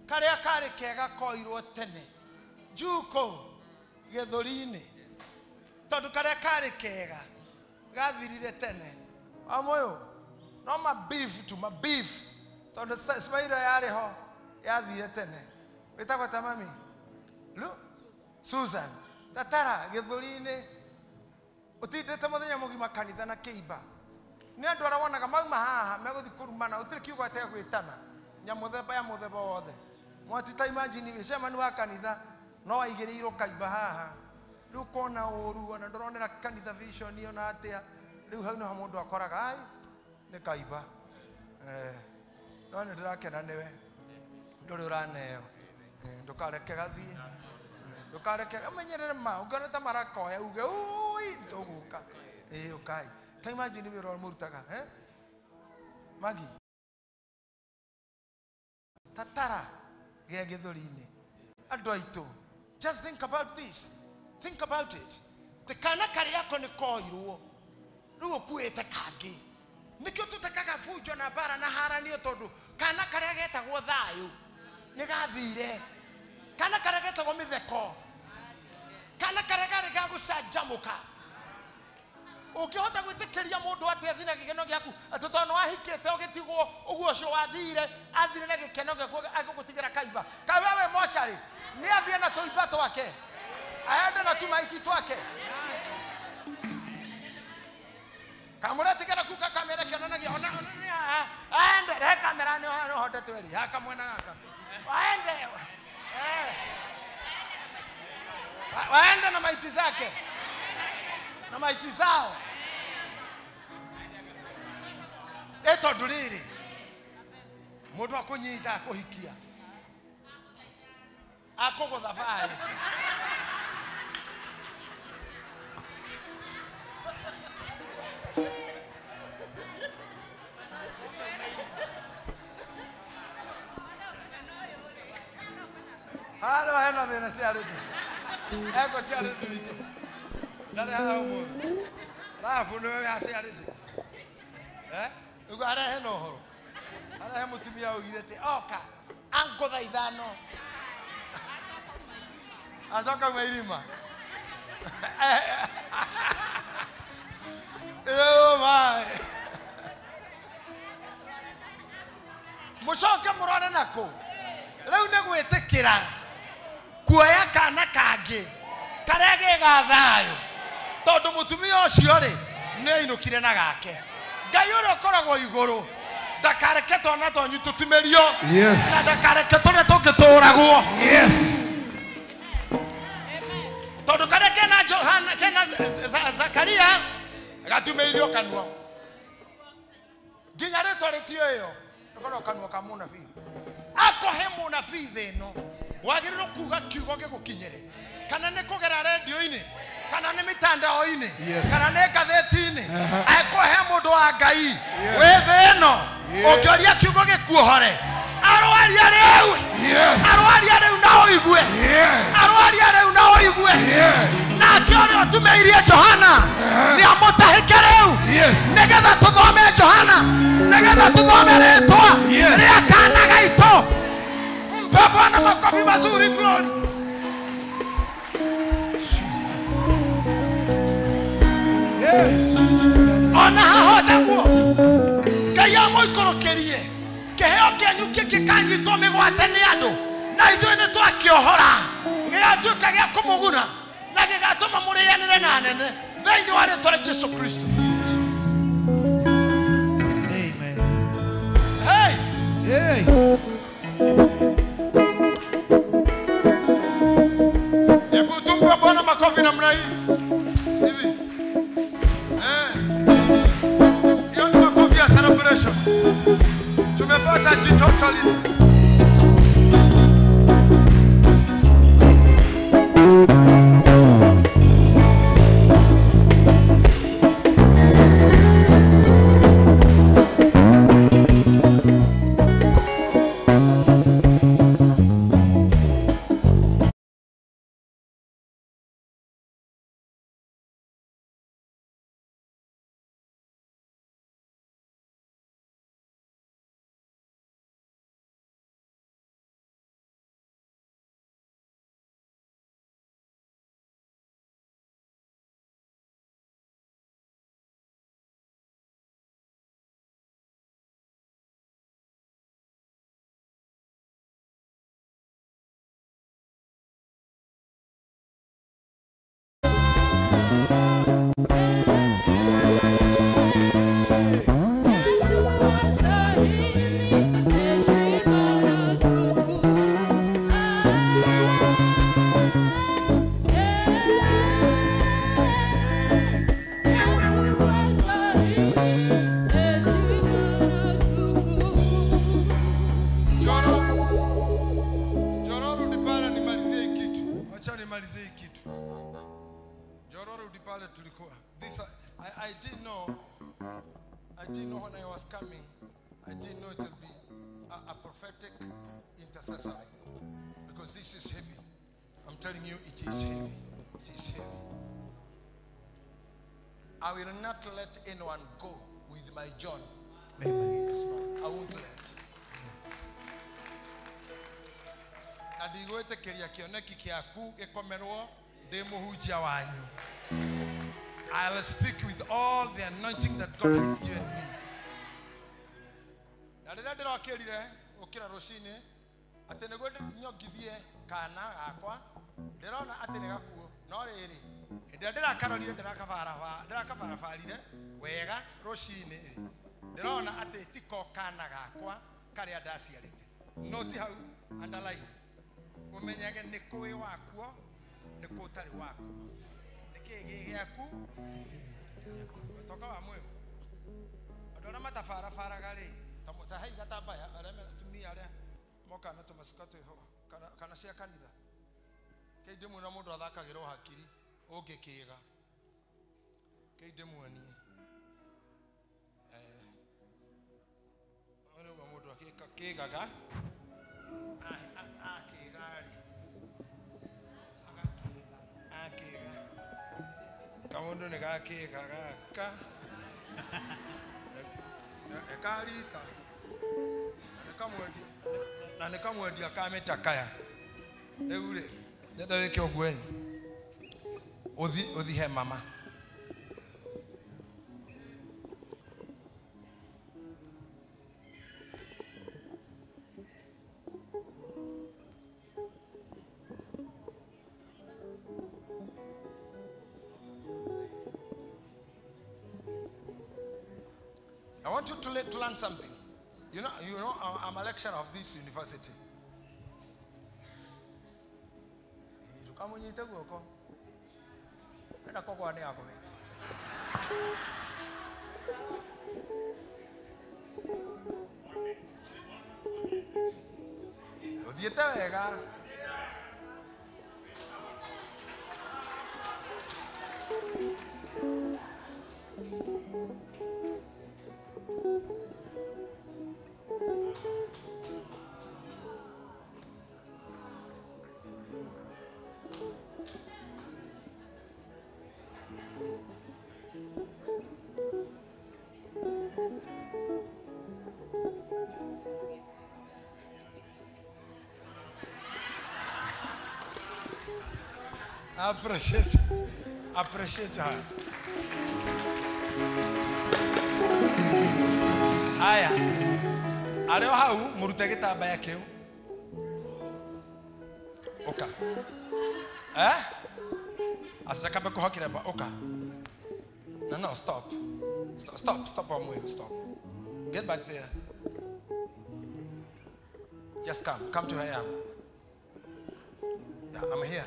Karĩa karĩ kega koirwo tene. Njuko gĩthũri-inĩ. Tondũ karĩa karĩ kega gathirire tene. Amũyũ, no ma beef tu, ma beef. Tondũ smile yarĩ ho yathire tene. Wĩtagwo ta mami? Lu? Susan. Tatara gĩthũri-inĩ ũtindĩte mũthenya mũgima kanitha na kĩimba. Nĩ andũ arĩa wonaga mauma haha megũthiĩ kũrumana, gũtirĩ kiugo ategwĩtana. Nyamũthemba ya mũthemba wothe. Mwati ta imagine gĩcemani wa kanitha no aigĩrĩirwo kaimba haha. Rĩu ũkona ũru ona ndũronera kanitha vision ona atĩa. Rĩu hau nĩho mũndũ akoraga ai nĩ kaimba. No nĩ ndĩrakena nĩwe. Ndũrĩ ũraneo. Ndũkareke gathiĩ. Ndũkareke ũmenyerere ma ũngĩona ta marakoya uge ui tũgũka. Ũkai. Ta imagine wĩra ũrĩa mũrutaga, eh? Magi. Tatara gĩa gĩthũri-inĩ. Andũ aitũ, just think about this. Think about it. Te kana karĩa ako nĩ koirwo. Rĩu ũkuĩte kangĩ. Nĩkĩo tũtekaga bunjo na mbara na haranio tondũ kana karĩa getagwo thayũ nĩ gathire. Kana karĩa getagwo mĩtheko. Kana karĩa karĩ ga gũcanjamũka. Ũngĩhota gwĩtĩkĩria mũndũ atĩ athiĩ na gĩkeno gĩaku atĩ tondũ nĩwahikĩte ũgĩtigwo ũguo ũcio wathire athire na gĩkeno gĩaku agũgũtigĩra kaimba. Kaĩ we wĩ mocarĩ nĩ athiĩ na tũimba twake. Aende na tumaiti twake. Kamũretigĩra kuka kamera kĩonanagia ona aende rehe kamera nĩ hote tweri haka mwena gaka. Waende. Waende na maiti zake. Na maiti zao. Tondũ rĩrĩ mũndũ akũnyita akũhikia akũgũtha barĩ. Haro hena thĩna ciarĩte. Eko ciarĩte witũ. Ndarĩ haha ũmũthĩ. Rabu nĩwe wĩ haciarĩte. Ũguo arehe na ũhoro. Arehe mũtumia augire atĩ oka angũtha ithano. Acoka uma irima. Oh my. Mũcoke mũrore nakũ. Rĩu nĩ gwĩtĩkĩra kuoya kana kangĩ karĩa ge ga thayũ tondũ mũtumia ũcio rĩ nĩ ainũkire na gake. Ngai ũrĩa ũkoragwo igũrũ ndakareke twana twanyu tũtumĩrio. Yes. Na ndakareke tũrĩa tũngĩtũragwo. Yes. Tondũ karĩa kena Johana kena Zakaria gatumĩirio kanua. Nginya rĩtwa rĩtio ĩyo ĩkoragwo kanua ka mũnabii. Akohe mũnabii thĩ ĩno wagĩrĩirwo kuga kiugo gĩgũkinyĩre. Kana nĩ kũgera redio-inĩ, kana nĩ mitandao-inĩ, kana nĩ ngathĩti-inĩ. Akohe mũndũ wa Ngai wĩ thĩ ĩno ũngĩũria kiugo gĩkuohore. Arwaria rĩu. Arwaria rĩu na ũigue. Arwaria rĩu na ũigue. Nake ũrĩa ũtumĩirie Johana nĩ amũtahĩke rĩu. Nĩgetha tũthome Johana, nĩgetha tũthome rĩtwa rĩa kana gaitũ. Mpe Bwana makofi mazuri, glory. Ona hahota guo Ngai amũikũrũkĩrie kĩheo kĩanyu kĩngĩkanyitwo mĩgwate nĩ andũ na ithuĩ nĩ twakĩohora gĩgatuĩka gĩa kũmũguna na gĩgatũma mũrĩanĩre na nene thĩinĩ wa rĩtwa rĩa Jesu Kristo. Amen. Hey! Hey! Hebu tumpe Bwana makofi namna hii. Hivi. Hiyo ni makofi ya celebration. Tumepata jitotally. This I didn't know. I didn't know when I was coming. I didn't know it would be a prophetic intercessor, because this is heavy. I'm telling you, it is heavy. It is heavy. I will not let anyone go with my John. Amen. In his mouth. I won't let. Na ndigwĩtĩkĩria kĩoneki kĩaku gĩkomerwo ndĩ mũhunjia wanyu. I'll speak with all the anointing that God has given me. Na rĩrĩa ndĩrokĩrire gũkĩra rũcinĩ atĩ nĩguo nyongithie kana gakwa ndĩrona atĩ nĩ gakuũ, no rĩrĩ hĩndĩ ĩrĩa ndĩrakarorire ndĩrakabarabarire wega rũcinĩ ndĩrona atĩ tiko kana gakwa karĩa ndaciarĩte. No ti hau underline ũmenyage nĩ kũĩ wakuo nĩ kũ ũtarĩ wakuo. Nĩ kĩĩ gĩ gĩaku ũtoka wa mwĩrĩ. Andũ arĩa matabarabaraga rĩ ta hei gatambaya arĩa atumia arĩa mokaga na tũmacuka twĩho kana cia kanitha kĩi ndĩmuona mũndũ athakagĩrwo hakiri ũngĩkĩga kĩi ndĩmuonie ũyũ nĩguo mũndũ akĩgaga akĩga rĩ agakĩga akĩga kamundu nĩ gakĩga gaka karita na nĩ kamwendia ka mĩtakaya rĩu rĩ ndenda wĩke ũguo ũthi he mama. I want you to learn something. You know, I'm a lecturer of this university. Appreciate her. Aya. Arĩo hau mũrute gĩtambaya kĩu. Ũka. Eh? Asikambe kuhakiremba ũka. No, no, stop. Stop, stop, Wamuyu, stop. Get back there. Just come. Come to where I am. Yeah, I'm here.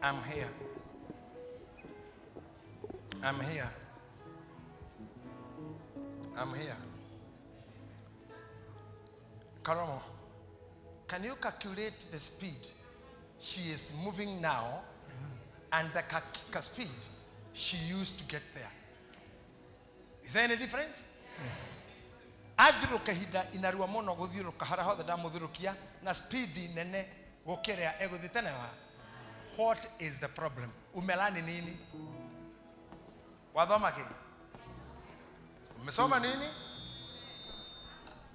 I'm here. I'm here. I'm here. Karomo, can you calculate the speed she is moving now and the speed she used to get there? Is there any difference? Yes. Athiũrũka ihinda inarua mũno gũthiũrũka harĩa hothe ndamũthiũrũkia na speed nene gũkĩra egũthiĩ tene wa. What is the problem? Umelani nini? Wathoma kĩ? Umesoma nini?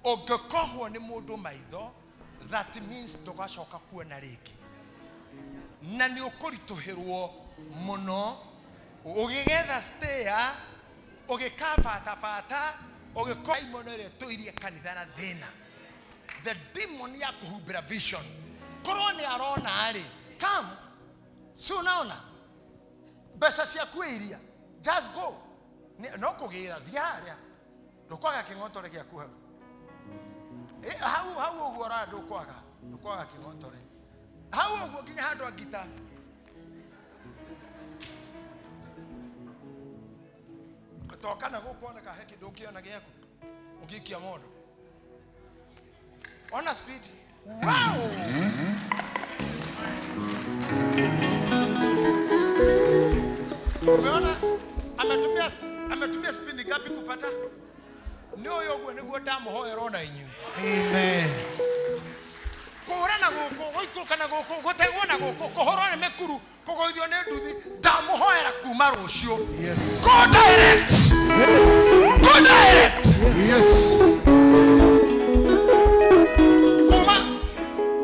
Ũngĩkohwo nĩ mũndũ maitho, that means ndũgacoka kuona rĩngĩ. Na nĩ ũkũritũhĩrwo mũno ũgĩgetha stair, ũgĩkabatabata, ũgĩkora imono ĩrĩa ĩtũirie kanitha na thĩna. The demon ya kũhumbĩra vision. Korwo nĩ arona rĩ, come, si unaona mbeca ciaku iria, just go. No kũgĩra, thiĩ harĩa. Ndũkwaga kĩng'otore gĩaku hau. Hau hau ũguo ũrora ndũkwaga, ndũkwaga kĩng'otore. Hau ũguo nginya handũ angita. Toka na gũkuoneka he kĩndũ ũngĩona gĩaku ũngĩikia mũndũ. Ona speed. Wow! Umeona ametumia spindi ngapi kupata? Nĩ ũyũ ũguo nĩguo ndamũhoera ona inyuĩ. Amen. Kũhũra na gũkũ, gũikũrũka na gũkũ, gũtegwo na gũkũ, kũhũrwo nĩ mĩkuru, kũgũithio nĩ nduthi, ndamũhoera kuma rũciũ. Yes. Go direct. Go direct. Yes.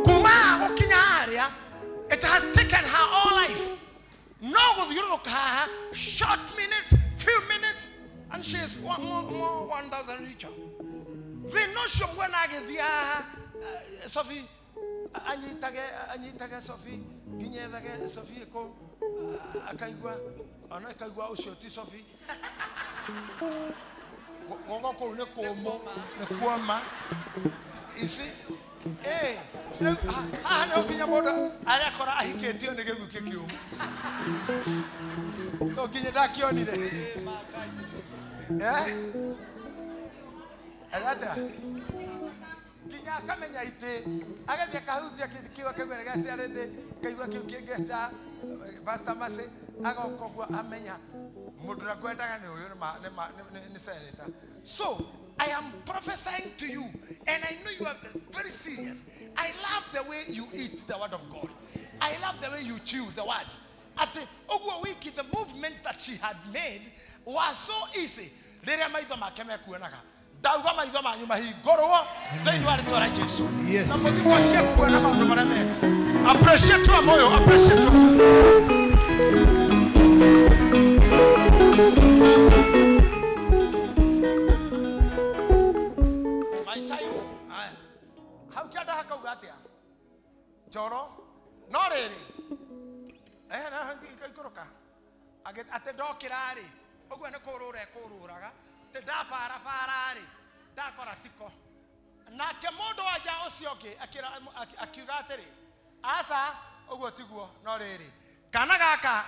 Kuma gũkinya harĩa, it has taken her all life. No gũthiũrũrũka haha, short minutes, few minutes, and she is one more 1,000 richer. Thĩna ũcio mwena agĩthiĩ haha, Sophie, anyitage Sophie, nginyethage Sophie kũu, akaigua, ona akaigua ũcio ti Sophie. Guoko kũu nĩ kũmũ, nĩ kuoma. Ici, rĩu haha nĩho nginya mũndũ arekora ahikĩtio nĩ gĩthukĩ kĩũmũ. To nginya ndakĩonire. Eh? Atĩa? Nginya akamenya itĩ, agathiĩ akahutia kĩndũ kĩu akaigua nĩ gĩa CRD, akaigua kĩu kĩngĩ kĩa Pastor Mercy, agoka ũguo amenya mũndũ ũrĩa ngwendaga nĩ ũyũ nĩ senator. So, I am prophesying to you, and I know you are very serious. I love the way you eat the word of God. I love the way you chew the word. At the ũguo wiki, the movements that she had made were so easy. Rĩrĩa maitho make mekuonaga, ndauga maitho manyu mahingũrwo thĩinĩ wa rĩtwa rĩa Jesũ. Yes. Na mũthiĩ mwanjie kuona maũndũ marĩa mega. Appreciate wa moyo, appreciate wa moyo. My time. Aya. Hau kĩanda hakauga atĩa? Njoro. No rĩrĩ. Na ikũrũka. Atĩ ndokĩra rĩ, ũguo nĩ kũrũra ekũrũraga. Atĩ ndabarabara rĩ, ndakora tiko. Nake mũndũ wa nja ũcio ũngĩ akiuga atĩrĩ, aca, ũguo tiguo, no rĩrĩ, kana gaka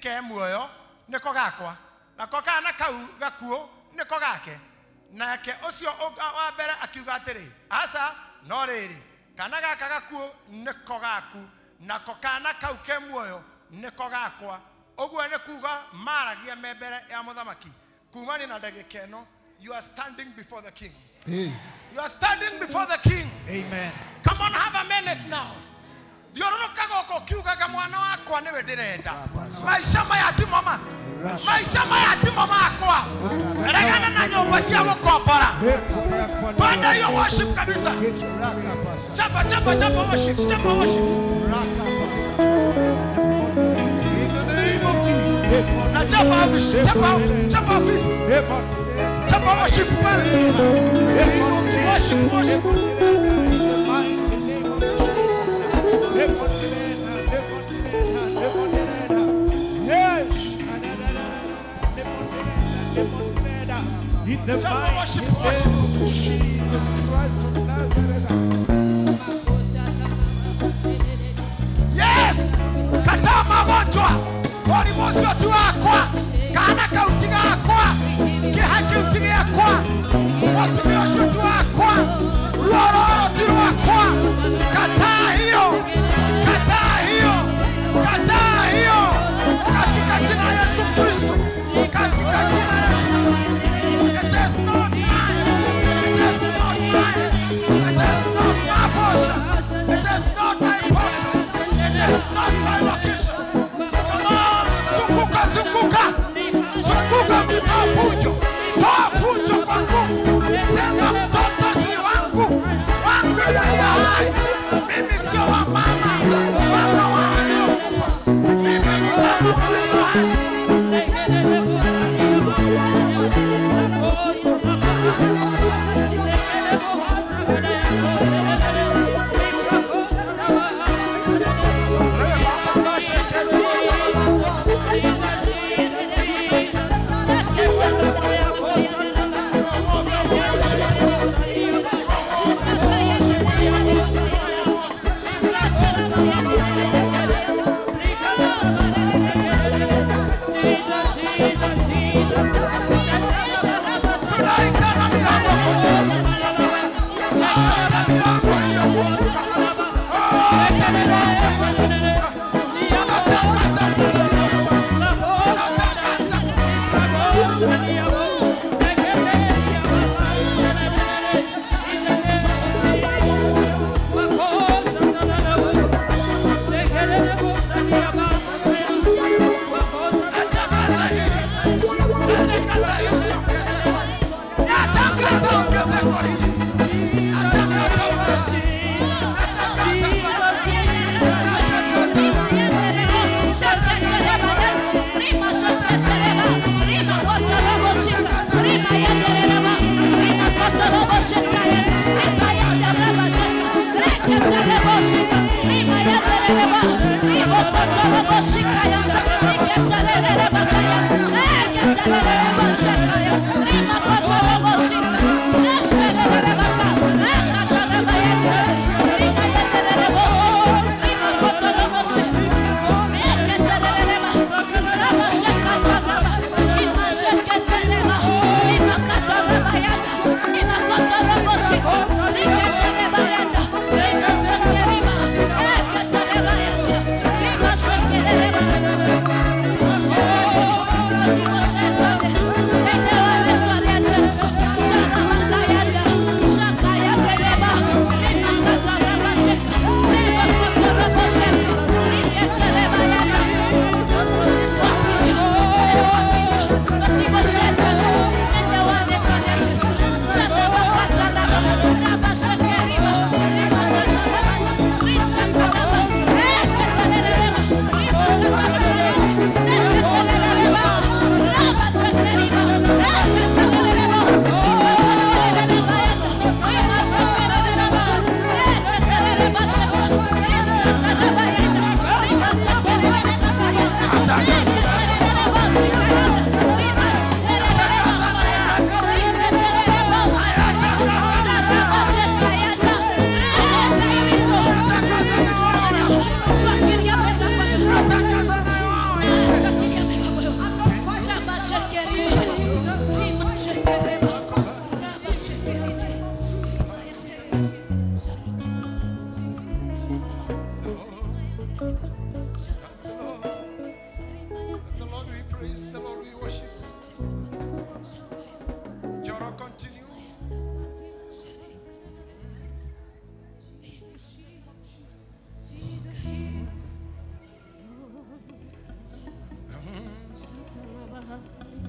ke muoyo nĩko gakwa, nako kana kau gakuũ nĩko gake. Nake ũcio wa mbere akiuga atĩrĩ, aca, no rĩrĩ, kana gaka gakuũ nĩko gaku, nako kana kau ke muoyo nĩko gakwa. Ũguo nĩ kuuga maragia me mbere ya mũthamaki. Kumania na ndagĩka ĩno, you are standing before the king. Hey. You are standing before the king. Amen. Come on, have a minute now. Thiũrũrũka gũkũ ũkiugaga mwana wakwa nĩwe ndĩrenda. Maica maya ti mama. Maisha maya ti mo makwa. Regana na nyumba cia gukombora. Panda hiyo worship kabisa. Chapa chapa chapa worship, chapa worship. In the name of Jesus. Na chapa office, chapa office, chapa office. Chapa worship pale. Worship, worship. In the mighty name of Jesus Christ of Nazareth. Yes! Kataa magonjwa. Mũrimũ ũcio ti wakwa. Kana kau ti gakwa. Kĩeha kĩu ti gĩakwa. Mũtumia ũcio ti wakwa. Ruo rũrũ ti rwakwa. Kataa hiyo. Kataa hiyo. Kataa hiyo. Katika jina la Yesu Kristo. Katika jina la Yesu Kristo. It is not mine. It is not mine. It is not my portion. It is not my portion. It is not my location. Come on. Zunguka, zunguka. Zunguka ukitoa fujo. Toa fujo kwa nguvu. Sema mtoto si wangu. Wangu yeye hai. Mimi sio wa mama. Mama wa aliyokufa. Mimi ni baba wa hai.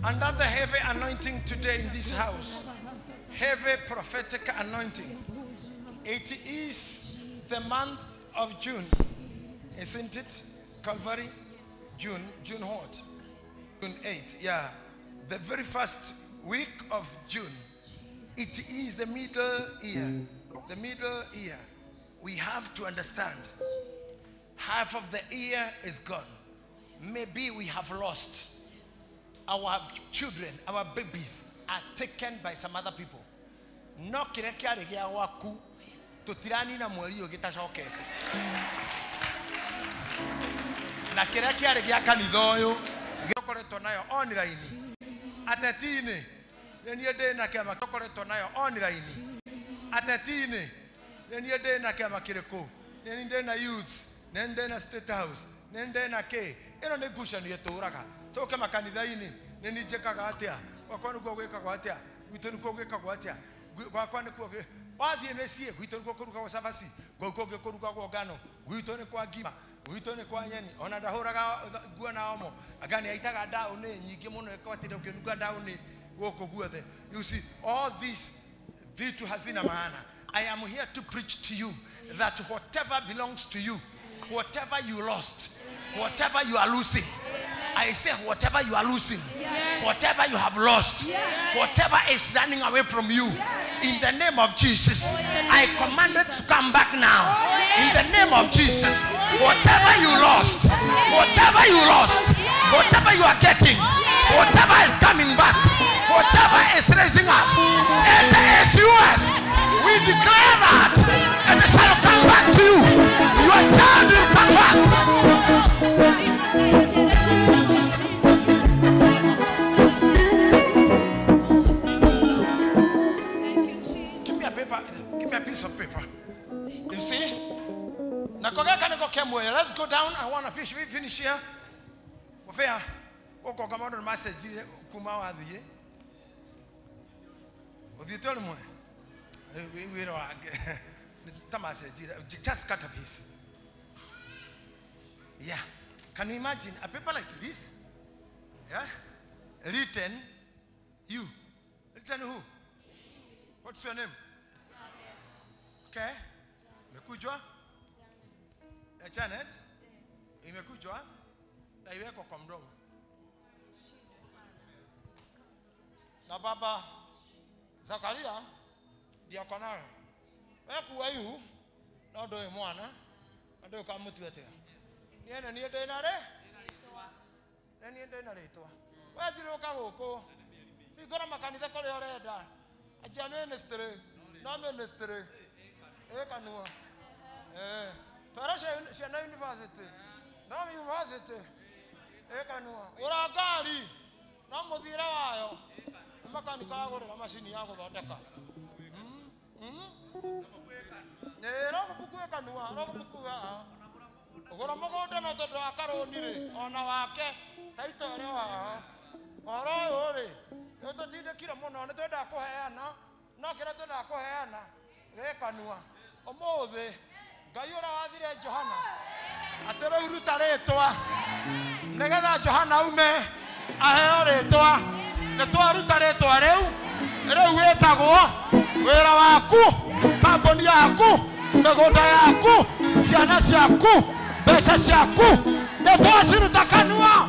Under the heavy anointing today in this house, heavy prophetic anointing. It is the month of June, isn't it? Calvary? June, June what? June 8th, yeah. The very first week of June. It is the middle year. The middle year. We have to understand, half of the year is gone. Maybe we have lost. Our children, our babies are taken by some other people. No kĩrĩa kĩarĩ gĩa gwaku tũtiranina mweri ũyũ gĩtacokete. Na kĩrĩa kĩarĩ gĩa kanitha ũyũ gĩkoretwo nayo online ateti-inĩ nĩ niĩ ndĩ na kĩama tũkoretwo nayo online ateti-inĩ nĩ niĩ ndĩ na kĩama kĩrĩkũ, nĩ niĩ ndĩ na youths, nĩ niĩ ndĩ na state house, nĩ niĩ ndĩ na kĩ. Ĩno nĩ ngucanio ĩtũraga. Tũke makanitha-inĩ nĩ niĩ njĩkaga atĩa, gwakwa nĩkuo gwĩkagwo atĩa, gwitũ nĩkuo gwĩkagwo atĩa, gwakwa nĩkuo wathiĩ mĩciĩ gwitũ nĩkuo kũrugagwo cabaci, kũu kũngĩ kũrugagwo ngano, gwitũ nĩ kwa ngima, gwitũ nĩ kwa nyeni. Ona ndahũraga nguo na omo, anga nĩ aitaga ndaũnĩ nyingĩ mũno ĩkwatire ũkĩnunga ndaũnĩ gũkũ guothe. You see, all these vitu hazina maana. I am here to preach to you that whatever belongs to you, whatever you lost, whatever you are losing, I say whatever you are losing, whatever you have lost, whatever is running away from you, in the name of Jesus, I command it to come back now. In the name of Jesus, whatever you lost, whatever you lost, whatever you are getting, whatever is coming back, whatever is raising up, it is yours. We declare that, and it shall come back to you. Your child will come back. Give me a paper. Give me a piece of paper. You see? Let's go down. I want to finish here. Just cut a piece. Yeah. Can you imagine a paper like this? Yeah. Written you. Written who? What's your name? Janet. Okay. Imekujwa? Janet? Imekujwa? Na iwekwa kwa mdomo. Na baba Zakaria ndiye ako nayo. Wewe kuwa ihu no ndũĩ mwana na ndũĩ ũkamũtua atĩa. Niĩ nĩ niĩ ndĩ na rĩ? Nĩ niĩ ndĩ na rĩtwa. We thiũrũrũka gũkũ. Hingũra makanitha kũrĩa ũrenda. Anjia ministry. No ministry. Ĩ kanua. Twara ciana university. No university. Ĩ kanua. Gũra ngari. No mũthiĩre wayo. Nĩ makanika agũrĩra macini ya gũthondeka. Gũra mũgũnda no tondũ wa karũni rĩ, ona wake taito ũrĩa haha. Ũhoro ũyũ rĩ, nĩ ũtũtindĩkire mũno, nĩ twendaga kũheana, no kĩrĩa twendaga kũheana gĩ kanua. Ũmũthĩ Ngai ũrĩa wathire Johana atĩ rĩu ruta rĩtwa nĩgetha Johana aume aheo rĩtwa, nĩ twaruta rĩtwa rĩu, rĩu wĩtagwo wĩra waku, kambuni yaku, mĩgũnda yaku, ciana ciaku, mbeca ciaku, nĩ twaciruta kanua.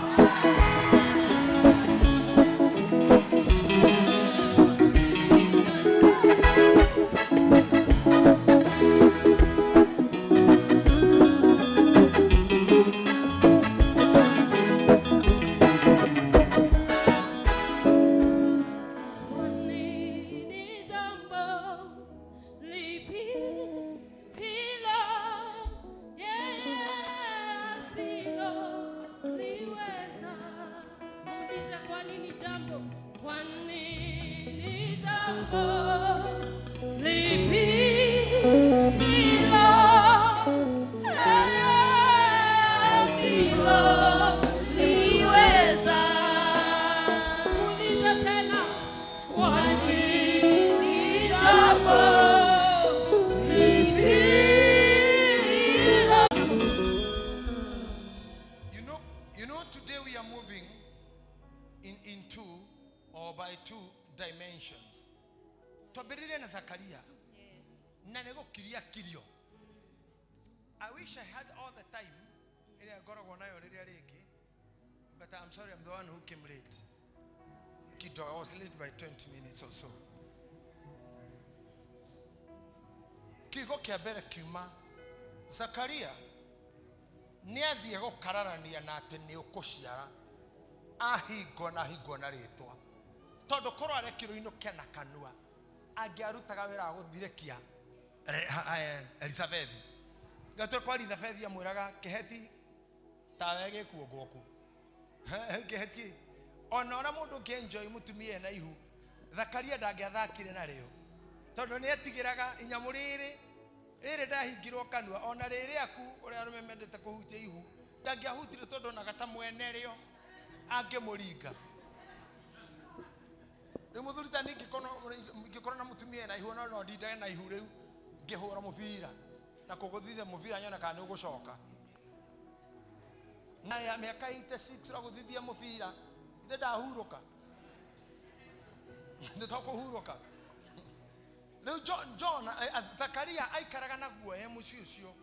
You know, today we are moving in two or by two dimensions. Twambĩrĩrie na Zakaria. Na nĩ gũkiria kirio. I wish I had all the time ĩrĩa ngoragwo nayo rĩrĩa rĩngĩ, but I'm sorry, I'm the one who came late. Kido, I was late by 20 minutes or so. Kiugo kĩa mbere kiuma Zakaria nĩ athiĩ gũkararania na atĩ nĩ ũkũciara ahingwo na ahingwo na rĩtwa tondũ korwo arekirwo inũke na kanua angĩarutaga wĩra wa gũthirekia Elizabethi. Gatwe kwa Elizabethi amwĩraga kĩheti tawe gĩkuo gwaku kĩheti ona ũrĩa mũndũ ũngĩenjoy mũtumia ena ihu Zakaria ndangĩathakire narĩo tondũ nĩ etigĩraga inyamũ rĩrĩ rĩrĩ ndahingirwo kanua ona rĩrĩ aku ũrĩa arũme mendete kũhutia ihu ndangĩahutire tondũ onaga ta mwene rĩo angĩmũringa. Rĩu mũthuri ta niĩ ingĩkorwo na mũtumia ena ihu no ndindage na ihu rĩu ngĩhũra mũbira na kũgũthithia mũbira nyone kana nĩ ũgũcoka na ya mĩaka 86 ũragũthithia mũbira ithe ndahurũka nĩ tokũhurũka. Rĩu John Zakaria aikaraga na guoya mũciĩ ũcio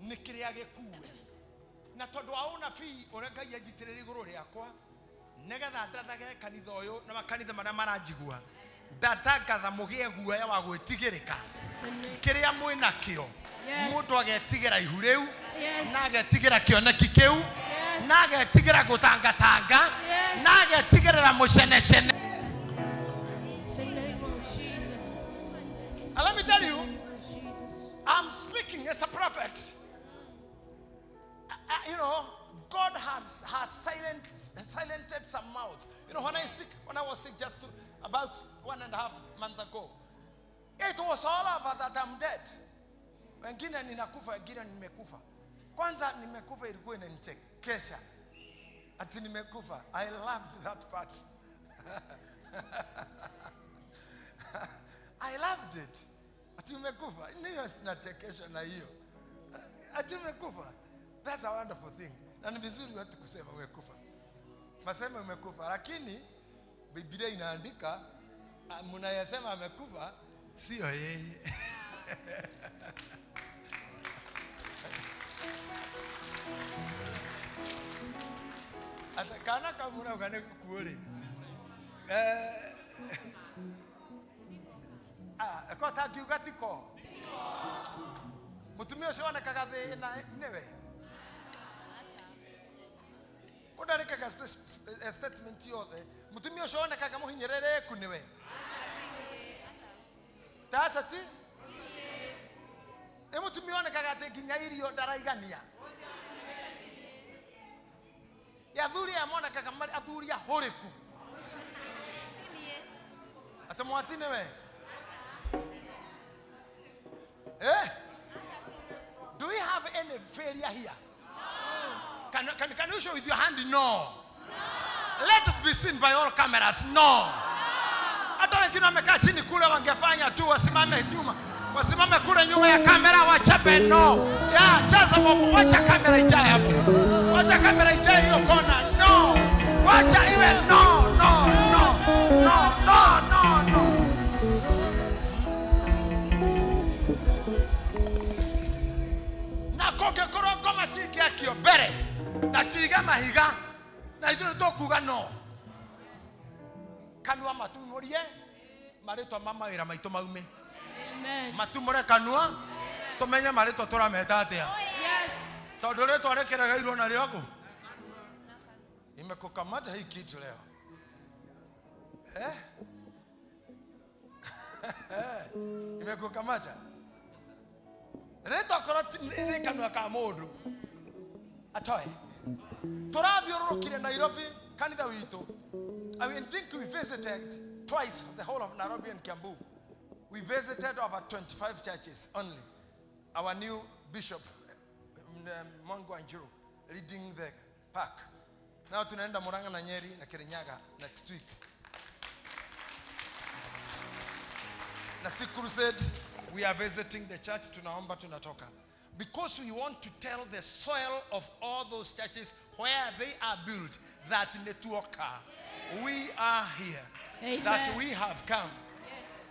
nĩ kĩrĩa gĩkue na tondũ wa ũnabii ũrĩa Ngai anjitĩrĩire igũrũ rĩakwa nĩgetha ndathage kanitha ũyũ na makanitha marĩa maranjigua ndatangatha mũgĩe guoya wa gwĩtigĩrĩka kĩrĩa mwĩnakĩo mũndũ agetigĩra ihu rĩu na agetigĩra kĩoneki kĩu na agetigĩra gũtangatanga na agetigĩrĩra mũcenecene. And let me tell you, I'm speaking as a prophet. You know, God has silenced some mouths. You know, when I was sick just about 1.5 months ago, it was all over that I'm dead. Wengine ninakufa, wengine nimekufa. Kwanza nimekufa ilikuwa inanichekesha. Ati nimekufa. I loved that part. I loved it. Ati umekufa. Niyo sinachekesha na hiyo. Ati umekufa. That's a wonderful thing. Na ni vizuri watu kusema umekufa. Masema umekufa. Lakini Biblia inaandika mnayasema amekufa sio yeye. Ata kana kamura ukane kukuore. Ko ta ngiuga tiko mutumia ũcio wonekaga thĩna nĩwe ũndarĩkaga statement yothe mutumia ũcio wonekaga mũhinyĩrĩrĩku nĩwe taca ti ĩ mutumia wonekaga atĩ nginya irio ndaraigania ya athuri aya monekaga marĩ athuri ahũrĩku atĩ mwati nĩwe. Eh? Do we have any failure here? No. Can you show with your hand? No. No. Let it be seen by all cameras. No. Hata wengine wamekaa chini kule wangefanya tu wasimame nyuma. Wasimame kule nyuma ya kamera wachape no. Ya, chaza moko, wacha kamera ijae hapo. Wacha kamera ijae hiyo kona. No. Wacha iwe no, no, no. No, no, no, no. Kũngĩkorwo ngoma cingĩakio mbere na cige mahiga na ithuĩ nĩtũkuga no kanua matumũrie marĩtwa ma mawĩra maitũ maume matumũre kanua tũmenye marĩtwa tũrameta atĩa tondũ rĩtwa rĩkĩregeirwo na rĩoku imekukamata hii kitu leo eh? Imekukamata rĩtwa korwo nĩ kanua ka mũndũ atoe tũrathiũrũrũkire Nairobi kanitha witũ. I think we visited twice the whole of Nairobi and Kiambu. We visited over 25 churches only. Our new bishop Mwangu Wanjiru leading the pack. Now tunaenda Murang'a na Nyeri na Kirinyaga next week. Na si crusade, we are visiting the church, tunaomba tunatoka. Because we want to tell the soil of all those churches where they are built that network. We are here. Amen. That we have come. Yes.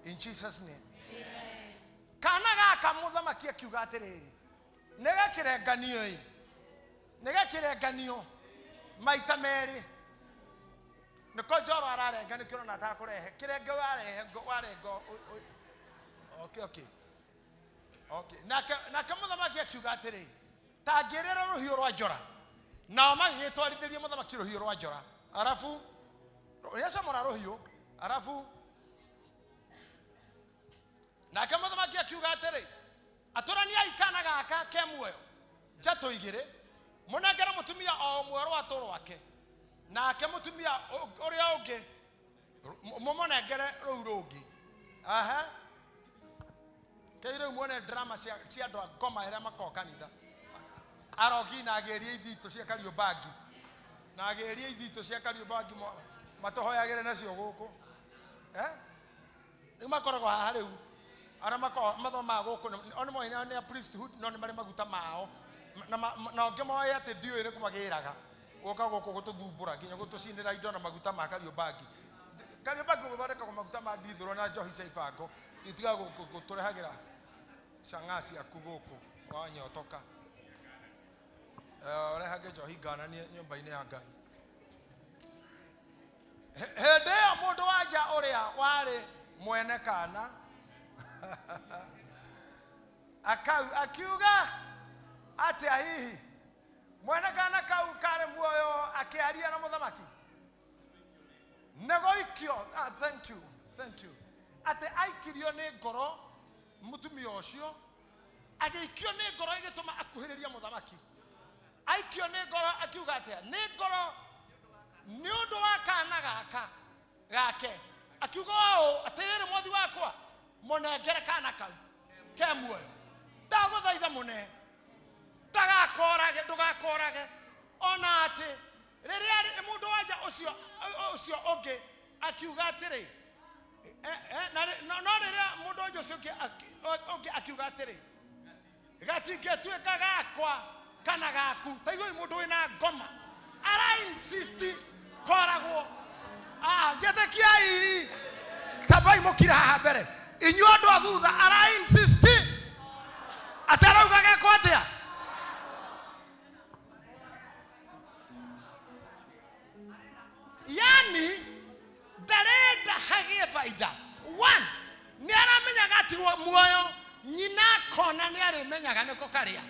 In Jesus' name. Amen. Kana gaka muthamaki akiuga atiriri, nĩgakĩrenganio ĩ, nĩgakĩrenganio maita merĩ. Nĩko Njoro ararenga nĩkĩo ũrona atakũrehe kĩrenge warehe warenga. Okay, okay. Okay. Nake muthamaki akiuga atĩrĩ, tangĩrĩra rũhiũ rwa njora. Nao magĩgĩtwarithĩria mũthamaki rũhiũ rwa njora. Arabu nĩacomora rũhiũ, arabu nake mũthamaki akiuga atĩrĩ, atũraniai kana gaka ke muoyo njatũ igĩrĩ, mũnengere mũtumia o ũmwe rwatũ rwake, nake mũtumia ũrĩa ũngĩ mũmũnengere rũu rũngĩ. Aha. Kei rĩu muone drama cia andũ a ngoma ĩrĩa makoragwo kanitha. Arogi na agerie ithitũ cia Kariobangi. Na agerie ithitũ cia Kariobangi matũhoyagĩre nacio gũkũ. Eh? Rĩu makoragwo haha rĩu. Arĩa makoragwo mathomaga gũkũ o nĩ moĩ nĩ a priesthood no nĩ marĩ maguta mao. Na ũngĩ moĩ atĩ ndiũĩ nĩ kũmagĩraga. Gũka gũkũ gũtũthumbũra nginya gũtũcinĩra indo na maguta ma Kariobangi. Kariobangi gũthondekagwo maguta ma ndithũrũ na njohi cia ibango. Tiga gũtũrehagĩra cang'a ciaku gũkũ wanyotoka. Ũrehage njohi ngananie nyũmba-inĩ ya Ngai. Hĩndĩ ĩyo mũndũ wa nja ũrĩa warĩ mwene kana akiuga atĩa hihi mwene kana kau karĩ muoyo akĩaria na mũthamaki nĩgũikio. Thank you, thank you. Atĩ aikirio nĩ ngoro mũtumia ũcio agĩikio nĩ ngoro ĩgĩtũma akuhĩrĩria mũthamaki. Aikio nĩ ngoro akiuga atĩa nĩ ngoro nĩ ũndũ wa kana gaka gake akiuga ũũ atĩrĩrĩ mwathi wakwa mũnengere kana kau ke muoyo ndagũthaitha mũne ndagakorage ndũgakorage ona atĩ rĩrĩa mũndũ wanja ũcio ũngĩ akiuga atĩrĩ no rĩrĩa mũndũ wanja ũcio ũngĩ akiuga atĩrĩ gatingĩtuĩka gakwa kana gaku. Taiguai mũndũ wĩna ngoma ara insist koragwo. Njĩtĩkiai tambai mũkire haha mbere inyuĩ andũ a thutha ara insist atĩ arauga gekwo atĩa. Yani ndarenda hagĩe baida. One, nĩ aramenyaga atĩ muoyo nyina kona nĩ arĩmenyaga nĩko karĩa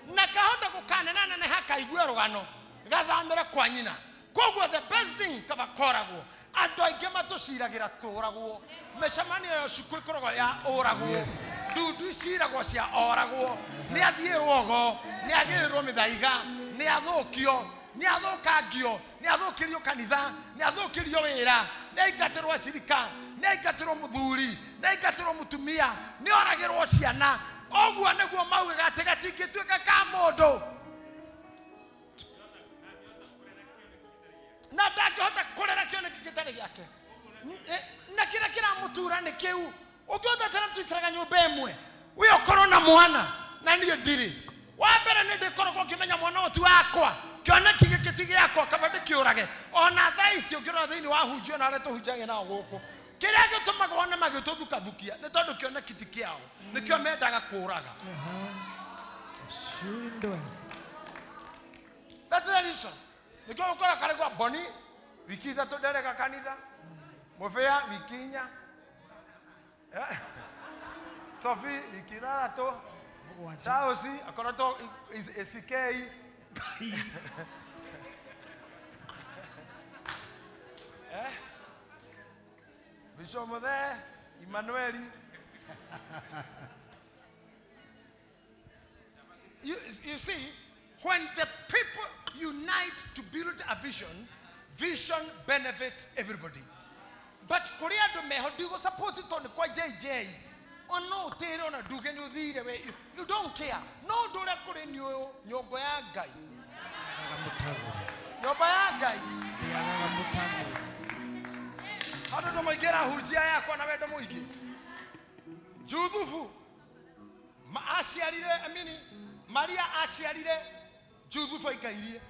na kahota gũkanenaneneha kaigue rũgano gathamĩre kwa nyina. Koguo the best thing kaba koragwo andũ aingĩ matũciragĩra tũragwo mĩcemanio ya cukuru ĩkoragwo ya ũragwo ndundu iciragwo cia oragwo nĩ athiĩ rwogo nĩ agĩrĩrwo mĩthaiga nĩ athũkio nĩ athũkangio nĩ athũkĩrio kanitha nĩ athũkĩrio wĩra nĩ aingatĩrwo cirika nĩ aingatĩrwo mũthuri nĩ aingatĩrwo mũtumia nĩ oragĩrwo ciana. Ũguo nĩguo maugaga atĩ gatingĩtuĩka ka mũndũ na ndangĩhota kũrera kĩoneki gĩtarĩ gĩake na kĩrĩa kĩramũtura nĩ kĩu. Ũngĩhota atĩ tũikaraga nyũmba ĩmwe we ũkorwo na mwana na niĩ ndirĩ. Wa mbere nĩ ndĩkoragwo ngĩmenya mwana ũyũ ti wakwa kĩoneki gĩkĩ ti gĩakwa kaba ndĩkĩũrage. Ona thaa ici ũngĩrora thĩinĩ wa hunjio na arĩa tũhunjagia nao gũkũ kĩrĩa gĩtũmaga wone magĩtũthukathukia nĩ tondũ kĩoneki ti kĩao nĩkĩo mendaga kũũraga. That's the reason. Nĩkĩo ũkora karĩ kwa Boni wiki ithatũ nderega kanitha Mũbĩa wiki inya Sophie wiki ithathatũ Charles akoretwo ACK Bishop Muthee Emmanueli. You see, when the people unite to build a vision, vision benefits everybody. But kũrĩ andũ meho ndigũ support tondũ kwa JJ ono ũtĩre ona nduge nĩ ũthire we you don't care. No ũndũ ũrĩa kũrĩ nĩ ũyũ nyũngũ ya Ngai nyũmba ya Ngai andũ no maingĩra hunjia yakwa na wendo mũingĩ. Juthubu aciarire amini Maria aciarire Juthubu aikairie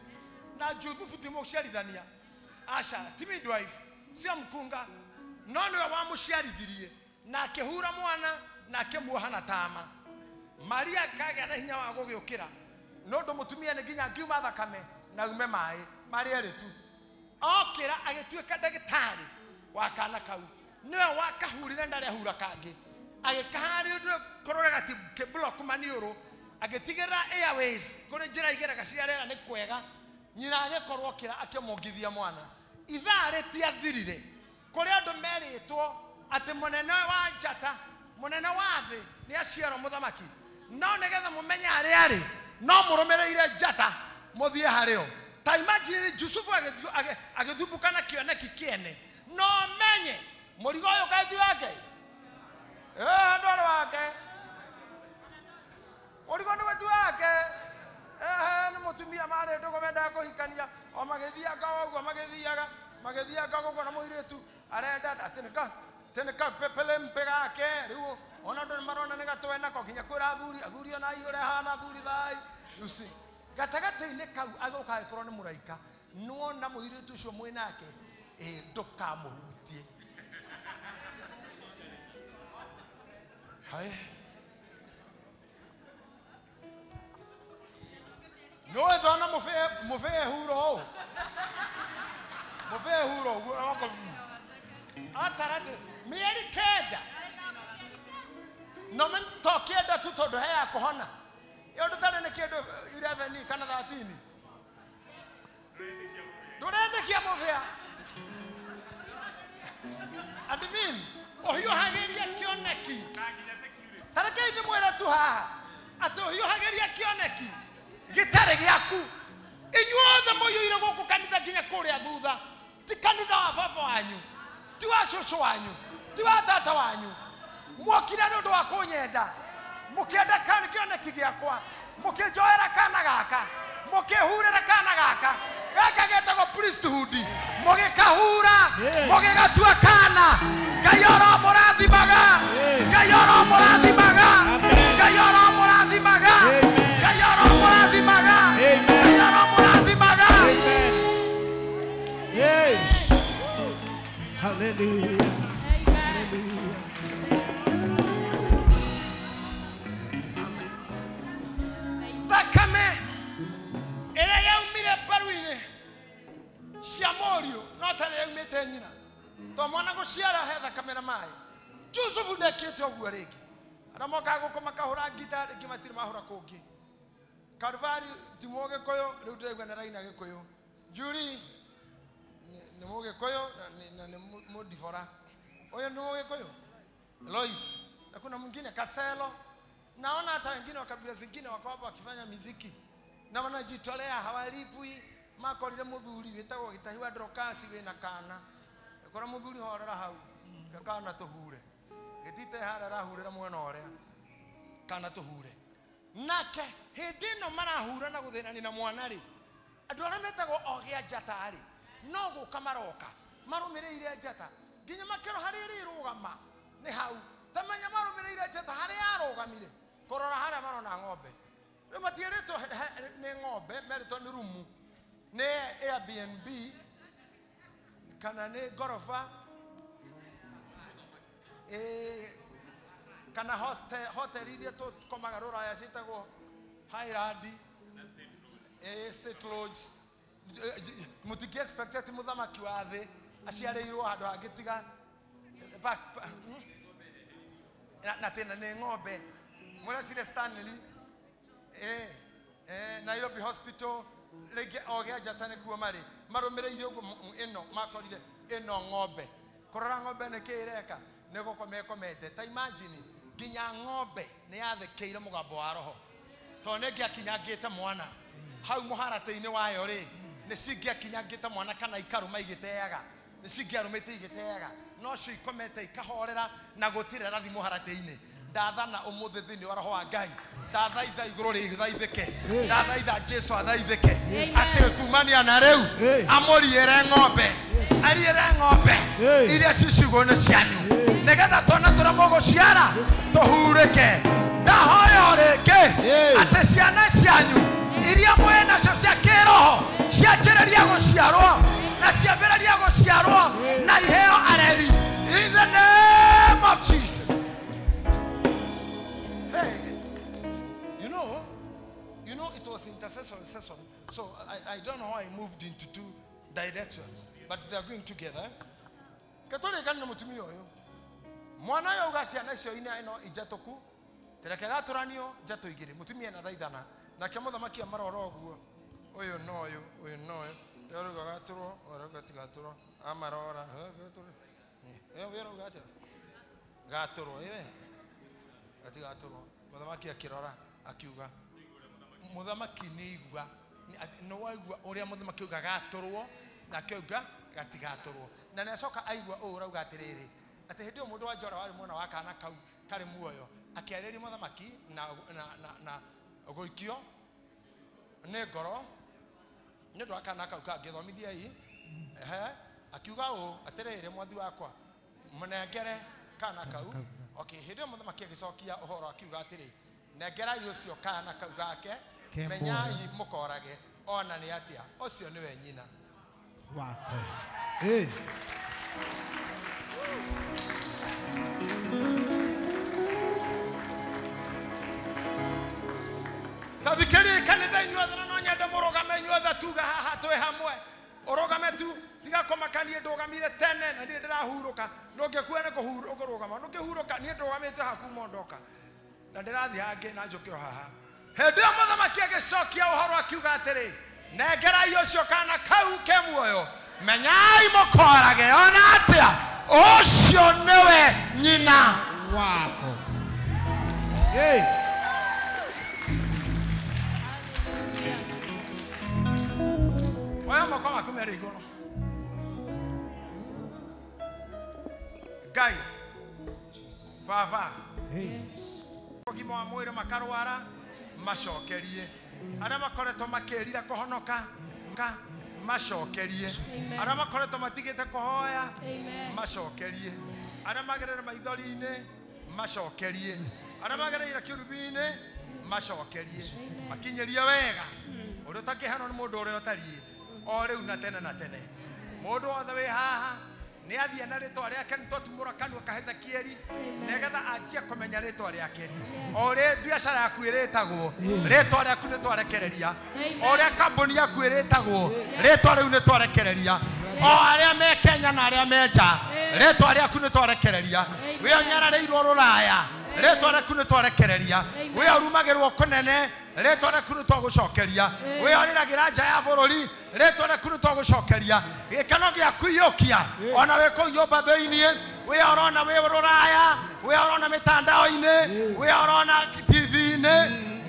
na Juthubu ti mũciarithania Aca ti midwife, sio mkunga, no nĩwe wamũciarithirie na akĩhura mwana na akĩmuoha na tama. Maria akagĩa na hinya wa gũgĩũkĩra nĩ ũndũ mũtumia nĩ nginya angiuma thakame na ume maĩ marĩ erĩ tu. Okĩra agĩtuĩka ndagĩtarĩ wa kana kau, nĩwe wakahurire na ndarĩ ahura kangĩ, agĩkaharĩria kũrora gati block maniũrũ, agĩtigĩrĩra airways kũrĩ njĩra igeraga cia rĩera nĩ kwega. Nyina agĩkorwo okĩra akĩmwongithia mwana. Ithaa rĩtiathirire kũrĩ andũ merĩtwo atĩ mũnene wa njata, mũnene wa thĩ nĩ aciarwo mũthamaki, no nĩgetha mũmenye harĩa arĩ no mũrũmĩrĩire njata mũthiĩ harĩo. Ta imagine Jusufu agĩthumbũka na kĩoneki kĩene, no menye mũrigo ũyũ kaĩ ti wake, ndwarĩ wake, mũrigo nĩwe ti wake. Nĩ mũtumia marĩ ndũgũ mendaga kũhikania, o magĩthianga ũguo magĩthianga ũguo na mũirĩtu arenda atĩ nĩka pepele mpe gake. Rĩu ona andũ nĩmarona nĩ gatwe nako nginya kwĩra athuri, athuri ona aiyũre hana athuri thai. You see, gatagatĩ-inĩ kau agĩũka agĩkorwo nĩ mũraika, nĩwona mũirĩtu ũcio mwĩ nake, ndũkamũhutie. Hai. Nĩũĩ ndona mũbĩe huro ũũ, mũbĩe huro ũguo atarate mĩeri 9 no to 9 tu tondũ he ya kũhona. Ĩyo ndũtarĩ nĩ kĩndũ 11 kana 13. Ndũretĩkia mũbĩa. Admin, ũhiũhagĩria kĩoneki. Ta rekei ndĩmwĩre tu haha atĩ ũhiũhagĩria kĩoneki gĩtarĩ gĩaku. Inyuothe mũiyũire gũkũ kanitha nginya kũrĩa thutha, ti kanitha wa baba wanyu, ti wa cũcũ wanyu, ti wa tata wanyu. Mwokire nĩ ũndũ wa kũnyenda, mũkĩenda kĩoneki gĩakwa, mũkĩnjoera kana gaka, mũkĩhurĩra kana gaka, gaka getagwo priesthood, mũgĩkahura, mũgĩgatua kana. Ngai oromũrathimaga, Ngai oromũrathimaga, Ngai oromũrathimaga, Ngai oromũrathimaga, Ngai oromũrathimaga. Yes. Hallelujah. Thakame ĩrĩa yaumire mbaru-inĩ cia mũriũ no tarĩ yaumĩte nyina, to mwana gũciara he thakame na maĩ. Jusufu ndekĩte ũguo rĩngĩ. Arĩa mokaga gũkũ makahũra ngita rĩngĩ matirĩ mahũra kũngĩ. Kalvari ti mũgĩkũyũ, rĩu ndĩraigua nĩ raina gĩkũyũ. Njuri nĩ mũgĩkũyũ na nĩ mũndibora. Ũyũ nĩ mũgĩkũyũ Lois, na kuna mwingine Kaselo. Naona hata wengine wa kabila zingine wako hapo wakifanya miziki na wanajitolea, hawalipwi. Makorire muthuri witagwo Gitahi wa Dorokasi wina kana kora muthuri horera hau kana tuhure gitite harĩa arahurĩra mwena ũrĩa kana tuhure nake. Hĩndĩ ĩno marahura na gũthĩnania na mwana rĩ, andũ arĩa metagwo ogĩ a njata rĩ, no gũka maroka marũmĩrĩire njata nginya makĩro harĩa ĩrĩrũgama nĩ hau. Tamenya marũmĩrĩire njata harĩa yarũgamire, kũrora harĩa marona ng'ombe. Rĩu matiĩrĩtwo nĩ ng'ombe, merĩtwo nĩ rumu, nĩ Airbnb kana nĩ ngoroba, kana hotel iria tũkomaga rũraya ciĩtagwo Highland, State Lodge. Mũtingĩ expect atĩ mũthamaki wa thĩ aciarĩirwo handũ hangĩ tiga na tena nĩ ng'ombe. Mũrecire Stanley, Nairobi Hospital, rĩngĩ ogĩ a njata nĩkuo marĩ marũmĩrĩire ũguo. Ĩno makorire ĩno ng'ombe, kũrora ng'ombe nĩkĩ ĩreka, nĩ gũkoma ĩkomete. Ta imagine nginya ng'ombe nĩ yathĩkĩire mũgambo wa roho, tondũ nĩ ĩngĩakinyangĩte mwana hau mũharatĩ-inĩ wayo rĩ, nĩ cingĩakinyangĩte mwana kana ikarũma igĩteaga, nĩ cingĩarũmĩte igĩteaga, no cio ikomete ikahorera na gũtirĩ rathi mũharatĩ-inĩ. Ndathana ũmũthĩ thĩinĩ wa roho wa Ngai, ndathaitha igũrũ rĩthaithĩke, ndathaitha Jesu athaithĩke, atĩ kumania na rĩu amũriĩre ng'ombe, ariĩre ng'ombe iria ci ciugũ-inĩ cianyu, nĩgetha twana tũrĩa mũgũciara tũhurĩke. Ndahoya o rĩngĩ atĩ ciana cianyu iria mwĩ nacio cia kĩroho cianjĩrĩria gũciarwo na ciambĩrĩrie intercessory session, so I don't know how I moved into two directions, but they are going together. Katolika na mutumia uyu mwana uyu auga ciana icio ina ino ijatuku tereke gaturanio njatũ igĩrĩ mutumia na thaithana nake mũthamaki amarora ũguo ũyũ no ũyũ ũyũ no ũyũ ũyũ gatũrwo ũyũ gatigatũrwo amarora ĩyo wĩra uga atĩa gatũrwo ĩwe gatigatũrwo mũthamaki akĩrora akiuga mũthamaki nĩ igua no waigua ũrĩa mũthamaki uga gatũrwo nake auga gatigatũrwo na nĩ acoka aigua ũũ ũrauga atĩrĩrĩ atĩ hĩndĩ ĩyo mũndũ wa njora warĩ mwena wa kana kau karĩ muoyo akĩarĩria mũthamaki na gũikio nĩ ngoro nĩ ũndũ wa kana kau kangĩthomithia i akiuga ũũ atĩrĩrĩ mwathi wakwa mũnengere kana kau. Okay, hĩndĩ ĩyo mũthamaki agĩcokia ũhoro akiuga atĩrĩ nengerai ũcio kana kau gake menyai mũkorage ona nĩ atĩa ũcio nĩwe nyina wako. Hey. Tathikĩrĩria kanitha inyuothe na no nyende mũrũgame inyuothe tuga haha twĩ hamwe ũrũgame tu tiga kũmaka niĩ ndũgamire tene na niĩ ndĩrahurũka ndũngĩkua nĩ kũrũgama ndũngĩhurũka niĩ ndũgamĩte haha kuma ndoka na ndĩrathiĩ hangĩ na njũke o haha. Hĩndĩ ĩyo mũthamaki agĩcokia ũhoro akiuga atĩrĩ nengerai ũcio kana kau ke muoyo menyai mũkorage ona atĩa ũcio nĩwe nyina wako. Hey. Oya moko maku merĩ igũrũ Ngai baba ũgima wa mwĩrĩ makarwara macokerie arĩa makoretwo makĩrira kũhonoka macokerie arĩa makoretwo matigĩte kũhoya macokerie arĩa magereire maithori-inĩ macokerie arĩa magereire kĩrumi-inĩ macokerie makinyĩrie wega ũrĩa ũtakĩhanwo nĩ mũndũ ũrĩa ũtariĩ o rĩu na tene na tene mũndũ wothe wĩ haha nĩ athiĩ na rĩtwa rĩake nĩ twatumũra kanua ka Hezekieli nĩgetha anjie kũmenya rĩtwa rĩake o ũrĩa biacara yaku ĩrĩtagwo rĩtwa rĩaku nĩ twarekereria o ũrĩa kambuni yaku ĩrĩtagwo rĩtwa rĩu nĩ twarekereria o arĩa me Kenya na arĩa me nja rĩtwa rĩaku nĩ twarekereria wĩ ũnyararĩirwo rũraya rĩtwa rĩaku nĩ twarekereria wĩ ũrumagĩrwo kũnene rĩtwa rĩaku nĩ twagũcokeria wĩ ũrĩragĩra nja ya bũrũri rĩtwa rĩaku nĩ twagũcokeria gĩkeno gĩaku iyũkia ona wĩ kũu nyũmba thĩiniĩ wĩ ũrona wĩ rũraya wĩ ũrona mĩtandao-inĩ wĩ ũrona TV-inĩ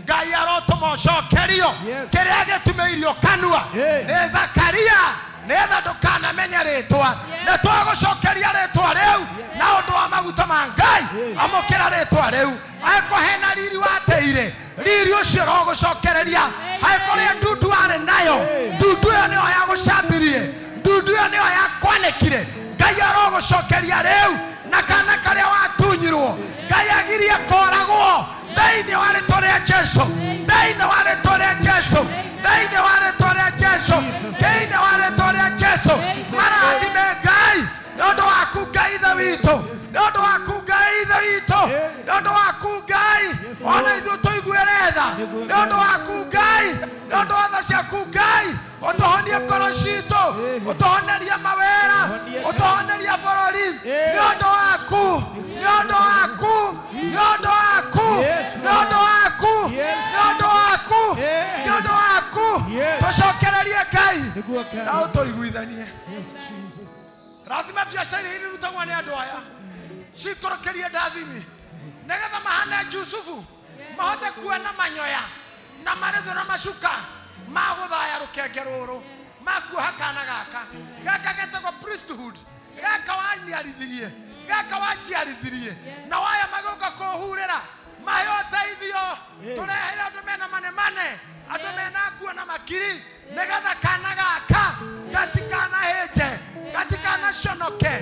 Ngai arotũma ũcokerio kĩrĩa gĩtumĩirio kanua nĩ Zakaria nĩgetha ndũkanamenye rĩtwa nĩ twagũcokeria rĩtwa rĩu na ũndũ wa maguta ma Ngai amũkĩra rĩtwa rĩu angĩkorwo hena riri wateire riri ũcio ũrogũcokereria angĩkorwo ndundu warĩ nayo ndundu ĩyo nĩyo yagũcambirie ndundu ĩyo nĩyo yakwanĩkire Ngai arogũcokeria rĩu na kana karĩa watunyirwo Ngai agirie koragwo thĩinĩ wa rĩtwa rĩa Jesũ thĩinĩ wa rĩtwa rĩa Jesũ thĩinĩ wa rĩtwa rĩa Jesũ thĩinĩ wa rĩtwa rĩa Jesũ marathime Ngai nĩ ũndũ waku Ngai Ithe witũ nĩ ũndũ waku Ngai Ithe witũ nĩ ũndũ waku Ngai ona ithuĩ tũiguĩre tha nĩ ũndũ waku Ngai nĩ ũndũ wa tha ciaku Ngai ũtũhonie ngoro citũ ũtũhonerie mawĩra ũtũhonerie bũrũri nĩ ũndũ waku nĩ ũndũ waku nĩ ũndũ waku nĩ ũndũ waku nĩ ũndũ waku nĩ ũndũ waku tũcokererie Ngai na ũtũiguithanie rathima biacara iria irutagwo nĩ andũ aya cikũrũkĩrie ndathimi nĩgetha mahane Jusufu mahote kuona manyoya na marĩthũ na macuka ma gũthaya rũkenge rũrũ makuoha kana gaka gaka getagwo priesthood gaka waniarithirie gaka wanjiarithirie na waya magũka kũhurĩra mahe ũteithio tũrehere andũ mena manemane andũ mena nguo na makiri nĩgetha kana gaka gatikanahĩnje gatikanaconoke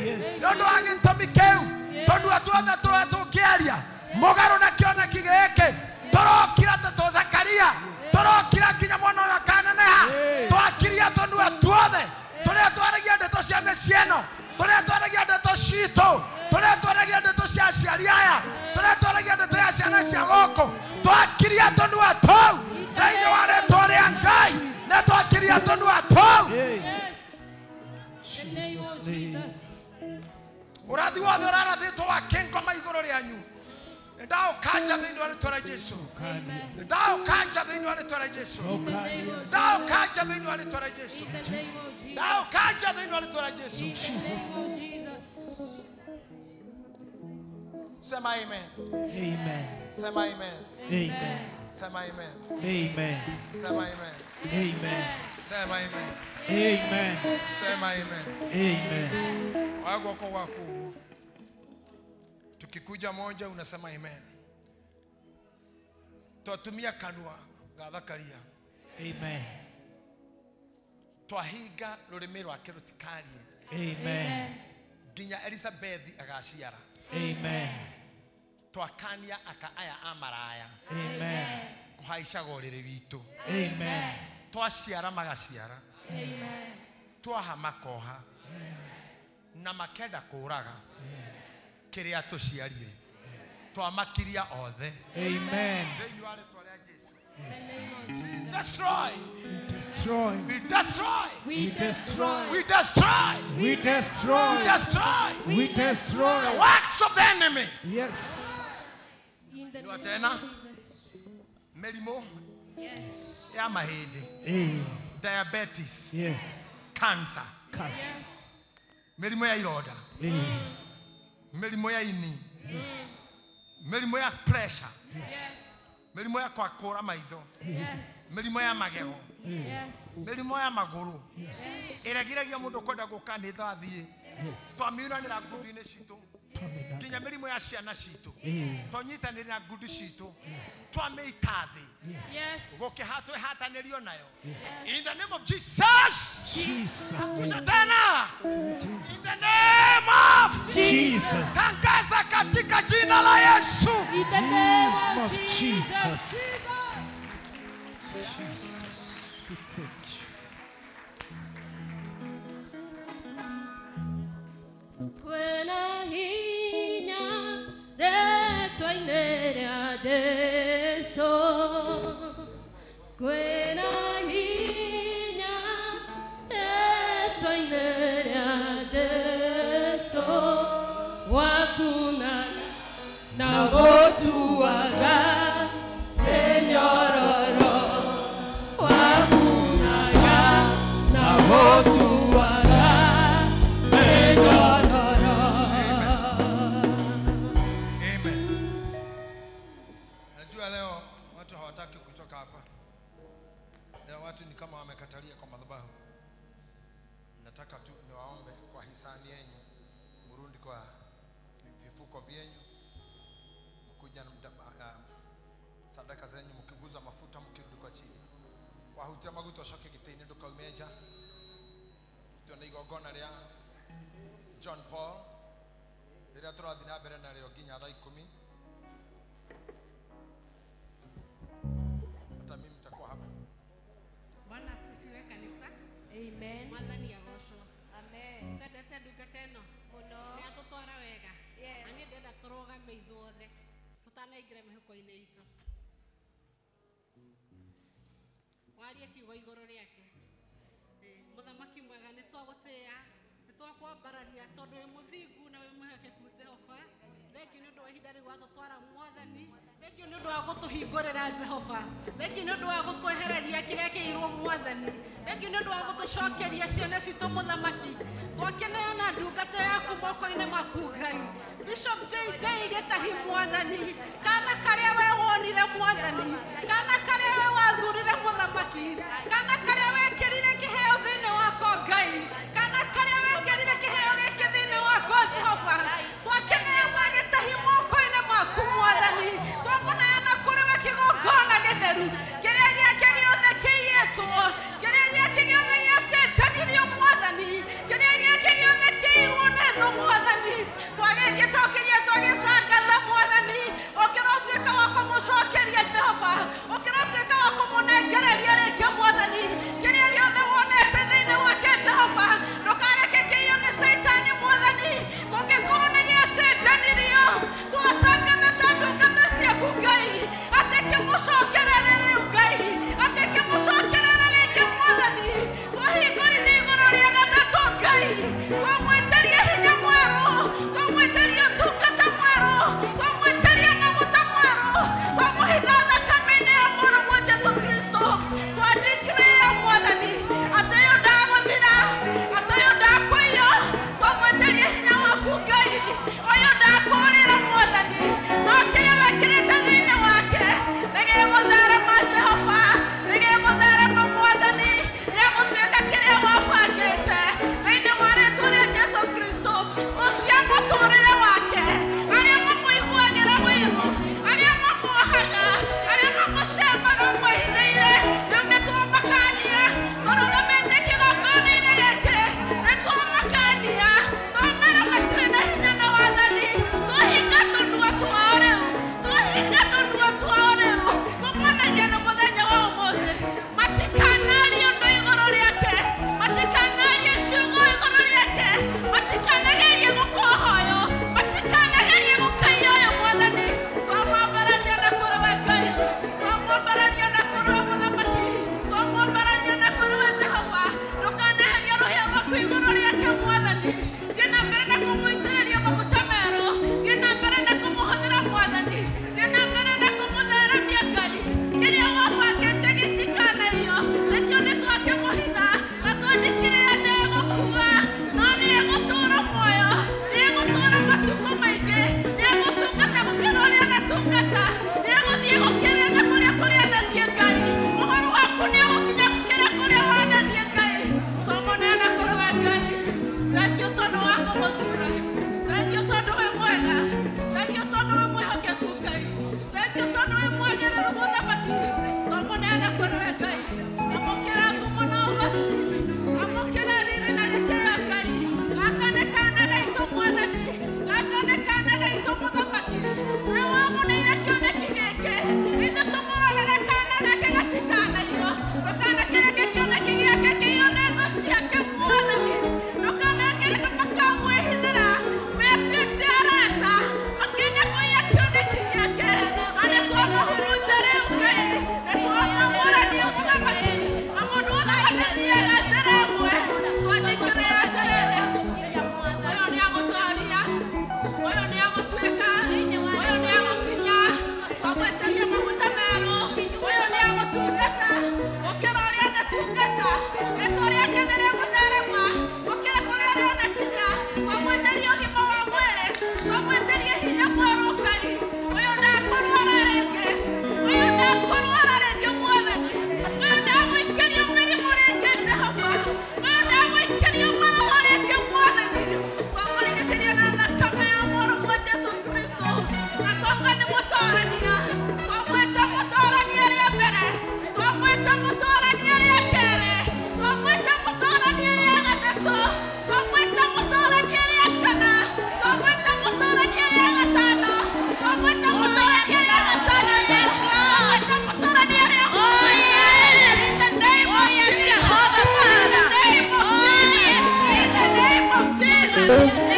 nĩ ũndũ wa gĩtũmi kĩu tondũ tuothe tũrĩa tũngĩaria mũgarũ na kĩoneki gĩkĩ tũrokira ta tũ Zakaria tũrokira nginya mwana ũyũ akaneneha twakiria tũnua tuothe tũrĩa twaragia ndeto cia mĩciĩ ĩno tũrĩa twaragia ndeto citũ tũrĩa twaragia ndeto cia aciari aya tũrĩa twaragia ndeto ya ciana cia gũkũ twakiria tũnua tũu Thĩinĩ wa rĩtwa rĩa Ngai nĩ twakiria tũnua tũu. Ũrathi wothe ũrarathĩtwo wa kĩngoma igũrũ rĩanyu ndaũkanja thĩinĩ wa rĩtwa rĩa Jesu. Ndaũkanja thĩinĩ wa rĩtwa rĩa Jesu. Ndaũkanja thĩinĩ wa rĩtwa rĩa Jesu. Ndaũkanja thĩinĩ wa rĩtwa rĩa Jesu. Sema amen. Amen. Sema amen. Amen. Sema amen. Amen. Sema amen. Amen. Sema amen. Amen. Sema amen. Amen. Wako wako. Tukikuja moja unasema amen. Twatumia kanua gathakaria. Amen. Twahinga rurimi rwake rutikarie. Amen. Nginya Elizabeth agaciara. Amen. Twakania aka aya amaraya. Amen. Kuhaicaga ũrĩrĩ witũ. Amen. Twaciara magaciara. Amen. Twaha makoha. Na makenda kũraga. Kĩrĩa tũciarire. Twamakiria othe. Amen. Thĩinĩ wa rĩtwa rĩa Jesu. Destroy. We destroy. We destroy. We destroy. We destroy. We destroy. We destroy. We destroy the works of the enemy. Yes. In the name of Jesus. Mĩrimũ. Yes. Ya mahĩndĩ. Diabetes. Yes. Cancer. Cancer. Mĩrimũ ya ironda. Mĩrimũ ya ini. Yes. Mĩrimũ ya pressure. Yes. Mĩrimũ ya kwakũra maitho. Yes. Mĩrimũ ya magego. Yes. Mĩrimũ ya magũrũ. Yes. Ĩragiragia mũndũ kwenda gũka nĩ thaa thiĩ. Yes. Twamiunanĩra ngundi-inĩ citũ. Nginya mĩrimũ ya ciana citũ. Twanyitanĩra ngundi citũ. Twamĩita thĩ. Yes. Gũkĩhatwehatanĩrio nayo. In the name of Jesus. Jesus. Tena. In the name of Jesus. Tangaza katika jina la Yesu. In the name of Jesus. Jesus. We thank you. Kwena hinya rĩtwa-inĩ rĩa Jesu. Kwena hinya rĩtwa-inĩ rĩa Jesu. Wakuna na gũtuaga mĩnyororo. Wakunaga na gũtuaga mĩnyororo. Amen. Najua leo watu hawataki kutoka hapa. Leo watu ni kama wamekatalia kwa madhabahu. Nataka tu niwaombe kwa hisani yenu, murundi kwa vifuko vyenyu, mkuja na sadaka zenyu, mkiguza mafuta mkirudi kwa chini. Wahutia maguta coke gĩtĩ-inĩ ndũkaume nja. Tuona igongona rĩa John Paul rĩrĩa tũrathiĩ na mbere narĩo nginya thaa 10. Hata mimi nitakuwa hapa. Bwana asifiwe kanisa. Amen. Mwathani agocwo. Amen. Twendete ndungata ĩno Mũno. nĩ atũtwara wega. Yes. Na niĩ ndĩrenda tũrũgame ithuothe tũtanaingĩra mĩhuko-inĩ itũ. Warie kiugo igũrũ rĩake. Mũthamaki mwega nĩ twagũtĩĩa, nĩ twakwambararia tondũ wĩ mũthingu na wĩ mwĩhokeku Jehova. Thengiũ nĩ ũndũ wa ihinda rĩu watũtwara Mwathani. Thengiũ nĩ ũndũ wa gũtũhingũrĩra Jehova. Thengiũ nĩ ũndũ wa gũtwehereria kĩrĩa kĩirwo Mwathani. Thengiũ nĩ ũndũ wa gũtũcokeria ciana citũ Mũthamaki. Twakĩneana ndungata yaku moko-inĩ maku Ngai. Bishop JJ Gĩtahi Mwathani, kana karĩa we wonire Mwathani, kana karĩa we wathurire Mũthamaki, kana karĩa wekĩrire kĩheo thĩinĩ wako Ngai, kana karĩa wekĩrire kĩheo gĩkĩ thĩinĩ wako Jehova. Twakĩneana Gĩtahi moko-inĩ maku Mwathani, twamũneana kũrĩ we kĩgongona gĩtheru, kĩrĩa gĩake gĩothe kĩiyĩtwo, kĩrĩa gĩake gĩothe gĩacenjanirio Mwathani, kĩrĩa gĩake gĩothe kĩirwo nĩ thũ Mwathani, twagĩgĩcokeria twagĩtangatha Mwathani, ũkĩrotuĩka wa kũmũcokeria Jehova, ũkĩrotuĩka wa kũmũnengereria rĩngĩ Mwathani,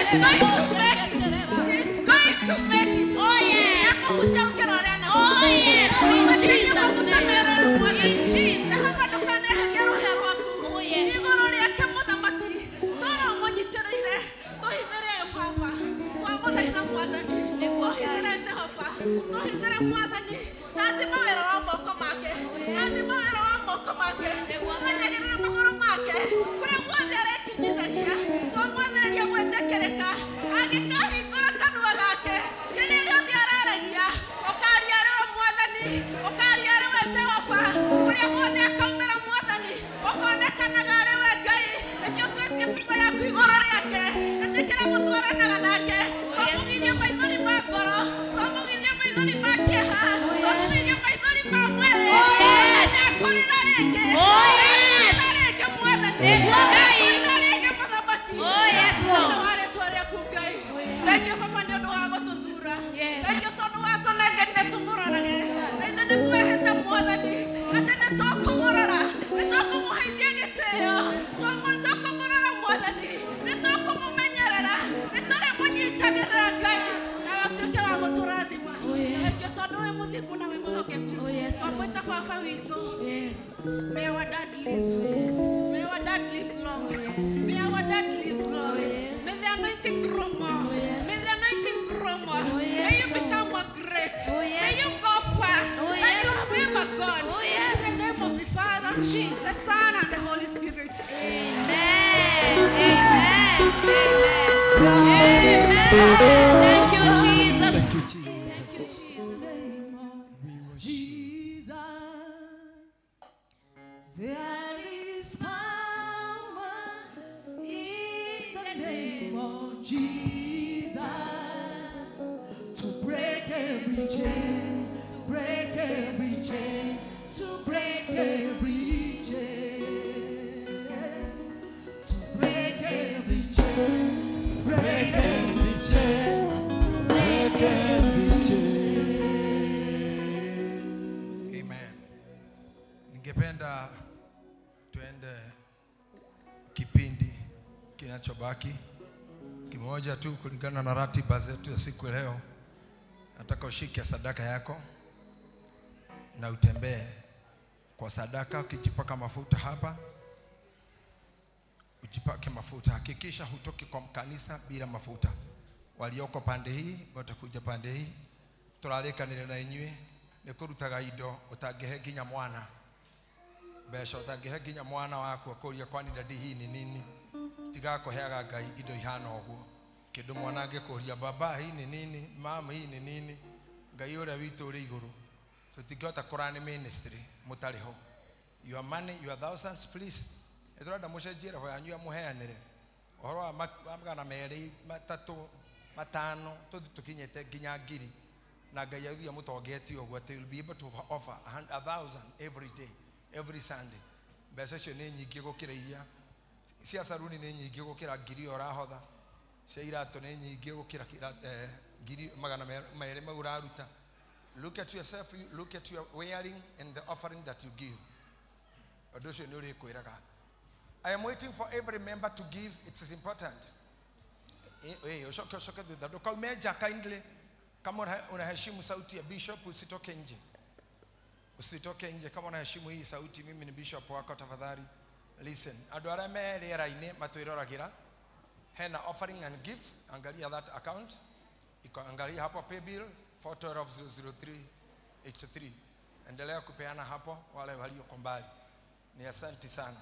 He's going to make it. He's going to make it. Oh yes. Oh yes. In Jesus' name. In Jesus. Oh yes. May our dad live. Yes. May our dad live long. Yes. May our dad live long. Yes. May the anointing grow more. Oh, yes. May the anointing grow more. Oh, yes, may you become more great. Oh, yes. May you go far. Oh, yes. May you remember God. Oh, yes. In the name of the Father, Jesus, the Son, and the Holy Spirit. Amen. Amen. Amen. Amen. Thank you, Jesus. Thank you, Jesus. Thank you, Jesus. Jesus. There is power in the name of Jesus to break every chain, to break every chain, to break every chain, to break every chain, to break every chain, to break every chain. Amen. Ningependa tuende kipindi kinachobaki kimoja tu kulingana na ratiba zetu ya siku leo. Nataka ushike sadaka yako na utembee kwa sadaka ukijipaka mafuta hapa. Ujipake mafuta, hakikisha hutoki kwa kanisa bila mafuta. Walioko pande hii watakuja pande hii. Turarikanire na inyuĩ nĩ kũrutaga indo ũtangĩhe nginya mwana. Mbeca ũtangĩhe nginya mwana waku akũria kwani dadi hii ni nini. Tiga kũheaga Ngai indo ihana ũguo. Kĩndũ mwana angĩkũria baba hii ni nini, mama hii ni nini, Ngai ũrĩa witũ ũrĩ igũrũ. Tũtingĩhota kũrani ministry mũtarĩ ho. Your money, your thousands, please. Nĩ tũrenda mũcenjie roho yanyu ya mũheanĩre. Ũhoro wa magana merĩ, matatũ, matano, tũthiĩ tũkinyĩte nginya ngiri. Na Ngai athiĩ amũtongetie ũguo atĩ you'll be able to offer 1,000 every day, every Sunday. Mbeca icio nĩ nyingĩ gũkĩra iria cia saruni nĩ nyingĩ gũkĩra ngiri ĩyo ũrahotha, cia iratũ nĩ nyingĩ gũkĩra ngiri magana merĩ mau ũraruta. Look at yourself, look at your wearing and the offering that you give. Ũndũ ũcio nĩ ũrĩkwĩraga. I am waiting for every member to give. It is important. Ũcoke ũcoke thutha, ndũkaume nja kindly. Kama unaheshimu sauti ya bishop, usitoke nje. Usitoke nje kama unaheshimu hii sauti. Mimi ni bishop wako, tafadhali listen. Andũ arĩa me rĩera-inĩ matwĩroragĩra, hena offering and gifts, angalia that account. Iko angalia hapo paybill 4120383. Endelea kupeana hapo wale walioko mbali. Ni asante sana.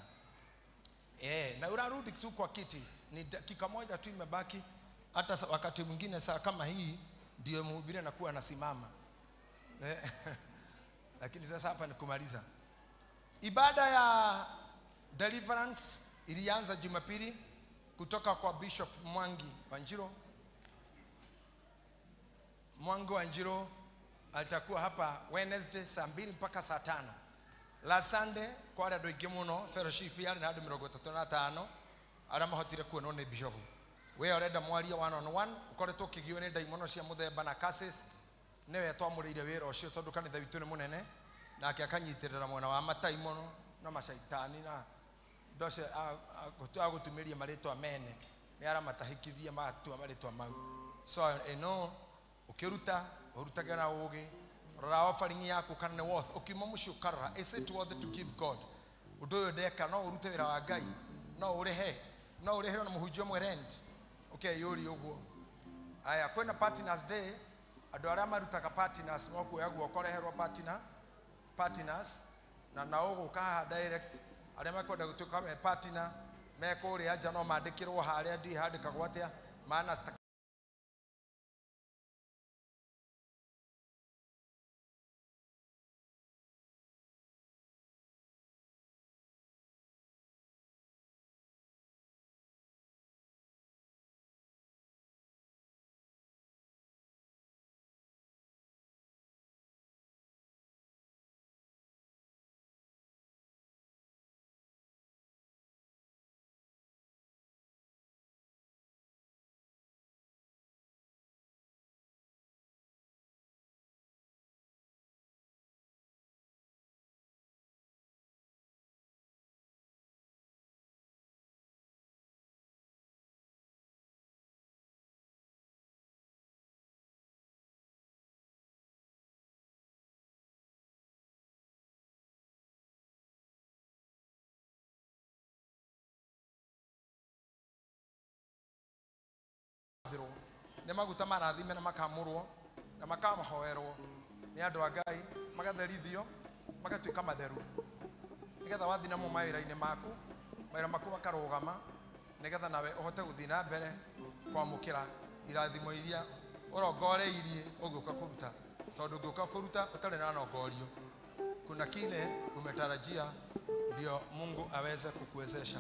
Na urarudi tu kwa kiti. Ni dakika moja tu imebaki. Hata wakati mwingine saa kama hii ndio mhubiri anakuwa anasimama. Lakini sasa hapa ni kumaliza. Ibada ya deliverance ilianza Jumapili kutoka kwa Bishop Mwangi Wanjiro. Mwangi Wanjiro alitakuwa hapa Wednesday saa 2 mpaka saa 5. Last Sunday kwa andũ aingĩ mũno fellowship yarĩ na andũ 35 arĩa mahotire kuonwo nĩ bishop. We ũrenda mwaria one on one, ũkoretwo ũkĩgio nĩ ndaimono cia mũthemba na curses, nĩwe twamũrĩire wĩra ũcio tondũ kanitha witũ nĩ mũnene, nake akanyitĩrĩra mwena wa mataimono na macaitani na ndose agũtumĩria marĩtwa mene. Nĩ aramatahĩkithia matua marĩtwa mau. So ĩno ũkĩruta ũrutage na ũũgĩ. Rora offering yaku kana nĩ worth. Ũkiuma mũciĩ ũkarora, is it worth to give God? Ũndũ ũyũ ndeka no ũrute wĩra wa Ngai, no ũrĩhe, no ũrĩhĩrwo na mũhunjia ũmwe rent. Ũkeyũria ũguo. Aya, kwĩna partners day, andũ arĩa marutaga partners no kuoya guoko reherwo partners na nao ũgũka haha direct. Arĩa mekwenda gũtuĩka me partner me kũrĩa nja no mandĩkĩrwo harĩa ndiĩ handĩkagwo atĩa, maana nĩ maguta marathime na makamũrwo na makamahoerwo nĩ andũ a Ngai, magatherithio magatuĩka matheru, nĩgetha wathiĩ namo mawĩra-inĩ maku, mawĩra maku makarũgama, nĩgetha nawe ũhote gũthiĩ na mbere kwamũkĩra irathimo iria ũrongoreirie ũgĩũka kũruta, tondũ ũngĩũka kũruta ũtarĩ na nongorio, kuna kile umetarajia ndio Mungu aweze kukuwezesha.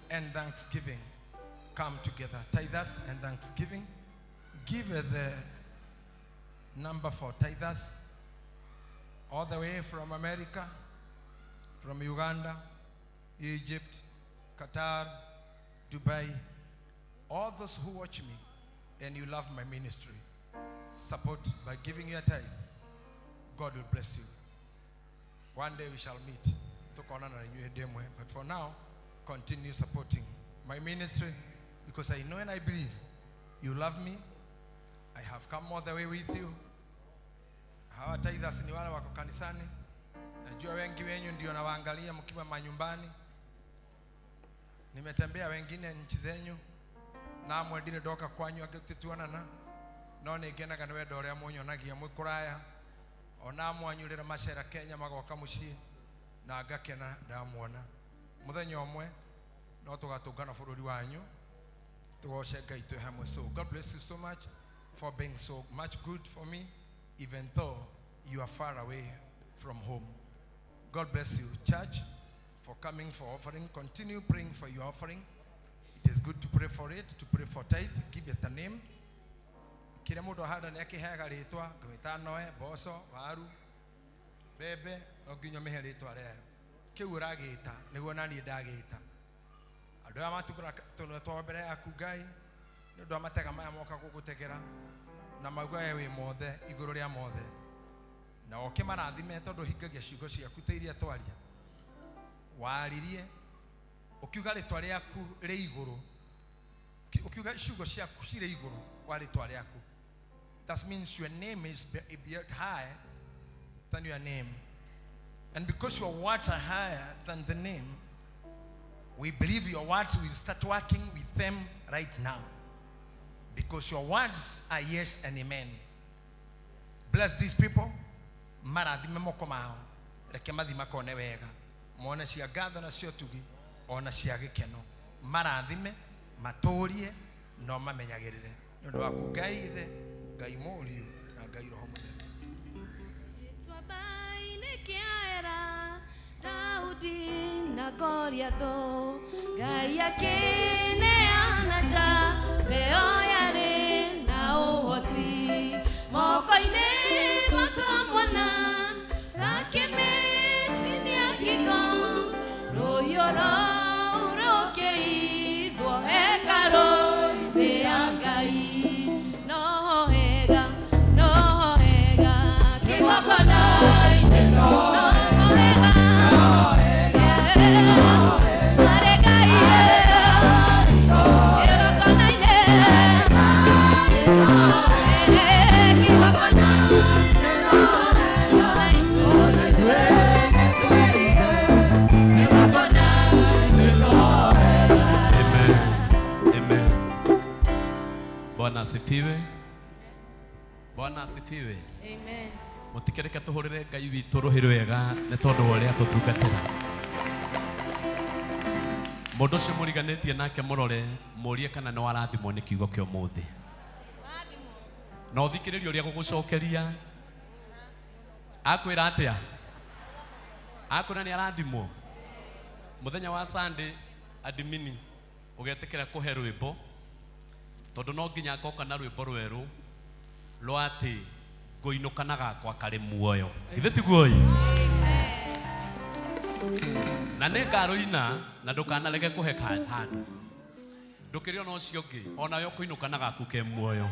And thanksgiving come together. Tithers and thanksgiving. Give the number for tithers all the way from America, from Uganda, Egypt, Qatar, Dubai. All those who watch me and you love my ministry, support by giving your tithe. God will bless you. One day we shall meet. But for now, continue supporting my ministry, because I know and I believe you love me. I have come all the way with you. Hawa tithers ni wale wako kanisani. Najua wengi wenyu ndio nawaangalia mkiwa manyumbani. Nimetembea wengine nchi zenyu na mwendire doka kwanyu agitutuana no ningenaga ni wendo uria munyonagia mwi kuraya ona mwanyurira macera Kenya magoka mucii na ngakena ndamuona. Muthenya ũmwe no tũgatũngana bũrũri wanyu tũgoce Ngai twĩ hamwe. So God bless you so much for being so much good for me, even though you are far away from home. God bless you, church, for coming for offering. Continue praying for your offering. It is good to pray for it, to pray for tithe. Give it a name. Kila mũndũ ahanda nĩ akĩheaga rĩtwa, ngwĩta Noe, mboco, waru, Mbembe no nginya ũmĩhe rĩtwa rĩayo. Kĩu ũragĩta nĩguo naniĩ ndagĩta. Andũ aya matungũra tũnua twao mbere yaku Ngai, nĩ ũndũ wa matega maya moka gũgũtegera na mauga we wĩ mothe igũrũ rĩa mothe. Na ũkĩmarathime tondũ ũhingagia ciugo ciaku ta iria twaria. Waririe ũkiuga rĩtwa rĩaku rĩ igũrũ, ũkiuga ciugo ciaku cirĩ igũrũ wa rĩtwa rĩaku. That means your name is built higher than your name. And because your words are higher than the name, we believe your words will start working with them right now. Because your words are yes and amen. Bless these people. Marathime moko mao. Reke mathi makone wega. Mone cia ngatho na cia ũtugi, ona cia gĩkeno. Marathime, matũrie, no mamenyagĩrĩre. Nĩ ũndũ waku Ngai Ithe, Ngai Mũriũ, na Ngai Roho Mũtheru. Gĩtuamba-inĩ kĩa Ela, Daudi na Goliathũ, Ngai akĩneana njamba ĩyo yarĩ na ũhoti. Moko-inĩ makamwana, gakĩmĩtinia ngingo, rũhiũ rũu rũkĩithwo hekarũ-inĩ ya Ngai. No hega, no hega, kĩgongona-inĩ, no hega, harĩ Ngai, kĩgongona-inĩ, Amen. Amen. Bwana asifiwe. Bwana asifiwe. Amen. Mutikireke tuhurire Ngai witũ rũhĩ rwega nĩ tondũ wa ũrĩa tũtungatĩra. Mũndũ ũcio mũriganĩtie nake mũrore mũrie kana nĩ warathimwo nĩ kiugo kĩa ũmũthĩ. Na ũthikĩrĩrie ũrĩa gũgũcokeria. Akwĩra atĩa? Akwĩra nĩ arathimwo. Mũthenya wa Sunday admini ũgetĩkĩra kũhe rwĩmbo tondũ no nginya ngoka na rwĩmbo rwerũ rwa atĩ ngũinũka na gakwa karĩ muoyo. Githĩ tiguo ĩ? Na nĩ ngarũina na ndũkanarege kũhe handũ. Ndũkĩrĩ ona ũcio ũngĩ onawe ũkũinũka na gaku ke muoyo.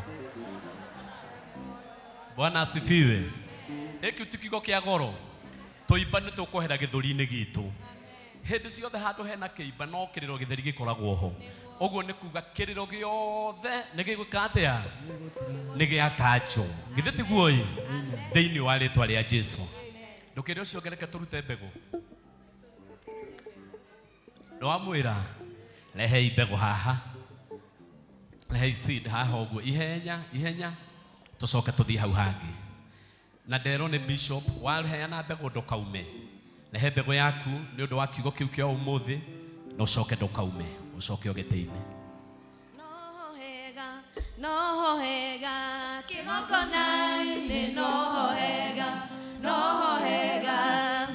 Bwana asifiwe. Gĩkĩ ti kiugo kĩa goro. Tũimba nĩ tũkwehera gĩthũri-inĩ gitũ. Hĩndĩ ciothe handũ hena kĩimba no kĩrĩro gĩtheri gĩkoragwo ho. Ũguo nĩ kuga kĩrĩro gĩothe nĩ gĩgwĩka atĩa? Nĩ gĩa kanjũ. Githĩ tiguo ĩ? Thĩinĩ wa rĩtwa rĩa Jesũ. Ndũkĩre ũcio ũngĩ reke tũrute mbegũ. Nĩwamwĩra rehei mbegũ haha. Rehei seed haha ũguo ihenya ihenya tũcoke tũthiĩ hau hangĩ. Na nderwo nĩ bishop waheana mbegũ ndũkaume. Rehe mbegũ yaku nĩ ũndũ wa kiugo kĩu kĩa ũmũthĩ na ũcoke ndũkaume, ũcoke ũgĩtĩ-inĩ. No hega, no hega, kĩgongona-inĩ, no hega, no hega,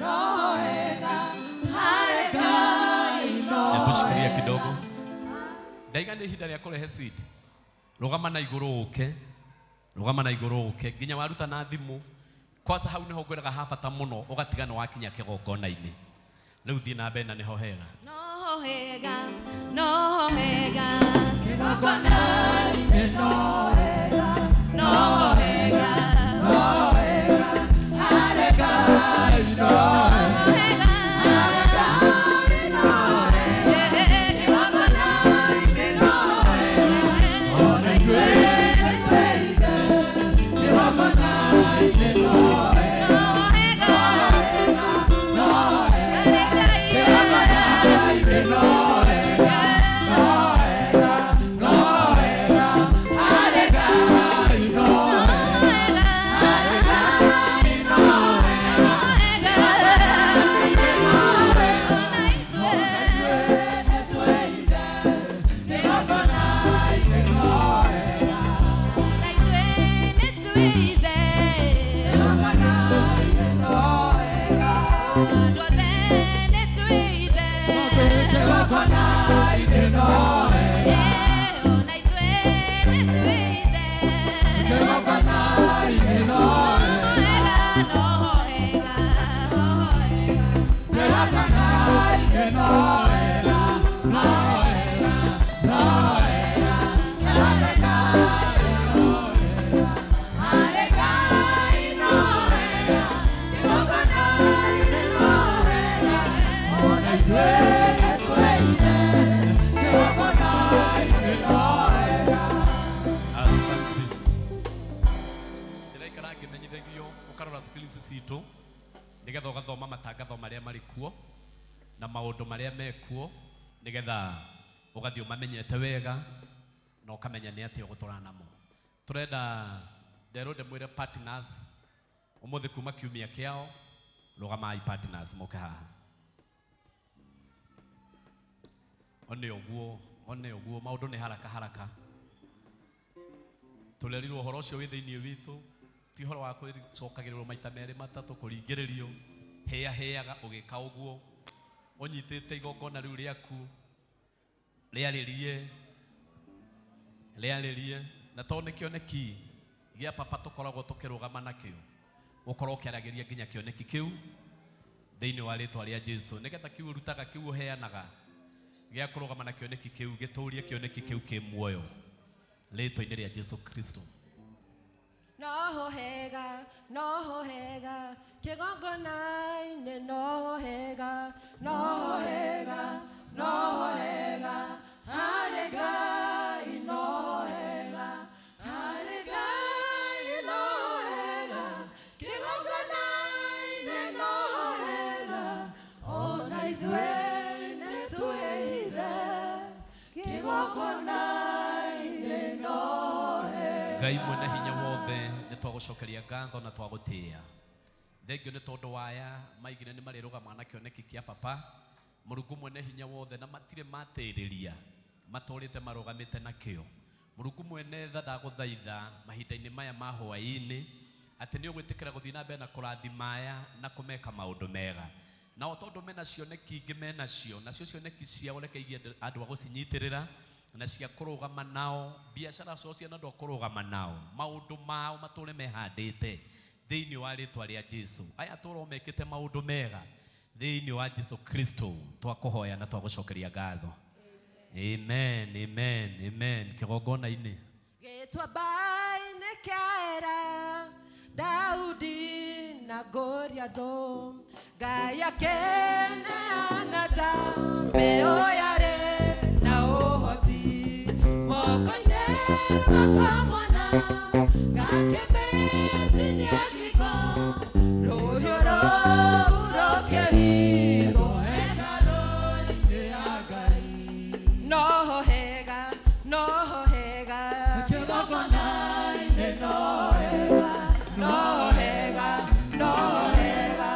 no hega, harĩ Ngai, no Hebu shikilia kidogo. Ndaiga nĩ ihinda rĩa kũrehe seed. Rũgama na igũrũ ũke. Rũgama na igũrũ ũke nginya waruta na thimũ. Kwanza hau nĩho ngwĩraga ha bata mũno ũgatiga nĩ wakinya kĩgongona-inĩ. Rĩu thiĩ na mbere na nĩho hega. No hega, no hega, kĩgongona-inĩ, no hega, no hega, no hega, harĩ Ngai, no hega, harĩ Ngai, no hega, kĩgongona-inĩ, no hega, ona ithuĩ nĩ twĩite, kĩgongona-inĩ, no hega, no hega, kĩgongona-inĩ, no hega, no hega, no hega, harĩ Ngai, no hega, harĩ Ngai, no hega, kĩgongona-inĩ, no hega, no wega, no wega, harĩ Ngai no wega, harĩ Ngai no wega, kĩgongona-inĩ no wega, ona ithuĩ nĩtwĩire, kĩgongona-inĩ no wega. Asante. Ndĩraikara ngĩmenyithagio ũkarora screens citũ nĩgetha ũgathoma matangatho marĩa marĩ kuo na maũndũ marĩa mekuo nĩgetha ũgathiĩ ũmamenyete wega na ũkamenya nĩ atĩa ũgũtũra namo. Tũrenda nderwo ndĩmwĩre partners ũmũthĩ kuma kiumia kĩao rũgamai partners moke haha. One ũguo, one ũguo maũndũ nĩ haraka haraka. Tũrerirwo ũhoro ũcio wĩ thĩinĩ witũ ti ũhoro wa kwĩcokagĩrĩrwo maita merĩ matatũ kũringĩrĩrio hĩa hĩaga ũgĩka ũguo ũnyitĩte igongona rĩu rĩaku rĩarĩrie rĩarĩrie na tondũ nĩ kĩoneki gĩa papa tũkoragwo tũkĩrũgama nakĩo ũkorwo ũkĩaragĩria nginya kĩoneki kĩu thĩinĩ wa rĩtwa rĩa Jesu nĩgetha kĩu ũrutaga kĩu ũheanaga gĩa kũrũgama na kĩoneki kĩu gĩtũrie kĩoneki kĩu kĩ muoyo rĩtwa-inĩ rĩa Jesu Kristo. Noho hega, noho hega, kĩgongona-inĩ noho hega, noho hega, noho hega, harĩ Ngai noho hega, harĩ Ngai noho hega, kĩgongona-inĩ noho hega, ona ithuĩ nĩtwĩhithe, kĩgongona-inĩ noho hega. Ngai mwene hinya wothe nĩ twagũcokeria ngatho na twagũtĩĩa thengio nĩ tondũ waya maigire nĩ marĩrũgamaga na kĩoneki kĩa papa Mũrungu mwene hinya wothe na matirĩ matĩrĩria matũrĩte marũgamĩte nakĩo Mũrungu mwene tha ndagũthaitha mahinda-inĩ maya ma hwaĩ-inĩ atĩ nĩ ũgwĩtĩkĩra gũthiĩ na mbere na kũrathima aya na kũmeka maũndũ mega nao tondũ mena cioneki ingĩ menacio nacio cioneki ciao reke igie andũ a gũcinyitĩrĩra na cia kũrũgama nao biacara ciao ciana andũ a kũrũgama nao maũndũ mao matũre mehandĩte thĩinĩ wa rĩtwa rĩa Jesu aya tũrwo mekĩte maũndũ mega thĩinĩ wa Jesu Kristo twakũhoya na twagũcokeria ngatho. Amen, amen, amen. Kĩgongona-inĩ Gĩtuamba-inĩ kĩa Ela, Daudi na Goliathũ, Ngai akĩneana ta mbeũ yarĩ na ũhoti, moko-inĩ makamwana, gakĩmĩtinia ngingo, rũhiũ rũu rũkĩhithwo hekarũ-inĩ ya Ngai. Noho hega, noho hega, kĩgongona-inĩ noho hega, noho hega, noho hega,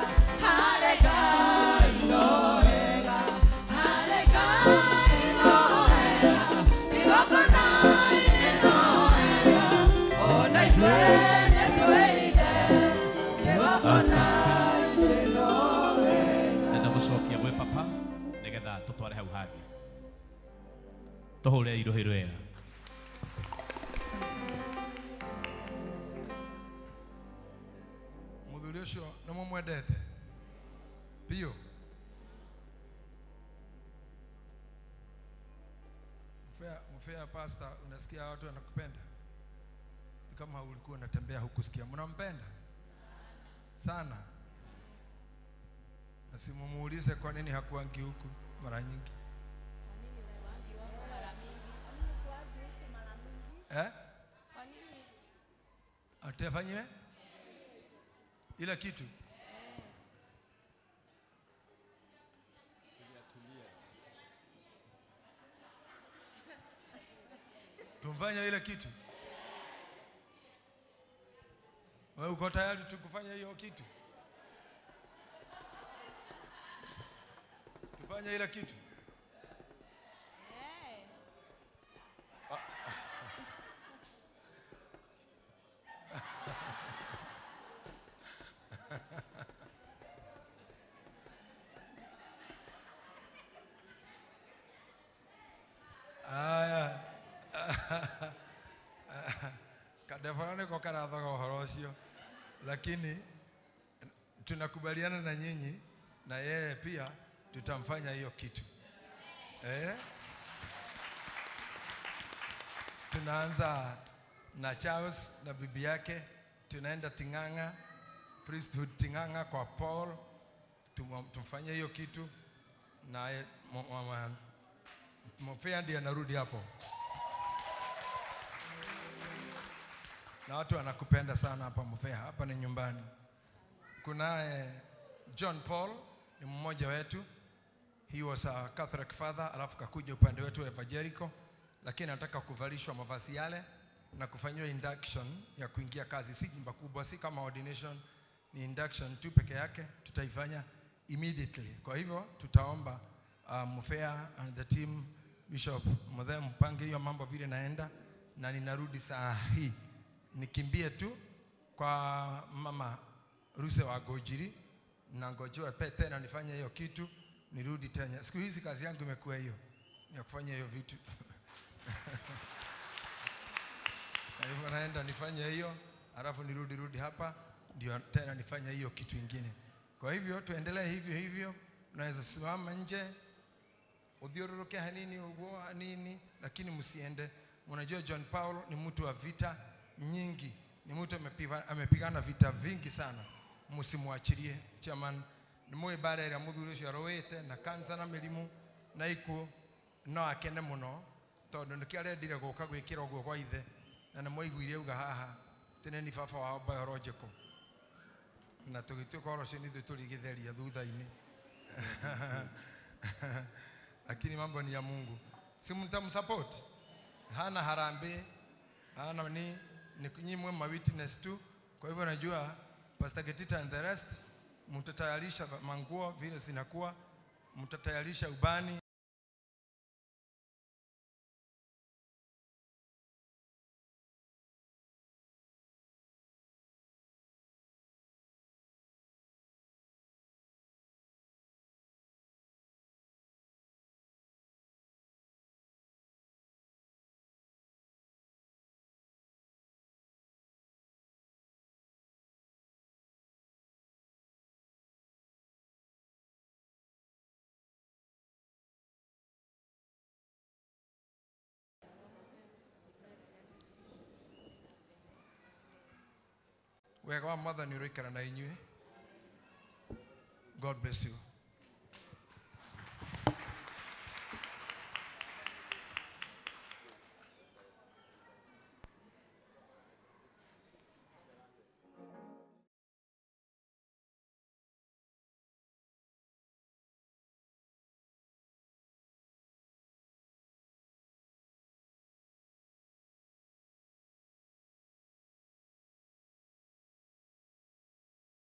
harĩ Ngai noho hega, harĩ Ngai noho hega, kĩgongona-inĩ noho hega, ona ithuĩ nĩtwĩhithe, kĩgongona-inĩ noho hega. Ndenda gũcokia gwĩ papa nĩgetha tũtware hau hangĩ tũhũre irohĩ rwega. Mũthuri ũcio nĩ mũmwendete biũ. Mfea pastor, unasikia watu wanakupenda? Ni kama ulikuwa unatembea hukusikia. Mnampenda sana? Na simumuulize kwa nini hakuangi huku mara nyingi. Eh? Atafanye ila kitu. Tumfanya ile kitu. Wewe uko tayari tu kufanya hiyo kitu? Tufanye ile kitu. Aya. Kadevana niko karathaga ũhoro ũcio, lakini tunakubaliana na nyinyi na yeye pia Tutamfanya hiyo kitu. Tunaanza na Charles na bibi yake, tunaenda Ting'ang'a, priesthood Ting'ang'a kwa Paul, tumfanyie hiyo kitu na Mofea ndiye anarudi hapo. Na watu wanakupenda sana hapa Mofea, hapa ni nyumbani. Kuna John Paul ni mmoja wetu. He was a Catholic father, alafu kakuja upande wetu wa Evangelical, lakini anataka kuvalishwa mavazi yale na kufanyiwa induction ya kuingia kazi. Si jimba kubwa, si kama ordination, ni induction tu peke yake, tutaifanya immediately. Kwa hivyo tutaomba Mufea and the team, Bishop Muthe, mpange hiyo mambo vile naenda, na ninarudi saa hii. Nikimbie tu kwa mama Ruse wa Gojiri, na ngojewa tena nifanye hiyo kitu, nirudi tena. Siku hizi kazi yangu imekuwa hiyo, ni kufanya hiyo vitu. Na hivyo naenda nifanye hiyo, alafu nirudi hapa, ndio tena nifanye hiyo kitu ingine. Kwa hivyo tuendelee hivyo hivyo. Unaweza simama nje, uthiũrũrũke hanini uguo hanini, lakini msiende. Unajua John Paul ni mtu wa vita nyingi, ni mtu amepigana vita vingi sana. Msimwachilie chairman. Ni mwe bara ya muthuri ucio arũĩte na kansa na mĩrimũ na ikuũ, no akene mũno tondũ nĩkĩo arendire gũka gwĩkĩra ũguo kwa ithe, na nĩ mwaiguire auga haha tene ni baba wao biological, na tũgĩtuĩka ũhoro ũcio nĩ ithuĩ tũrĩgĩtheria thutha-inĩ. Lakini mambo ni ya Mungu. Si mtamsupport? Hana harambee, hana ni nyinyi mwe witness tu. Kwa hivyo najua Pastor Getita and the rest mtatayarisha manguo vile zinakuwa, mtatayarisha ubani. Wega wa Mwathani ũroikara na inyuĩ. God bless you.